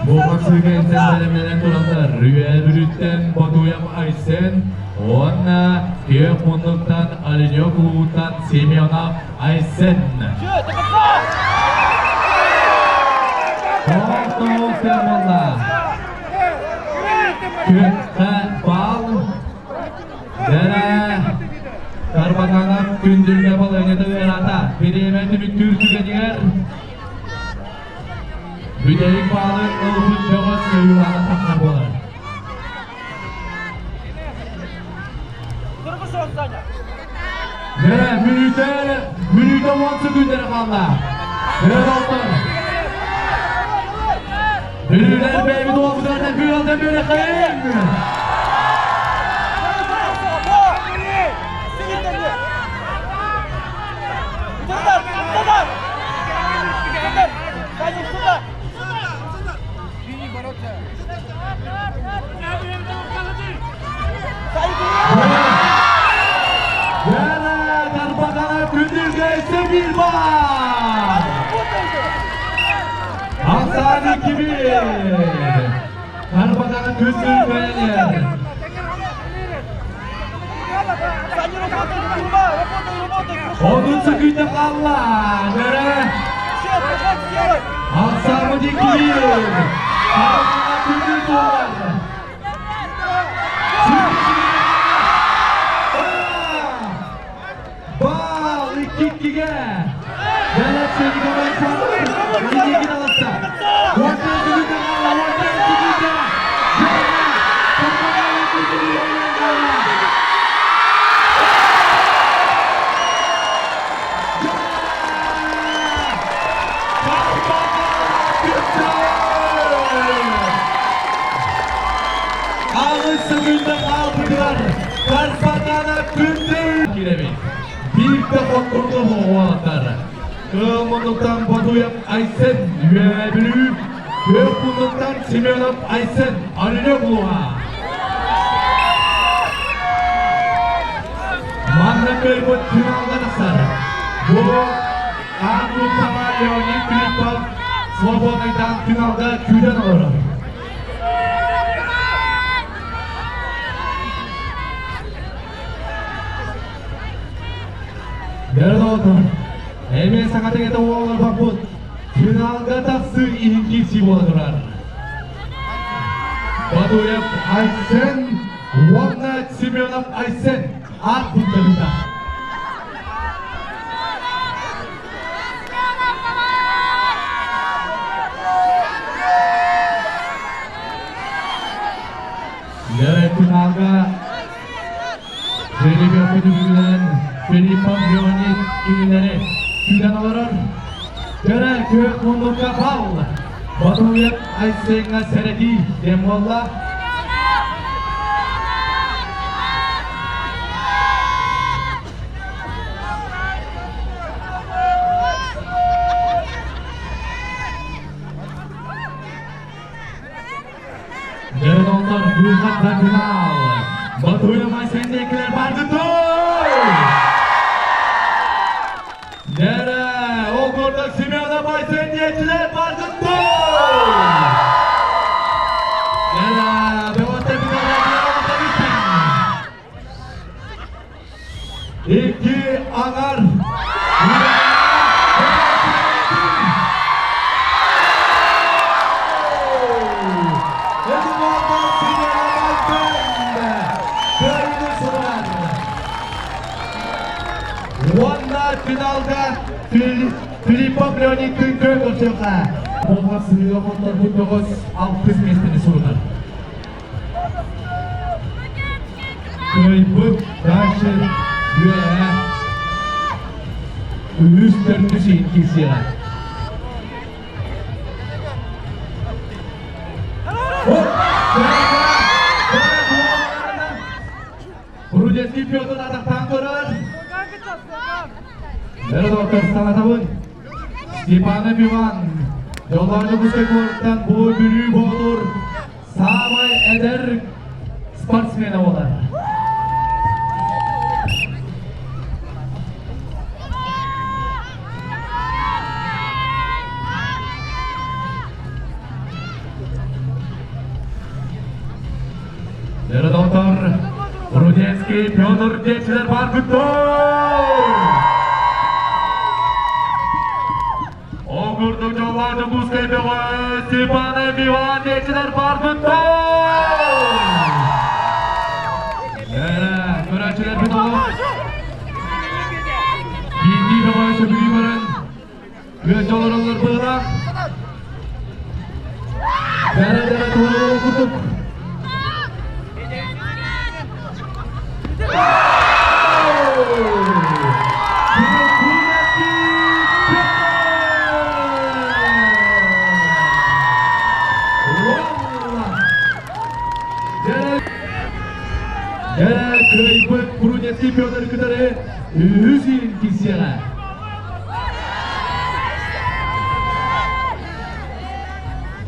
Бу хапсыыга интэн бэлэмнэнэн тураллар Үөбүрүттэн Ботуев Айсен уонна күөх муннуктан Оленек улууттан Семенов Айсен. Тоҕус буолла. Күөххэ бал Дэрэ Карбаканов күндүлгэ балыанньата ыараата. Бириэмэ түмүктүүр түгэнигэр бүтэһик баалы ылбыт бөҕөс кыайыылааҕа тахсар буолар. Дэрэ мүнүүтэ мүнүүтэ 10 секундера хаалла. Дэрэ доҕоттор. Бүлүүлэр бэйэбит уолбутугар бүөлдэ бүрэхэйин! Күндүргэ өссө биир баар! Ахсаан 2-1. Карпатаны Күндүр кыайан Onun sekünde хаалла. Нөрө. Ахсааммыт 2-1. Карпатана Күндүр буолар. Бал 2-2-ге. Галатсыйга Илигин алатта. Уонна сүгүтэ хаалла, уонна сүгүтэ. Аҕыс секунда хаалбытыгар Карпатана күндү кирэбит. Биирдэ хотторду уолаттар. Кыыл муннуктан Ботуев Айсен Үөһээ Бүлүү, Күөх муннуктан Семенов Айсен Оренек улууһа. Манна кыайбыт финалга тахсар. Бу аан группаҕа Леонид Филиппов свободныйдан финалга күүтэн олорор. Дөрдоотор, эмиэ саҥа тегете уолларбаппыт финалга тахсыы иһин киирсии буола турар. Батуев Айсен уонна Семенов Айсен аат былдьаһыыта. Лера финалга Жеребьевка түмүгүнэн Филиппов Леонид кинилэри күүтэн олорор. Көрө күөх муннукка бал! Батуев Айсеҥҥа сэрэтии диэн буолла. Дьэ, доҕоттор, выход на финал! Батуев Айсен диэкилэр бардытой! Нэрэ, ол курдук Семенов Айсен диэчилэр бардытой! Нэрэ, бөҕөттөр Икки аҥар Уонна финалга Филиппов Леонид Күнкө көрсүөххэ. Болҕа сыыга хотторбут бөҕөс алтыс миэстэни сурунар. Кыайбыт дальше үөһэ үһүс төрдүс иһин киирсиэҕэ. Рудецкий Петр атахтаан көрөр. Доктор санатабын. Степанов Иван Дьоллоох Дьокуускай куораттан бу Бүлүү Боотур саамай эдэр спортсмена буолар. Доктор Рудецкий Петр диэчилэр бар Ол курдук дьоллоох Дьокуускай бөҕө Степанов Иван диэчилэр бар Эрэ, көрөөччүлэрбит олох биирдии бөҕө сөбүлүү көрөн күөс олороллор быһыылаах. Бэрэ-бэрэ туоралар курдук. Кыайбыт Прудецкий Петр кытары үһүс иһин киирсиэҕэ.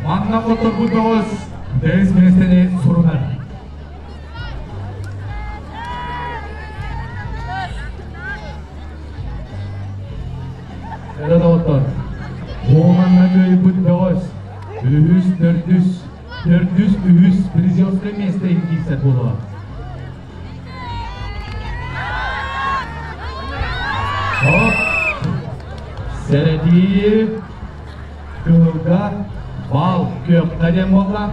Манна хотторбут бөҕөс бэһис миэстэни сурунар. Эрэ доҕоттор, Буоманна кыайбыт бөҕөс, үһүс, төрдүс, төрдүс, үһүс призерскай миэстэ киирсэр буолуо. Оп! Сэрэтии кыһылга бал күөххэ диэн буолла.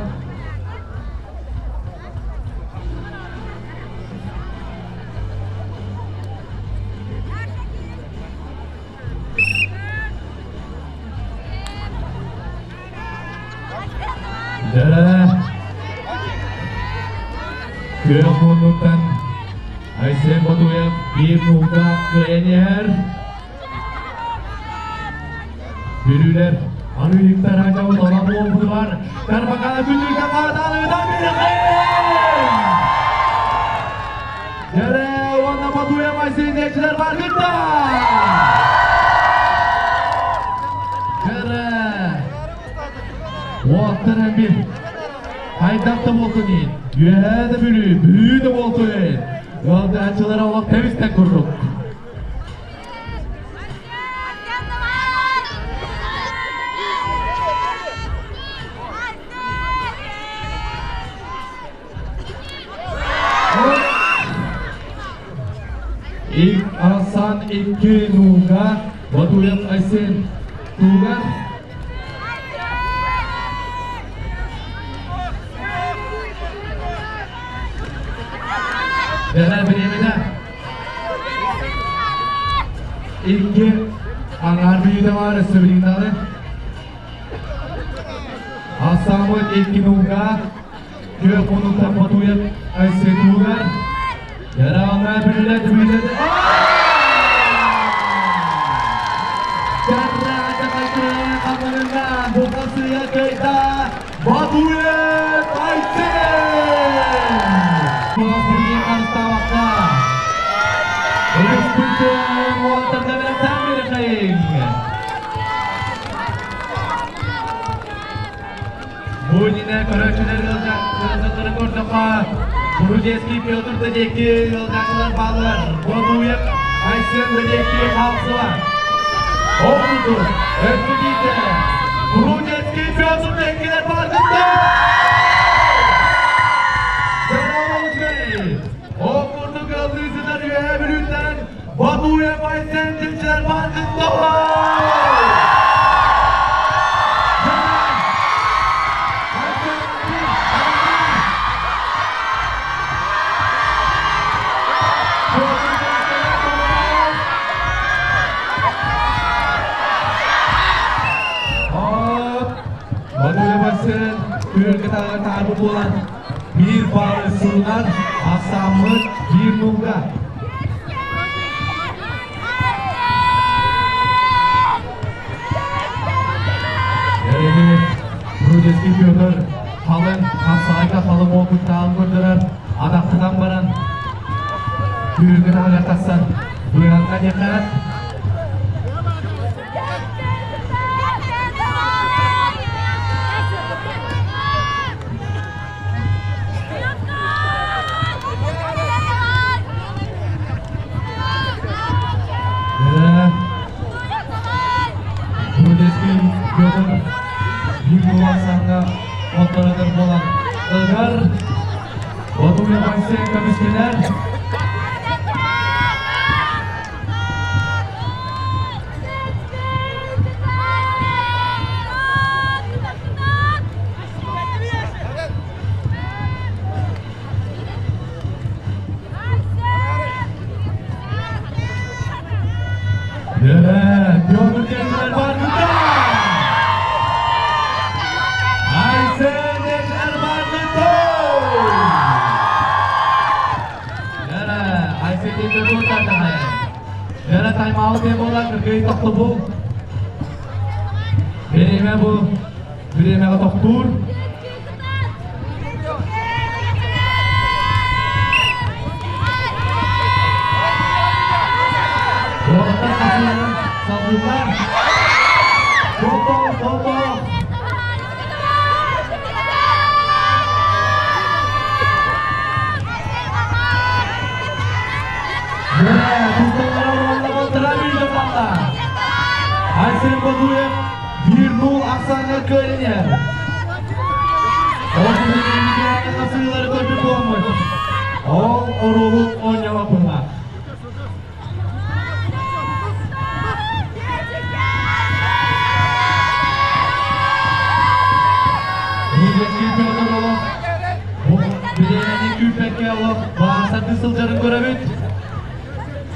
Дьэ, күөх муннуктан Айсен Ботуев биир нуука кыайан иһэр. Бүлүүлэр арыйыктар хачабыт олом уопутугар Карбакана бүлүүгэ хаатаалыгынан Дьэрэ уонна Ботуев Айсен диэччилэр бар кытта! Дьэрэ! Уоттар эмир хайдах да буолтун иһин, үөһээ да Бүлүү, Бүлүү да буолтун иһин, ыалдьааччылара олох тэбистэн курдук. Ик Асан икки нууга Батуев Айсен тугар Дара бириэмэтэ икки аҥаар бүлүүдэ баар өссө билигин Асамыт икки нууга Күөх муннуктан Батуев Айсен тугар Дара бүлүүлэ бүлүүлэ Батуев Айсен! Өрөспүүбүлүкэ уолаттарга бэлэхтээн биэрэхэйиҥ! Бу иннинэ көрөөччүлэр ыалдьалларын көрдөххө, Бурудецкий Петр да диэки ыалдьааччылар бааллар. Бодуев Айсен да диэки хаалсылар. Ол курдук, өссө биирдэ Бурудецкий Петр диэкилэр бааллар. Ол курдук ыаллыы сытар Үөһээ Бүлүүттэн Бодуев Айсен диэччилэр бааллар. Буолан биир баалы сурунар ахсааммыт биир нууга. Эрэни Рудецкий Петр халыҥ хапсаҕайга халыҥ уопуттааҕын көрдөрөр, атахтанан баран күһүҥҥү таһыгар тахсан быыһанна диэххэ Рудецкий Петр биир улаасаҥҥа хотторотор буолан ыгар Батуя Айсен көмүскэнэр. Петр Дечилер баргыта! Айсен Дечилер баргыта! Айсен Дечилер баргыта! Дьэрэ тайм-аут диэн буолла, кыргый тохтобул. Бириэмэ бу бириэмэҕэ тохтуур. Уолаттар хасыыларын салгыыллар. Тото, тото! Тусталлара уонна балтара бүүрдэ хаалла. Айсен Бодуев 1-0 ахсааҥҥа кыайан иһэр. Ол хасыылары көрбүт буоламмыт. Ол оруолун оонньообоппуна. Лидерский Петр олох бу бириэмэни күүппэккэ олох баасардыы сылдьарын көрөбүт.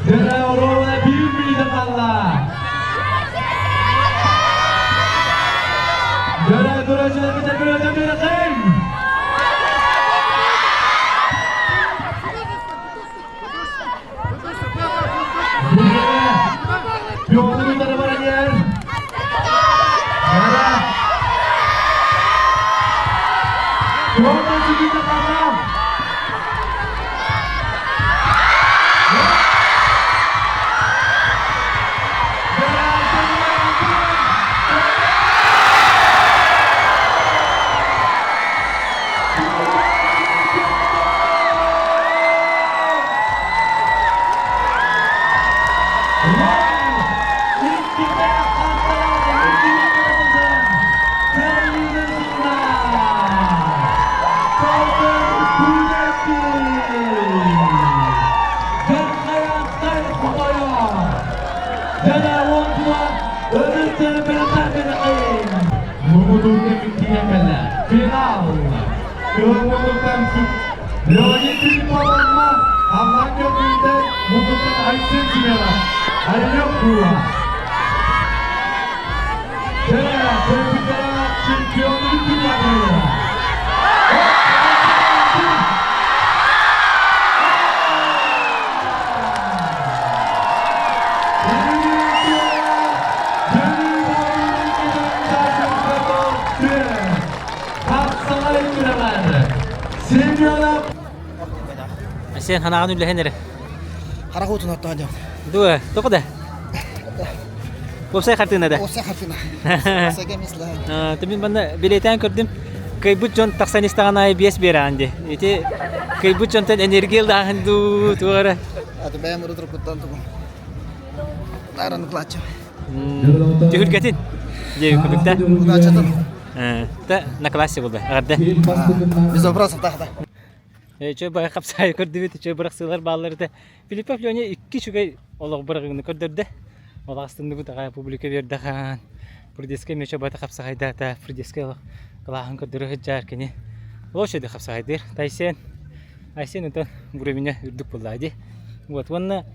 Дөрө оруобуна биир мүнүүтэ хаалла. Дөрө көрөөччүлэрбитэ көрөөччү көрөккүн! Петр утары баран иһэр. Дөрө. Петр сүгүүтэ хаалла. Финал! Кыһыл Леонид Филипповна Аллан Көкүлтэ Мундуктан Айсен Семенов Арилев Кула Дьэ, төрөппүттэрэ чемпиону күннээҕэ. Сен ханаҕын үллэһэн эрэ. Харах уутун оттоон дьон. Дуо, тоҕо да? Уопсай хартыына да? Уопсай хартыына. Уопсайга эмиэ сылаһан. Мин манна билиэтээн көрдүм. Кыайбыт дьон тахсан истэҕин аайы биэс биэрэҕин дии. Ити кыайбыт дьонтон энергия ылааһын дуу, туох эрэ. Аты бэйэм урут уруккуттан тугум. Таараны кылааччы. Түһүлгэтин диэбит курдук да? Удачатын. Та на классе буолла. Аҕарда. Без вопросов тахта. Чө бай хапсаайы көрдүбүт, чө бырахсыылар бааллар этэ. Филиппов Леня икки үчүгэй олох бырагыны көрдөрдө. Олаастынныбыт аҕай публика биэрдэ хаан. Прудецкай мече бата хапсахайдаата. Прудецкай олох кылааһын көрдөрө сылдьар кини. Лошади хапсахайдыр. Тайсен Айсен онтон уровеня үрдүк буолла дии. Вот уонна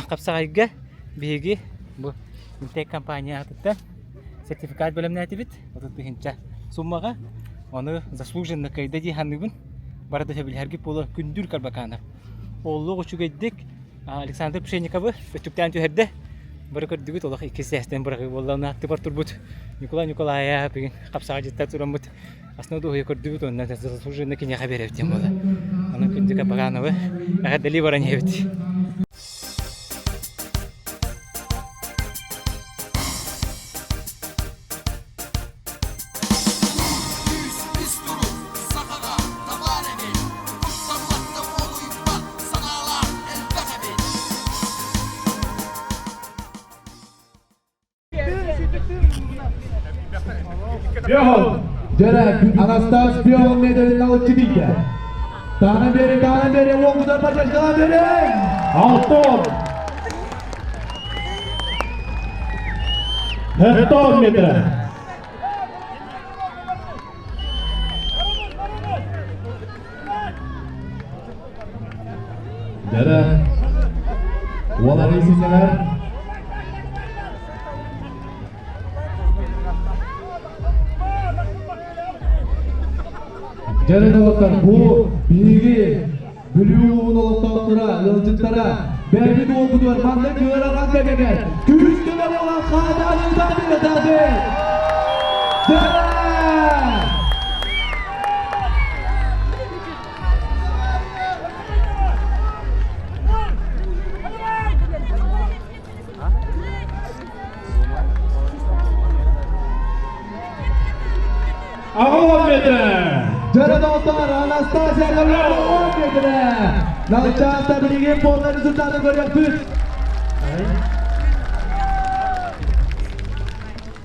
хапсаҕайга биһиги бу Интек компания аатыттан сертификат бэлэмнээтибит 30 тыһыынча суммаҕа. Ону заслуженно кыайда дии саныыбын. Бары да сөбүлэһэргит буолуо Күндүл Карбаканов. Оллуох үчүгэйдик Александр Пшенниковы өттүктээн түһэрдэ. Бары көрдүгүт олох иккис сээстэн быраҕыы буолла. Ону аттыбар турбут Николай Николаев бүгүн хапсаҕайдьыттар тураммыт Основной дуоһуйа көрдүбүт уонна заслуженно киниэхэ биэрэбит диэн буолла. Онон күндү Капагановы эҕэрдэлии баран иһэбит. Дьэрэ, Анастас Пион медалин алыччы тиийдэ. Таана бери, таана бери, уолгутар поддержкалаан бери! Алтон! Хеттон метр. Дьэрэ, уолары синньэнэр. Дьэрэ доҕоттор, бу биһиги Бүлүү улууһун олохтоохторо, ыалдьыттара бэйэбит уолбутугар маннык ыарахан кэмигэр күүс-көмө буолан хаатаан ыытаатыҥ Дьэрэ! Аҕа метрэ! Дьэрэ доҕоттор, Анастасия Гавриловна 10 метрэ! Налычаата билигин буолла результаты көрүөхпүт.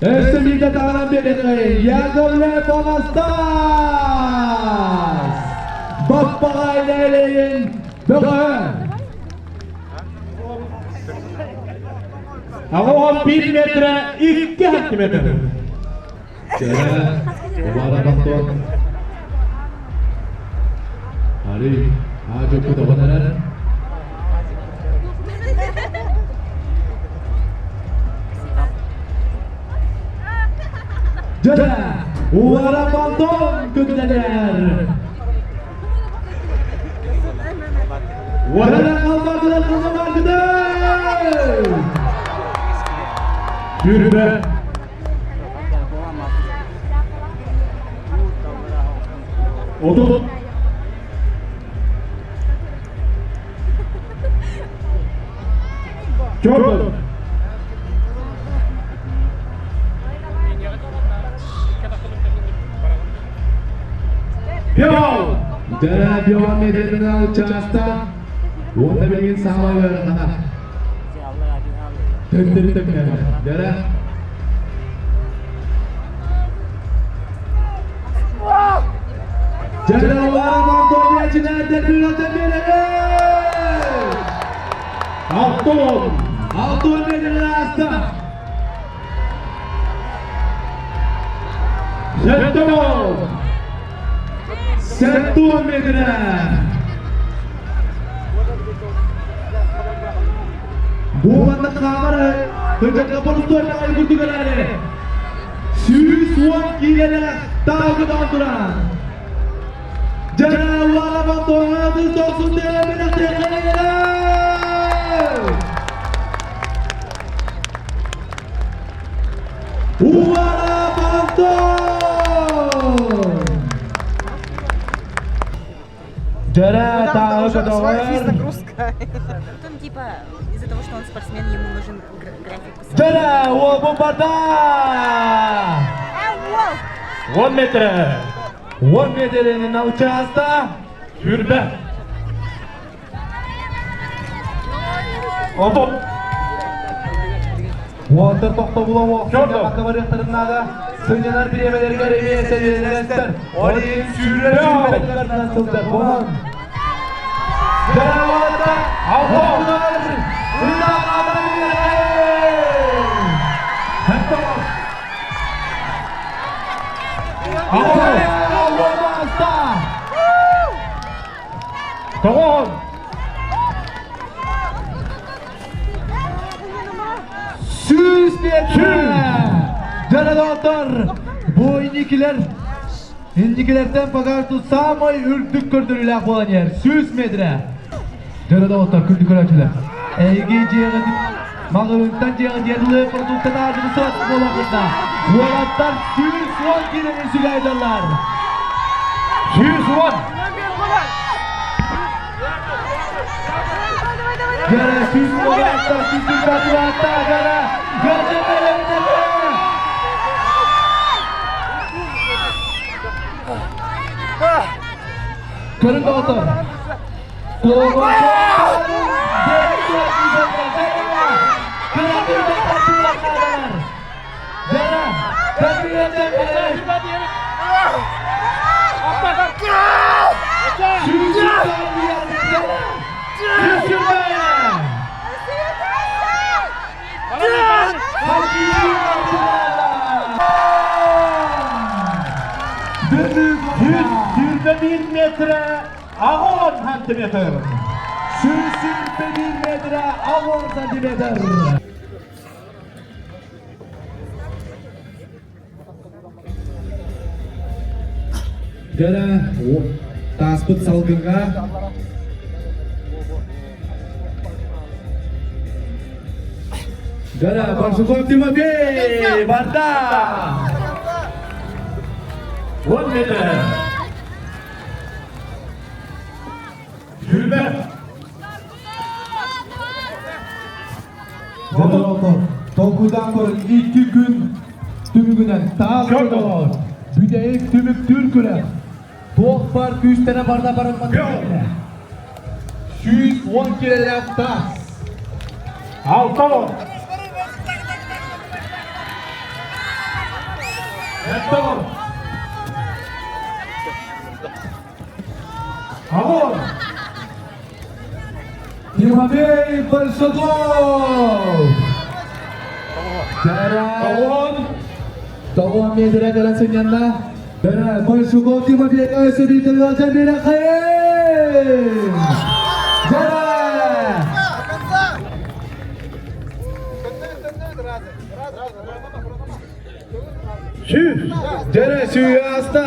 Өссө биирдэ таҕынан биэриэҕэй Яковлев Анастас! Баппаҕай нэһилиэгин бөҕөһө! 81 метрэ 2 сантиметр. Дьэ, Увара Бахтон. Али, аажы кутаҕын эрэр. Дьэ, Увара Бахтон көтүтэнэр. Уонна албакылар ханамаргыды! Сүүрбэ. 30. Чорбот. Биол! Дьэ, Биол медалынан участа. Уонна билигин саамай ыарахана. Төттөрү төкнөрө. Дьэ, Дьэ, Антония Чинэрдер бюротен беребит! Алтон! Алтон медалин ааста! Сеттон! Сеттон метрэ! Бу манна хаамар кырдьыкка борустуойдаҕай курдук эрээри 110 киилэлээх таалгы туран Дьарааллаах Антоҥҥа тохсун Увара Антон! Дьэрэ тааҕы көтөҕөр. Потом типа из-за того, что он спортсмен, ему нужен график. Дьэрэ уолбун барда! 10 метр. 10 метринин участа. Сүүрбэ. 30. Уолаттар тохтобула уохсуйа барыахтарын наада. Сынньанар бириэмэлэригэр эмиэ сэриилэстэр. Ол иһин сүүрэр сүүрбэттэринэн сылдьар буолан. Дьэрэ уолаттар алтан Тоҕон! 100 метр! Дьэ, бу инникилэр инникилэртэн пока что самай үрдүк көрдөрүүлээх буолан иһэр. 100 метрэ. Дьэ, доҕоттор, күндү көрөөччүлэр. Эһиги дьиэҕит маҕаһыынтан дьиэҕит диэн продуктан аадыбы суот буолаҕытна. Уолаттар 110 киилэни сүгээдаллар. 110! Дьэ, 110 атта, 120 атта, дьэ, дьэ, Көрүн доҕоттор. Тоҕо 121 метрэ 80 сантиметр. 121 метрэ 80 сантиметр. Дьэ, тааспыт салгыҥҥа Дьэ, Барсуков Тимофей барда! 10 метр. Сүүрбэ. Дьэ, толкуйдаан көрүн 2 күн түмүгүнэн таас көтөҕөр бүтэһик түмүктүүр күрэх туох баар күүстэрэ барда барыммат 110 килэлээх таас 6. Эттон. Амон. Тимофей Большаков! Тоҕуон. Тоҕуон метрэ кэлэн сынньанна. Большаков Тимофейга өссө биир ыалдьан биэрэххин! Дьара! Сүүс. Дьэрэ сүүһү ааста.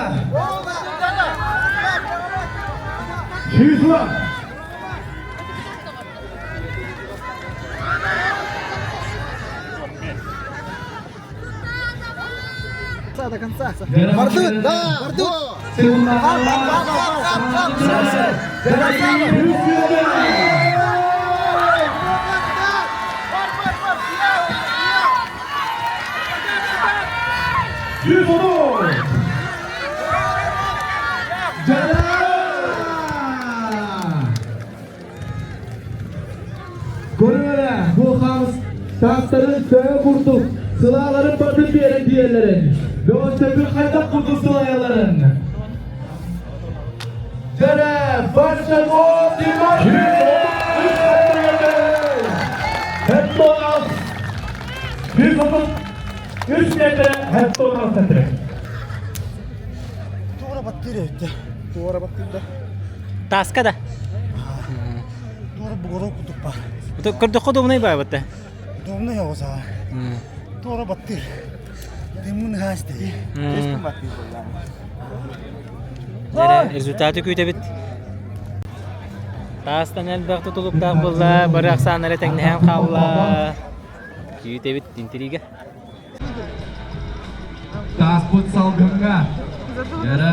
110. До конца. Бардут, да, бардут. 110. Дьара! Көрүҥ бу хамс таастарын төһө курдук сылааларын батын биэрэн диэллэрин, бөҕөстөргүн хайдах курдук сылайаларын. Дьэрэ, Большаков Тимофей! Heptonas. 133 metre Heptonas metre. Туора баттыыр өттө. Туора баттыыр да. Тааска да. Туора бугуру курдук бар. Көрдөххө удобнай баабыта. Удобнай оҕусаа. Туора баттыыр. Дыммын хаасты. Результаты күүтэбит. Таастан элбэх тутулуктаах буолла, бары ахсааннара тэҥнэһэн хаалла. Күүтэбит интрига. Тааспыт салгыҥҥа. Дьэрэ.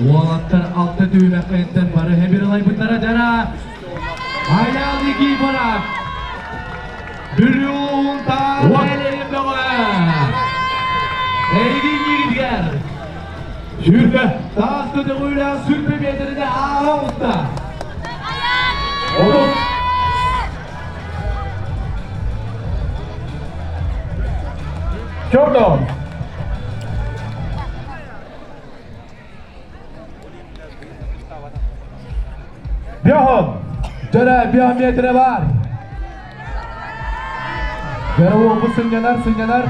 Уолаттар алта түһүмэххэттэн бары хэбир ылайбыттара дьара. Айаал Никифоров. Бүлүү улууһун таас бөҕө. Эйигин ньигитигэр. Сүүрбэ. Таас көтөҕүүлээх сүрбэ биэтэринэ ааһа оҕуста. 30. Чордон. Биохон. Дьэрэ, биометрэ бар. Дьэрэ уолбут сынньанар, сынньанар.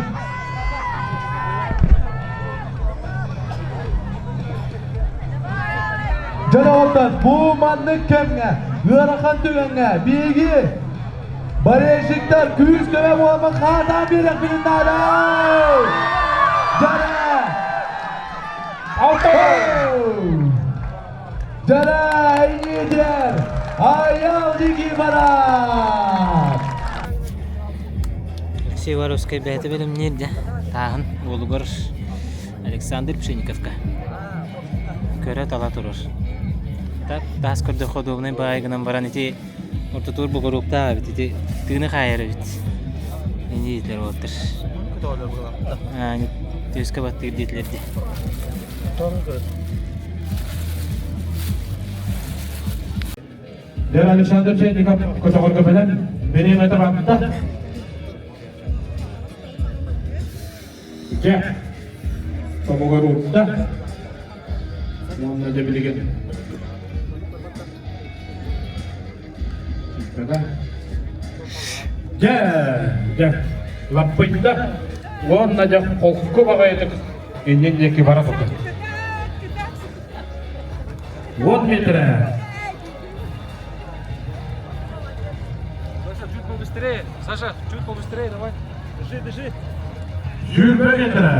Дьон оҕоттон бу маннык кэмҥэ, ыарахан түгэҥҥэ биһиги болельщиктар күүс-көмө буолан хаатаан биэриэхпитин наада! Дьэрэ! Алта! Дьэрэ, лидер! Айал Никифоров! Алексей Воровскай бэйэтэ бэлэмниир дьэ тааһын уолугар Александр Пшенниковка көрө-тала турар. Так таас көрдөххө удобнай баай гынан баран ити ортотугар бугуруктаах эбит ити тыыны хаайар эбит. Инни диэтилэр уолаттар. Түөскэ баттыыр диэтилэр дии. Дэр Александр Пшенников көтөҕөргө бэлэм бириэмэтэ барда. Дьэ, тобугар уурда. Уонна дьэ билигин Дьэ, дьэ, лаппыйда уонна дьэ холку баҕайытык иннин диэки бара турда. 10 метрэ. Саша, чуть побыстрее. Саша, чуть побыстрее, давай. Дыши, дыши. 20 метрэ.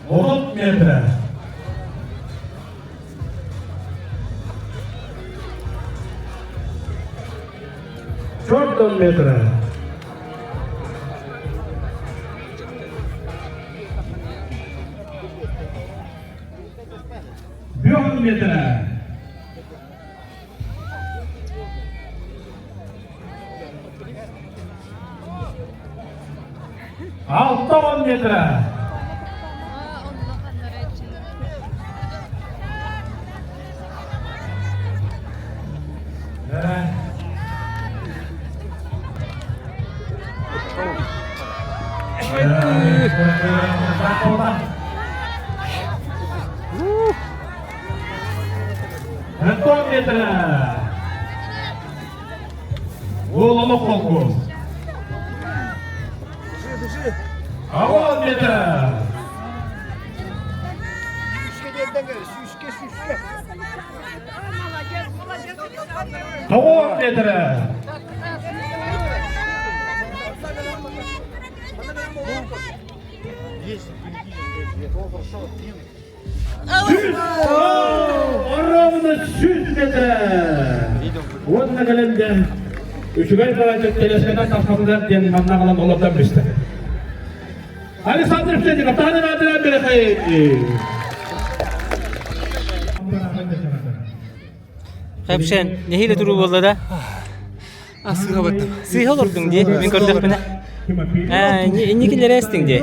30 метрэ. 40 метрэ. 5 метрэ. 6 метрэ. Антон метра. Уол олох холку. Авон метра. Тоҕуон метра. Оромуна 100 метр. Уонна кэлэнде үчүгэй барачык телескадан тахсаллар диэн манна галан олордон бистэ. Александр Пшенников, таһынан аатыран берехай. Хэпшен, нэһиилэ туруу буолла да? Сыыһа бардым. Сыыһа олордуҥ дии, мин көрдөхпүнэ. Ээ, инникилэри эстиҥ дии.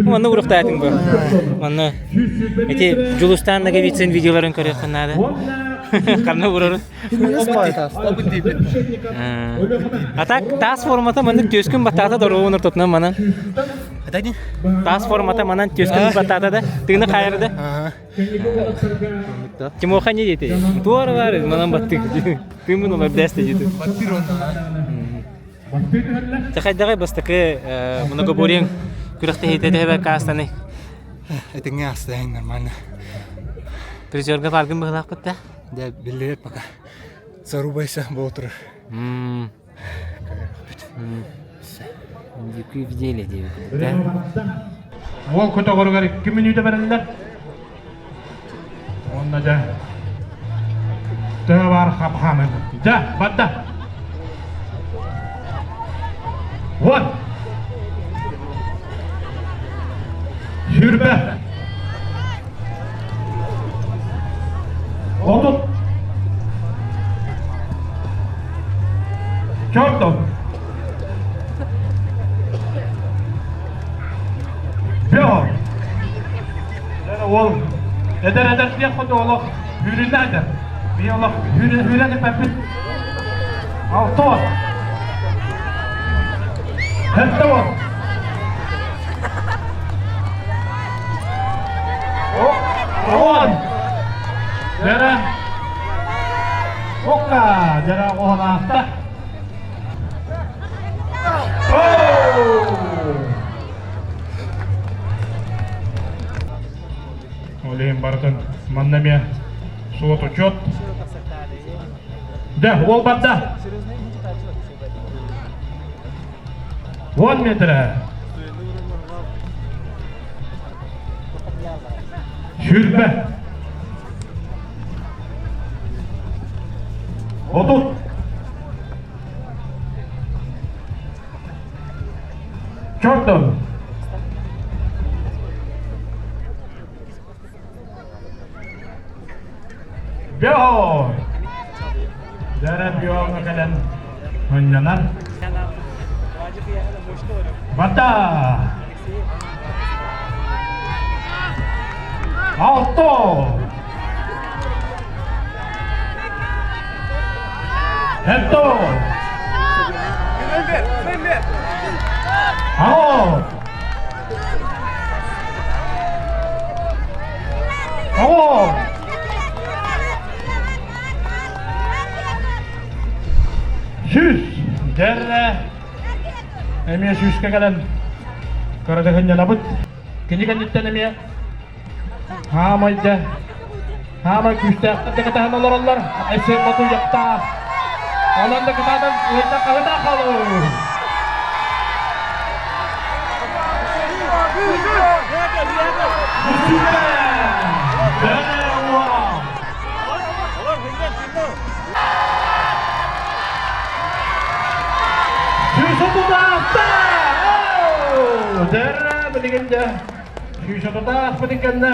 Манна уруктаатыҥ бу. Манна ити Дьулустаан Ноговицын видеоларын көрүөххүн наада. Ханна урарын? А так таас формата маннык түөскүн баттаата доруобун ортотунан манан. Таас формата манан түөскүн баттаата да тыыны хаайар да. Тимоха не диэтэй? Туора баар манан баттык. Тыыммын олор дээсте диэтэ. Хайдаҕай бастакы многоборьеҥ күрэхтэһиитэ төһө каастаны? Этиҥҥэ астайын нормально. Призерга бааргын быһылаахпыт да? Дэ биллибэт пока. Зарубайся буолтурар. Дикий в деле диэбит да? Уол көтөҕөрүгэр 2 мүнүүтэ бэриллэр. Уонна дьэ төһө баар хапхаамын. Дьэ, барда. Уон. 20. 30. Чортов. Бөҕө. Ол эдэр эдэр диэх хоту олох hүүрүнэ эдэр. Би олох hүүрэн иппэппит. 60. 70. 10. Дьэрэ. Окка, дьэрэ оһонаахта. Ол иһин барытын манна эмиэ суот-учет. Дэ, уол барда. 10 метр. 20. 30. Чортон. Бөһ! Дәрә бөһөҥө кэлэн мунньанар. Бата! Алто! Этто! Ао! Ао! 100 дьэрэ эмиэ сүүскэ кэлэн кыратыһынньанабыт. Кини кэнниттэн эмиэ хаамай дьэ хаамай күүстээхтэр да кытаһан олороллор. Айсен Мотуйахтаах. Онон да кытаатан ыйда хаһыта халыр. Билигин дьэ 136 кэннэ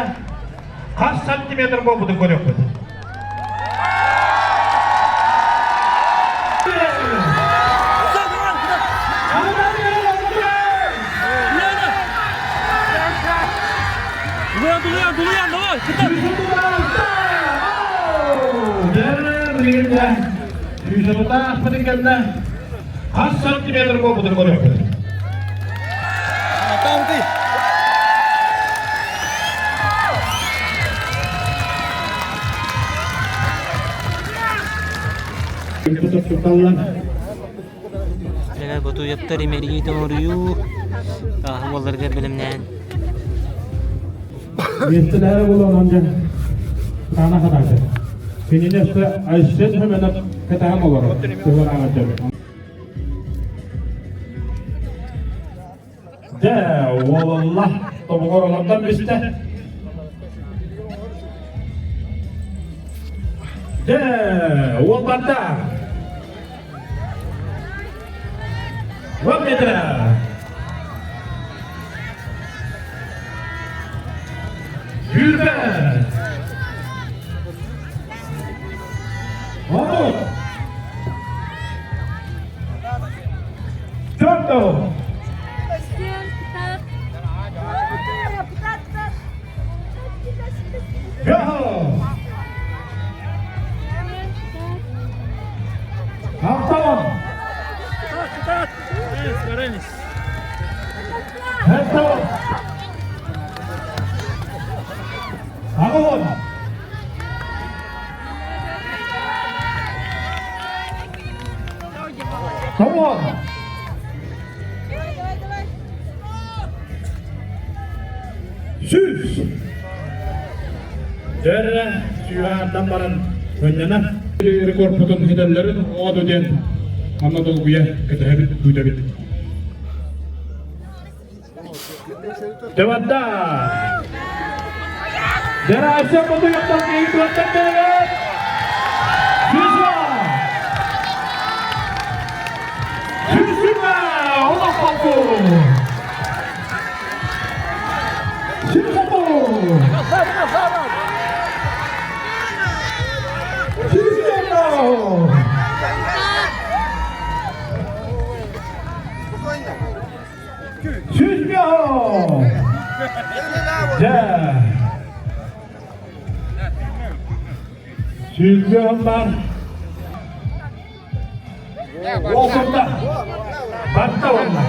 хас сантиметр буолбутун көрүөхпүт. Хас сантиметр буолбутун көрүөхпүт. Дьэ, Ботуйаптар имэрийии тоҥоруйуу, тааһы буолларга бэлэмнээн. Миэстэлэһэр буолан дьэн саана хатаата. Кинини өссө Айсен Хөмөнөп кэтэһэн олорор. Туһураҕа Дьэ, уолалла тобугар олордон бистэ. Дьэ, уол барда. Уол метра. Сүүрбэ. 30. Чорто. Антон! Антон! Аҕалон! Come on! 100! Дьэрэ сүүһааттан баран өннөнө рекордпутун хитэллэрин оду диэн манна долгуйа кэтэһэбит күүтэбит. Дьабарда! Дьэрэ Айсен Ботуевтан киһи туоттан бэригэр! Сүүсү! Сүүсүмэ! Олох холку! Сүүсү! Сүүсү! 100 Дьэ! Сүүрбэ бар. Уолтурда. Барта уонна.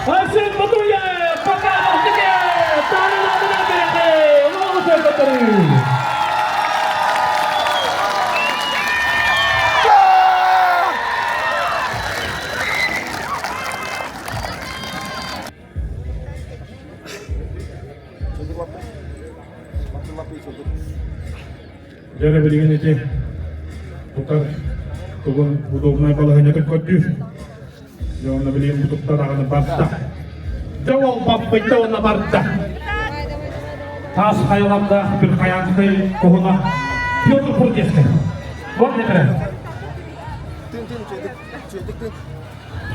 Арсен Батуев показал тебе! Дьэ билигин ити тутар тугун удобнай балаһыанньатын көрдүүр. Дьэ онно билигин бутукта даҕаны барда. Дьэ ол баппыйда уонна барда. Таас хайалардаах Пирхаянскай куһуна Петр Курдецкай. Вот метрэ.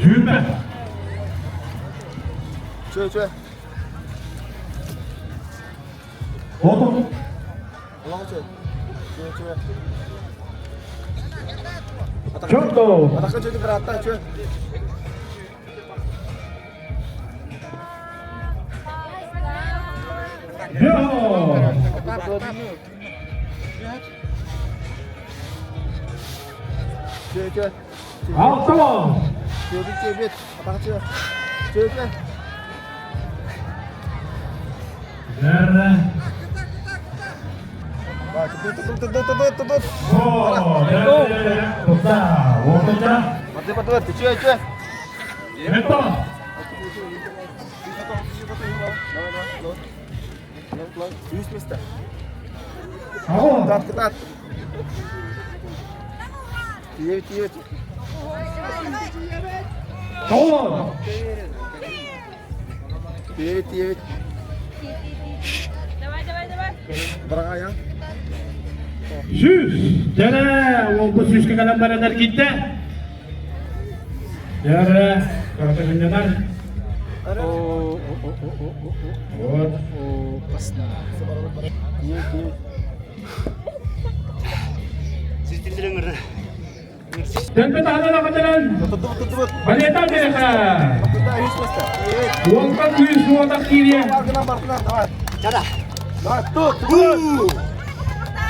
20. Чө, чө. 30. Олоҕу чө. Чө, чө. Чорто. Атахха чөйдүк быраатта, чө. Йо! Чө, чө. Алта. Чөбүт, чөбүт. Атахха чө. Чө, чө. Дәрі. О, дәрі. Тоқта. Ортада. Барды, барды, барды. Чө, чө. Метон. Үс места. Ау. Кытаат, кытаат. Тиийэбит, тиийэбит. Тоғыз. Тиийэбит, тиийэбит. Давай, давай, давай. Бараҕайа. 100. Дәрі, ол бұл сүүске кэлэн баран эргийдэ. Дәрі, карата сынньанар. О, о, опасно. Балета береха. Уолга күүс уота киириэ.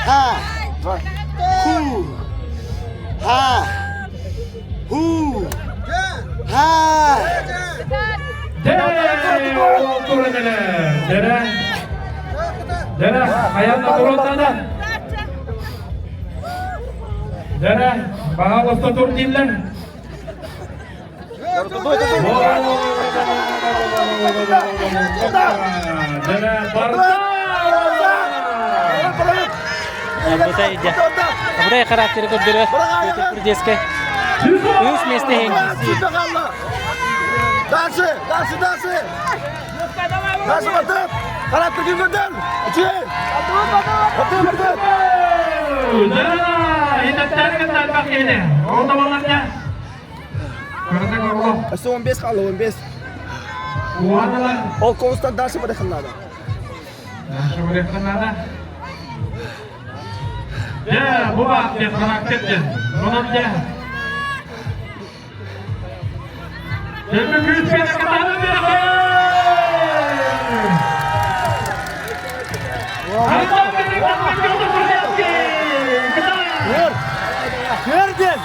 Ха! Ху! Ха! Ху! Ха! Дэрэ! Дэрэ! Хайанна туруннана! Дэрэ! Пожалуйста, тур дииллэр. Дэрэ! Барда! Абытай дьэ. Абытай характері көрдөрөр. Петр Курдецкай. Үс месте хенгиси. Дальше, дальше, дальше. Дальше, Батып. Характер ким көтөр? Үчүгэй. Батып, Батып. Өссө 15 қалды, 15. Ол констан дальше барыхын надо. Дальше барыхын надо. Дьэ, бу бааттыах характер диэн. Онон дьэ. Дьэ, күүскэ катааны Көрден!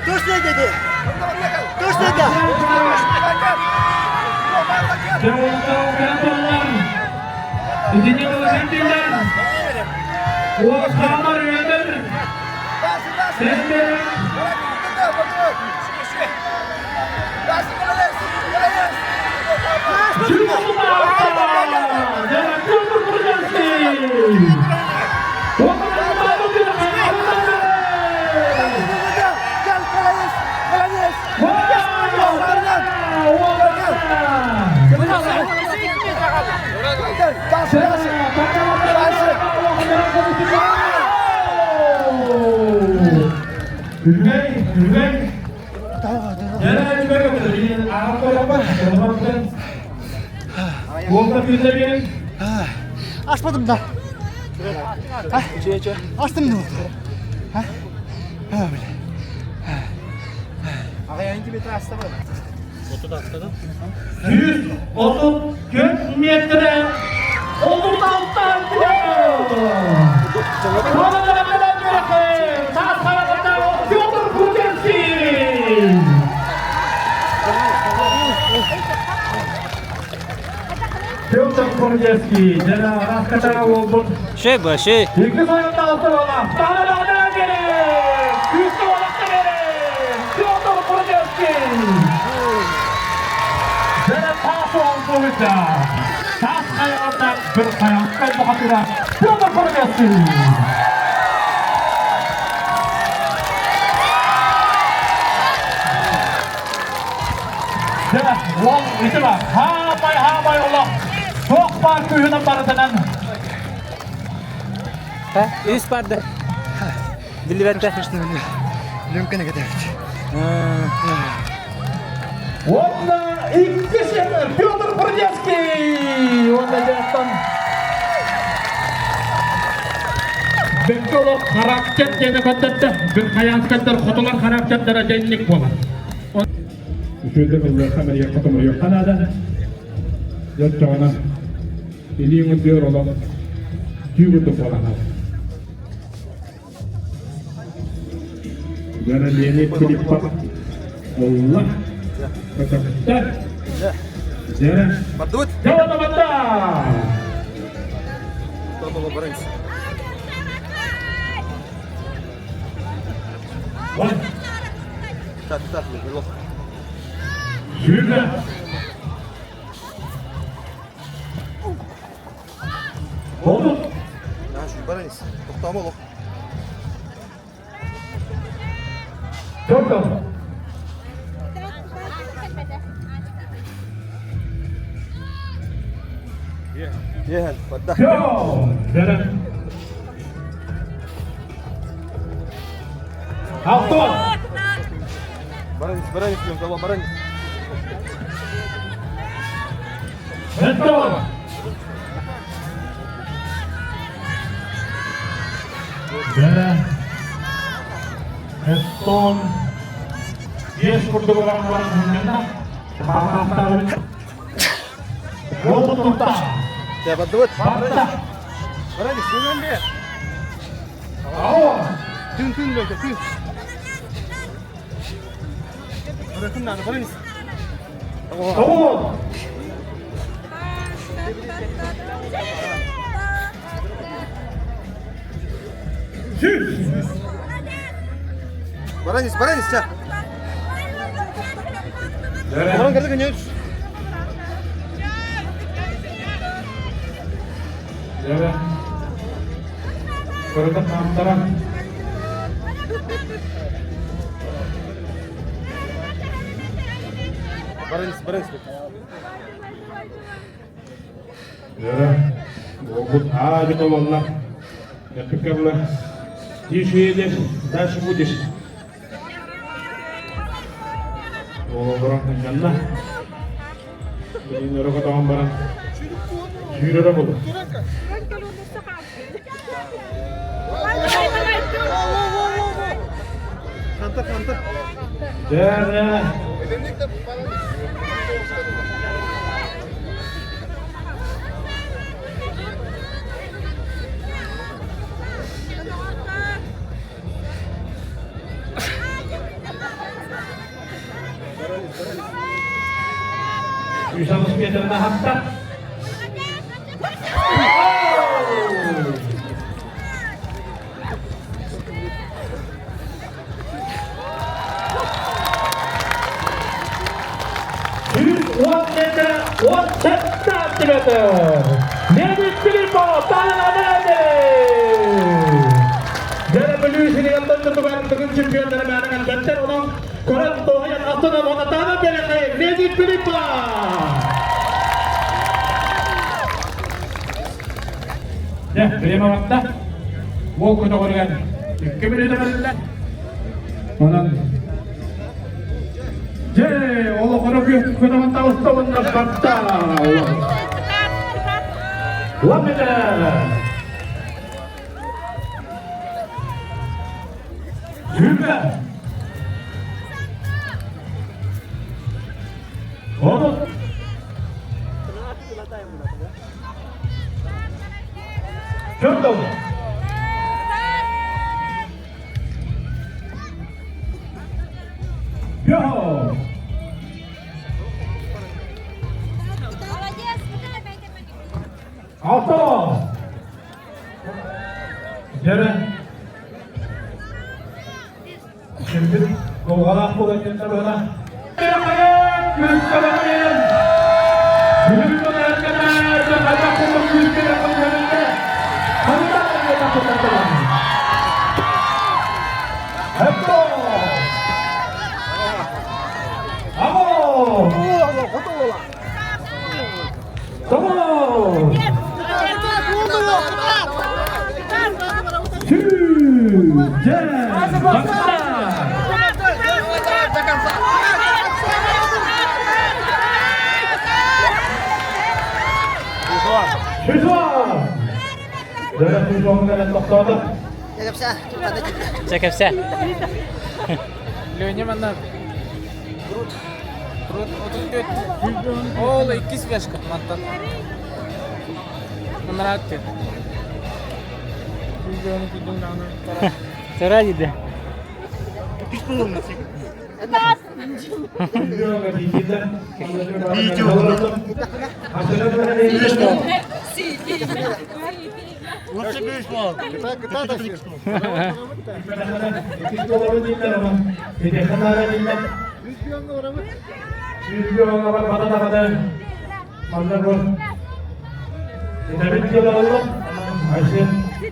Точно dedi. Точно dedi. Үчүгэй, үчүгэй. Ашпадым да. Астым да. Ha, бля. 134 метр 36 Петр Куденский! Петр Курдецкий, жана раскатара болбут. Шей ба, шей. Екі сайында алты бала. Тағыда керек! Күшті олақты керек! Петр Курдецкий! Жана тас олды Тас қайғанда бір қаяқтай бұқатыра Петр Курдецкий! Жана ол итіба, хабай хабай олақ. Тоқ бар күйінің барытынан. Ha, үс барды. Билибетте. Лүмкені кетебит. Онна икки Петр Курдецкий! Онна жақтан Бекколо характер дені көттетті. Бір қаян хотулар характердері денник болар. Үшөйден ұлы хамар яқытымыр yoққанада. Жаттағана илиңі дөр олон түйгүнді болана. Жана Леонид Филиппов Allah Көтөктө. Жана. Бардыбыт. Жана батта. Так, так, Сүүрдэ. Баран ис. Тохтоомо олох. Тоқтол. Иэһэн, барда. Алтон. Баран ис, баран ис, Лёнка, баран ис. Антон. Дьэ, Эстон биэс курдук ылан баран мунньанна. Баҕалаахтаабыт. Уолбут турта. Дьэ, бардыбыт. Барда. Баран ис, күнүн бе. Ао! Тын, тын, Лёнка, тын. Баран надо, баран ис. Тоҕус! Сүүс! Баран ис, баран ис, ча. Баран кырды күнүс. Дьэ, көрөтө хаамтара. Баран ис, баран ис. Дьэ, уолбут аа-дьэ буолла. Эппиккэ Тише едешь, дальше будешь. Уоллара сынньанна. Билигин өрө көтөҕөн баран сүүрэрэ буолуо. Хантар, хантар. Дьэ, Үс метрine hatta. Жүз он метр, 17 сантиметр. Леонид Филиппов, Таалабады! Дьэ, Бүлүү сиригэр дойдутугар тыгын чемпионнары мээнэ бэттэр, онон көрөн тоһуйан астынан уонна биэрэхэй Леонид Филиппов! Дьэ, время барда. Уол көтөҕөрүгэр 2 мүнүүтэ бэриллэр. Онон Дьэ, олохоро көтөҕөн таҕыста уонна барда. Ламмета! Сүүрбэ! 30! 40! Go! 6! Дьэ, Кимбит дулҕалаах буолан диэн быһына. Чэ, кэпсээ. Леня манна Крут. Крут 34. Ол иккис вешка мантан. Манраатты. Тура диде. Лучше бейс бол.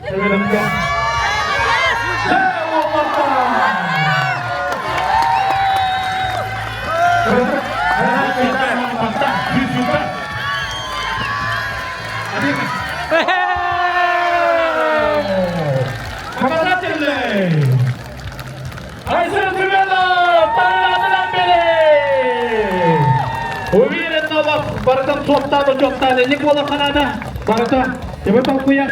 Эбэрэмгэ. Показательный! Айсен Семенов! Таратынан бери! Уверенно олох барытын суоттаан учуоттаан инник буола ханаана барыта тебе толкуйа.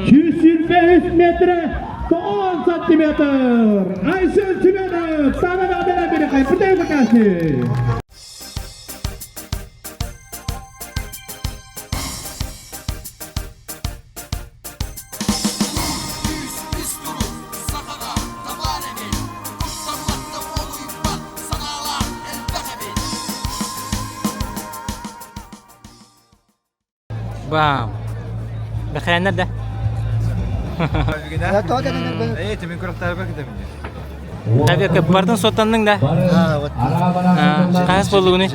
Сүүс метр 90 сантиметр. Айсен Семенов! Таратынан бери! Хайпытай покажи! Бам. Бэхээннэр да. Ээ, тимин күрэхтээбэ китэмин. Табиакка бардын соттанның да. Хаһыс буоллугуный?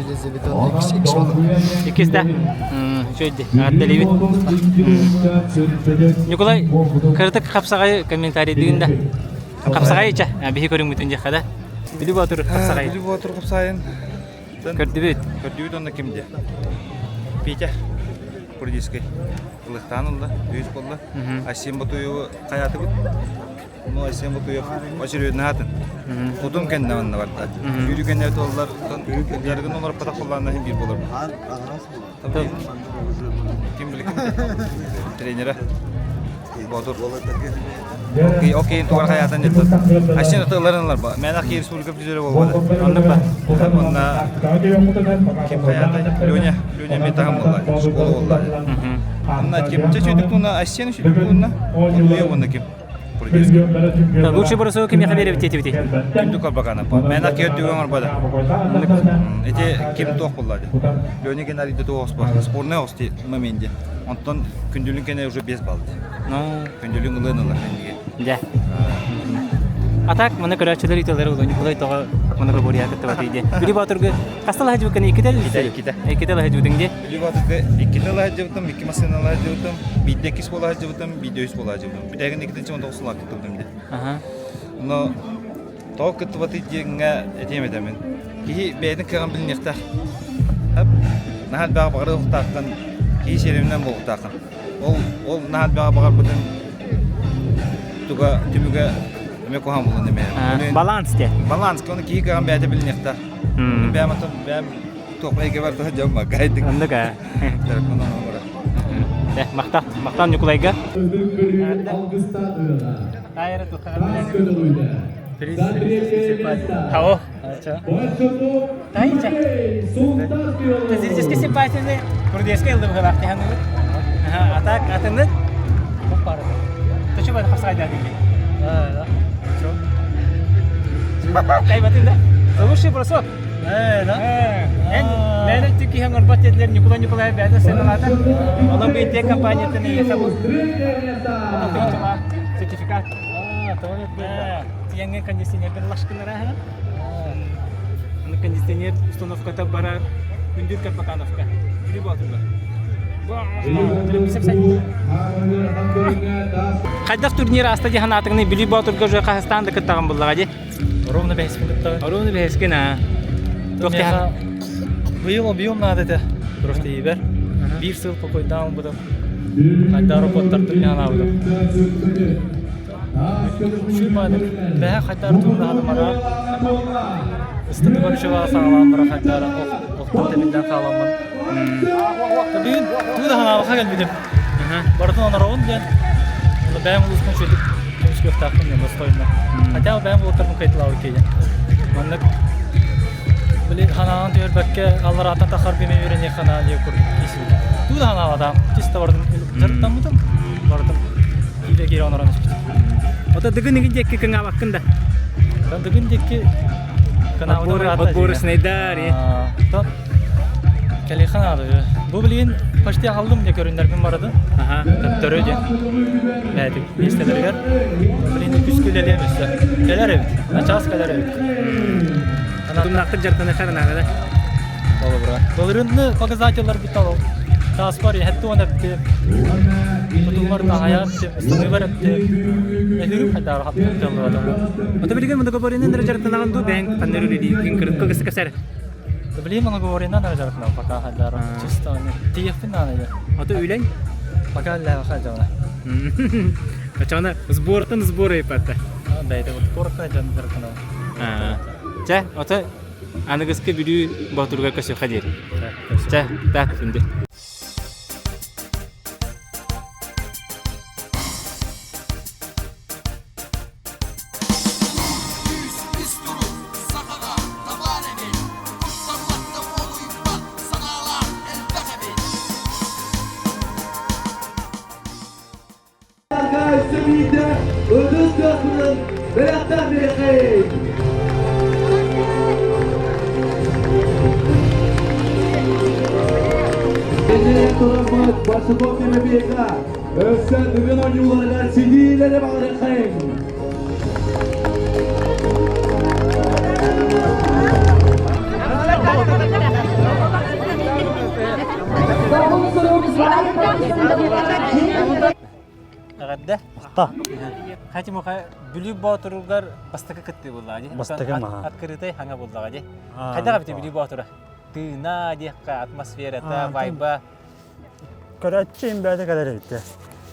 Иккис да? Үчүгэй Атталибит. Николай, кыратык хапсаҕай комментарийдыгын да. Хапсаҕай ича, биһи көрүҥмүтүн дьэххэ да. Бүлүү Боотур хапсаҕай. Бүлүү Боотур хапсаайын. Көрдүбүт. Көрдүбүт онно ким де? Петя Курдийский. Ылыктаан ылла, үһүс буолла. Асим Ботуеву хайаатыбыт. Ну, Айсен Ботуев очередно атын. Тутум кэннэ манна барда. Сүүрүү кэннэ туоллар, дьарыгын олорпотох буоллаҕына иһин биир буолар. Ким билик тренера Боотур. Окей, окей, тугар хаятан деттен. Айсен ытыларын ылар ба. Мен ақ республика призері болбады. Оннук ба? Онна ким хаята? Леня, Леня метагам болла, школа болла. Онна ким? Чечөйдүк туна Айсен үчүдүк туна. Онна онна ким? Лучше бросок кимиэхэ биэрэбит диэтибитий? Күндү Карбакана. Мен акиот түгэн орбада. Эти ким туох булла ди. Лёня Геннадий туох оспа. Спорный ости моменте. Онтон күндүлүн кене уже 5 балл. Күндүлүн ылын ылар кендиге. Дьэ. А так, маны көрөөччүлэр ыйталары улуу Николай тоҕо монокобурия кыттыбатый диye. Бүлүү Боотурга хаста лаһа жыбыкканы иккитэ Иккитэ, иккитэ. Иккитэ лаһа жыбытыҥ дии. Бүлүү Боотурга иккитэ лаһа жыбытым, икки массыына лаһа жыбытым, биирдэ иккис буола жыбытым, биирдэ үс буола жыбытым. Бүтэгин иккитинчи 19 сыл кыттыбытым ди. Но тоҕо кыттыбатый диэҥҥэ этиэм этэмин. Киһи бэйэтин кыаҕын билиниэхтээх. Наһаа элбэҕи баҕарыахтааххын, киһи сиэриминэн буолуохтааххын. Ол ол наһаа элбэҕи баҕарбытын туга түмүгэ эмиэ куһаҕан буолан эмиэ. Баланс диэн. Баланс, оны киһи кыаҕын бэйэтэ билиниэхтээх. Бэйэм атын бэйэм туох эйгэбэр туһа дьоммаккайдык. Оннук ээ. Махтал, махтал Ньукулайга. Тао. Таича. Физически симпатияны Курдеска ылды быһылаах тиһаныбыт. А так атынныт Точу бары хапсаҕайдаатыҥ Кайбатын да? Лучший бросок. Эн мээнэ түк киһи оҥорбот диэтилэр Ньукулай Ньукулаев бэйэтэ сыаналаата. Онон бу компаниятын эйиэхэ бу сертификат. Тиэҥҥэ кондиционердэр лашкынара Аны кондиционер установката барар Күндүр Карпакановка. Бүлүү Боотурга. Хайдах турнир ааста дии санаатыҥный Бүлүү Боотурга уже хаһыстаан да кыттаҕын буллаҕа дии. Ровно бэһискин кыттаҕын. Ровно бэһискин аа. Туох Миэхэ быйыл объем наада этэ. Просто ийбэр. Биир сыл покойдаан ылбытым. Хайдаар опоттартым ханаабытым. Сүүмаадык. Бэһэ хайдаар тууннаһадым араа. Ыстатыгар үчүгэй саҕалаан бара хайдаара охтон тэбиллэн хааламмын. Бүгүн туу да ханаабаха кэлбитим. Барытын оноробун диэн. Оны бэйэм улууспун үчүгүйдүк көмүскүөхтаахпын диэн достойно. Хотя бы бэйэм улуттарбын кайтылаабыт киһи. Маннык били ханаан түһэрбэккэ алларааттан тахар биме үөрэниэх ханаа диye курдук киисибит. Туу да ханаабатаам. Чисто бардым дьарыктаммытым. Бардым. Киирэ киирэ онорон испит. Ото дыгын игин диэкки кыҥаабаккын да. Дыгын диэкки Отборочнайдар. Кэлиэххэ наада. Бу билигин почти аҕаллым дьэ көрүннэрбин барытын. Төттөрү диэн бэйэтик миэстэлэригэр. Билигин күскэ үлэлиэм өссө. Кэлэр эбит. Начаас кэлэр эбит. Тутумнаахтык дьарыктаныахха наада да. Холобура. Былырыынны показателлар бутал тааспар иһэтти эпти. Тутуллар таһайар станыылар эпти. Эһүрүм хайдаар хаттыллыбата. Ото билигин многоборьенан эрэ дьарыктанаҕын дуу бэйэҥ ханна үлэлиигин кыргыс кэсэр. Билигин многоборьенан эрэ дьарыктанам пока хайдаар чисто тиийэхпин наада. Ото үлэҥ? Пока үлэҕэ хайдаҕына. Оччоҕуна сбортан сбор ыйпатта. Бэйэтэ вот корка дьон дьарыктанабын. Чэ, ото аныгыскы Бүлүү Боотуругар көсүөххэ диэри. Чэ, таат күндү. Өссө ытыс тыаһынан бэлэхтээх биэрэхэй! Кэннинэн тураммыт Барсуков Тимофейга өссө бүгүн оонньууларыгар ситиилэри баҕарыаххайыҥ! Эҕэрдэ. Махта. Хати муха Бүлүү Боотуругар бастакы кыттыы буллаҕа дии. Бастакы маха. Открытый хаҥа буллаҕа дии. Хайдах эбит Бүлүү Боотура? Тыына диэххэ, атмосферата, вайба. Көрөөччү им бэйэтэ кэлэр эбит.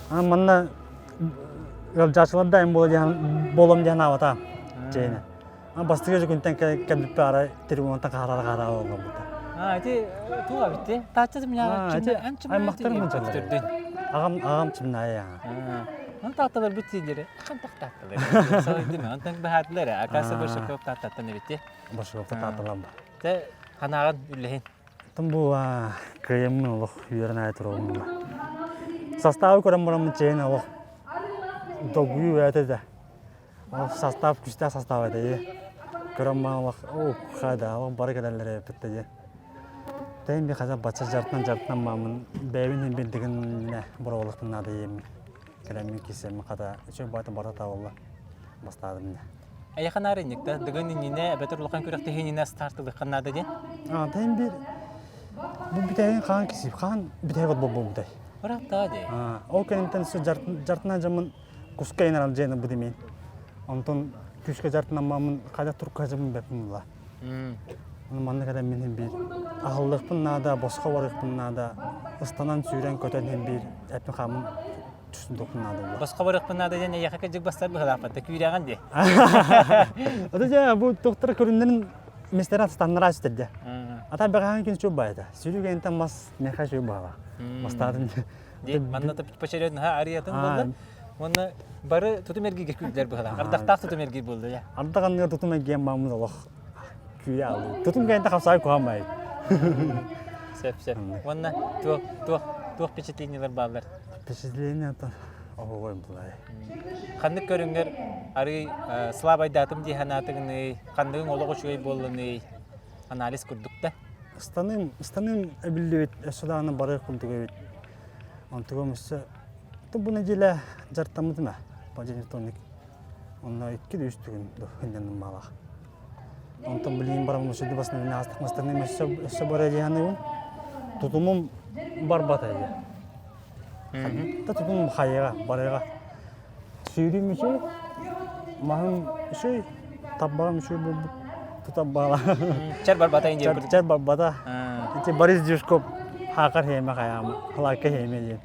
Манна ыалдьааччылар да им буолуом диэн аабата. Чэйне. Бастакы күнтэн кэлбиппэ арай трибунаттан хаһарара хаһара буолбута. А, ити туга битти? Таачча миняга Аймактарым мынчалар. Аҕам аҕам чымнаайа. Ан таатталар бит сиилери. Хан тахтаатталар. Сойдум. Антан баһаатылар. Акасы Большаков тааттаттан эбитти. Большаков таатталан ба. Те ханааган үллэһин. Тым бу кыйыммын олох үөрэн аай туругум. Составы көрөн бараммын чэйин олох долгуйуу бэйэтэ да. Ол состав күүстээх состав этэ дии. Көрөн маалах оо хайда ол бары кэлэллэр эбиппит дии. Тэйин би хаза бачча жартынан жартынан маамын бэйэбин иһин бирдигин боруобалыктын наада диэммин кэлэммин киирсэммин хата үчүгэй баҕайытык барыта табылла бастаатым дии. Эйиэхэ наар инник да дыгын иннинэ эбэтэр улахан күрэхтэһии иннинэ стартылыахха наада диэн. Аа тэйин бир бу бүтэһин хаан кисип хаан бүтэһик от буолбутай. Ырааттаа дии. Аа ол кэнниттэн жартынан жамын куска инарал дьиэни бу димин. Онтон күүскэ дьартынаммаммын хайдах турка дьыбын бэппин була. Ону манна кэлэн мин биир аһыллыахпын наада, босхо барыахпын наада, ыстанан сүүрэн көтөн иһин биир эппин хаамын түстүн наада була. Босхо барыахпын наада диэн эйиэхэ кырдьык бастар быһалаахпат күүрэҕин дии. Ото дьэ бу доктор көрүннэрин мистера станнара сүтэрдэ. Ата бэҕэһээн күн чуп байата. Сүүрүү кэнниттэн мас меха чуп баала. Мастаатын Манна поочередно арыйатын буолла. Уонна бары тутум эргииргэ күүрдэр быһалаах. Ардахтаах тутум эргиир буолла я. Ардах анныгар тутум эргиэн мааммыт олох күүрэ алыы. Тутум кэннэ хапсаай куһаамай. Сөп сөп. Уонна туох туох туох впечатлениелар бааллар? Впечатление то оһугой булай. Ханнык көрүҥҥэр арый слабайдаатым дии санаатыгыный, ханныгыҥ олох үчүгэй буолланый, анализ курдук да? Ыстаныым, ыстаныым эбиллибит, өссө даҕаны барыах курдук эбит. Онтугум өссө бу нэдиэлэ дьарыктаммытым ээ, понедельник Онно икки үс түгүн хынньанным баалаах. Онтон билигин бараммын сүдү басынан аастах мастарным өссө өссө бара диэханыбын. Тутумум барбата дии. Та тутумум хайыга, барыга. Сүүрүүм үчүгэй, маһым үчүгэй, таббаҕым үчүгэй буолбут тута баала. Чэр барбата индия курдук. Чэр барбата. Ити Борис Дюшков хаакар хеме хайаамы, халаакка хеме диэн.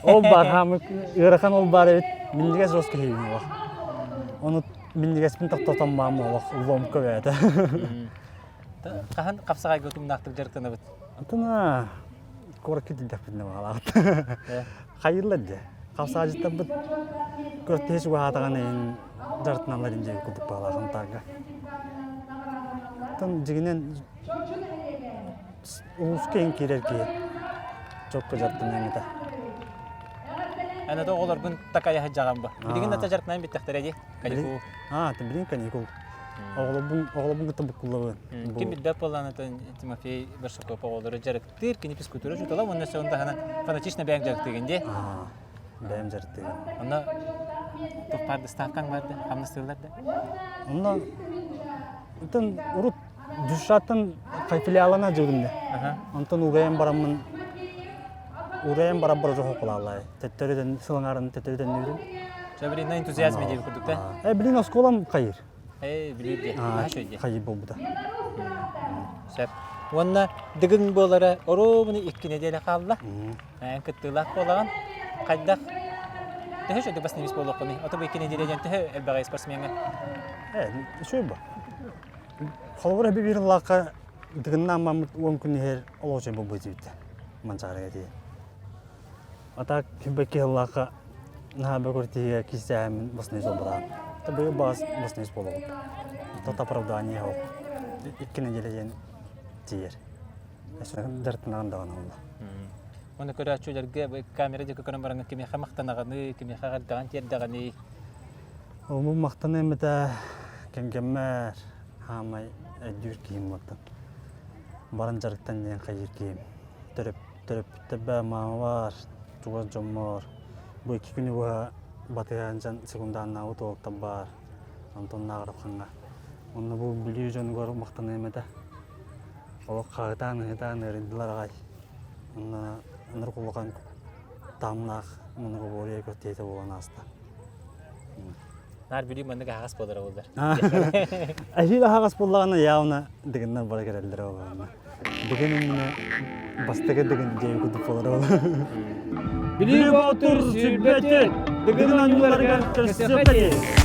Ол бар хаамы ыарахан ол бар эбит минньигэс жестко хеме олох. Ону минньигэспин тохтотон баам олох ломка бэйэтэ. Хаһан хапсаҕайга утумнаахтык дьарыктанабыт? Антона куоракка тиийдэхпитинэ баҕалаах. Хайыыллар дьэ. Хапсаажыттарбыт күрэхтэһии чугаһаатаҕына иһин дьарыктаналлар диэн курдук баҕалаах Сунтаарга. Оттон дьиҥинэн улууска иһин киирэр киһи чокко дьарыктаныаҥ этэ. Эн ото оҕолоргун такайа сылдьаҕын бу. Билигин да дьарыктанан бүттэхтэрэ дии. Каникул. Аа, билигин каникул. Оҕолорбун оҕолорбун кытта буккуллабын. Ким билбэт буоллаҕына Тимофей Барсуков оҕолору дьарыктыыр, кини физкультура учуутала уонна өссө таһынан фанатично бэйэҥ дьарыктыыгын дии. Бэйэм дьарыктыыбын. Онно туох баар ставкаҥ бар да, хамнастыыллар да? Онно оттон урут Дюшаттан филиалына дьылым де. Онтон уурайан бараммын уурайан баран бара жохокулааллай. Төттөрү сылаҥарын төттөрү төннүүрүм. Чэ, билин на энтузиазме диэби курдук да? Э, билин оскуолам хайыр. Э, билир дии. Наһаа үчүгэй дии. Хайыр буолбута. Сөп. Уонна Дыгын буолара оруобуна икки нэдиэлэ хаалла. Эн кыттыылаах буолаҕын. Хайдах төһө үчүгэй басневис буолуоххунуй? Ото бу икки нэдиэлэ диэн төһө элбэҕэй спортсмеҥҥа? Э, үчүгэй бу. Холобура эби биир ыллаахха Дыгыннаан маммыт уон күн иһэр олох үчүгэй буолбут диэбиттэр. Манчаарыга тиийэн. А так кимбэкки ыллаахха наһаа бөкөр тиһигэ киистэһэммин баснайыс буолбатаҕым. Быйыл баҕас баснайыс буолуоҕум. Тот оправдание ол. Икки нэдиэлэ диэн тиийэр. Дьарыктанаҕын даҕаны буолла. Уонна көрөөччүлэргэ камера диэки көрөн бараҥҥын кимиэхэ махтанаҕыный, кимиэхэ эҕэрдэҕин тиэрдэҕиний? Бу махтаныам этэ кэргэммэр хаамай өйдүүр киһим буолтан. Баран дьарыктан диэн хайыыр киһим. Төрөппүттэрбэр маамабар, чугас дьоммор бу икки күнү быһа батыһан дьон секундааннаабыт уолаттар баар Антоннааҕар Уххаҥҥа. Онно бу Бүлүү дьонугар махтаныам этэ. Олох хаһытаан-ыһытаан ыарыйдылар аҕай. Онно ынырык улахан таһымнаах многоборье күрэхтэһиитэ буолан ааста. Наар Бүлүү маннык аһаҕас буолара буоллар. Эһиил аһаҕас буоллаҕына явно Дыгыннар бара кэлэллэрэ буоллаҕына. Дыгын иннинэ бастакы Дыгын диэн курдук буолара буолар. Бүлүү Боотур сүүрбэти Дыгын оонньууларыгар көрсүөххэ диэри.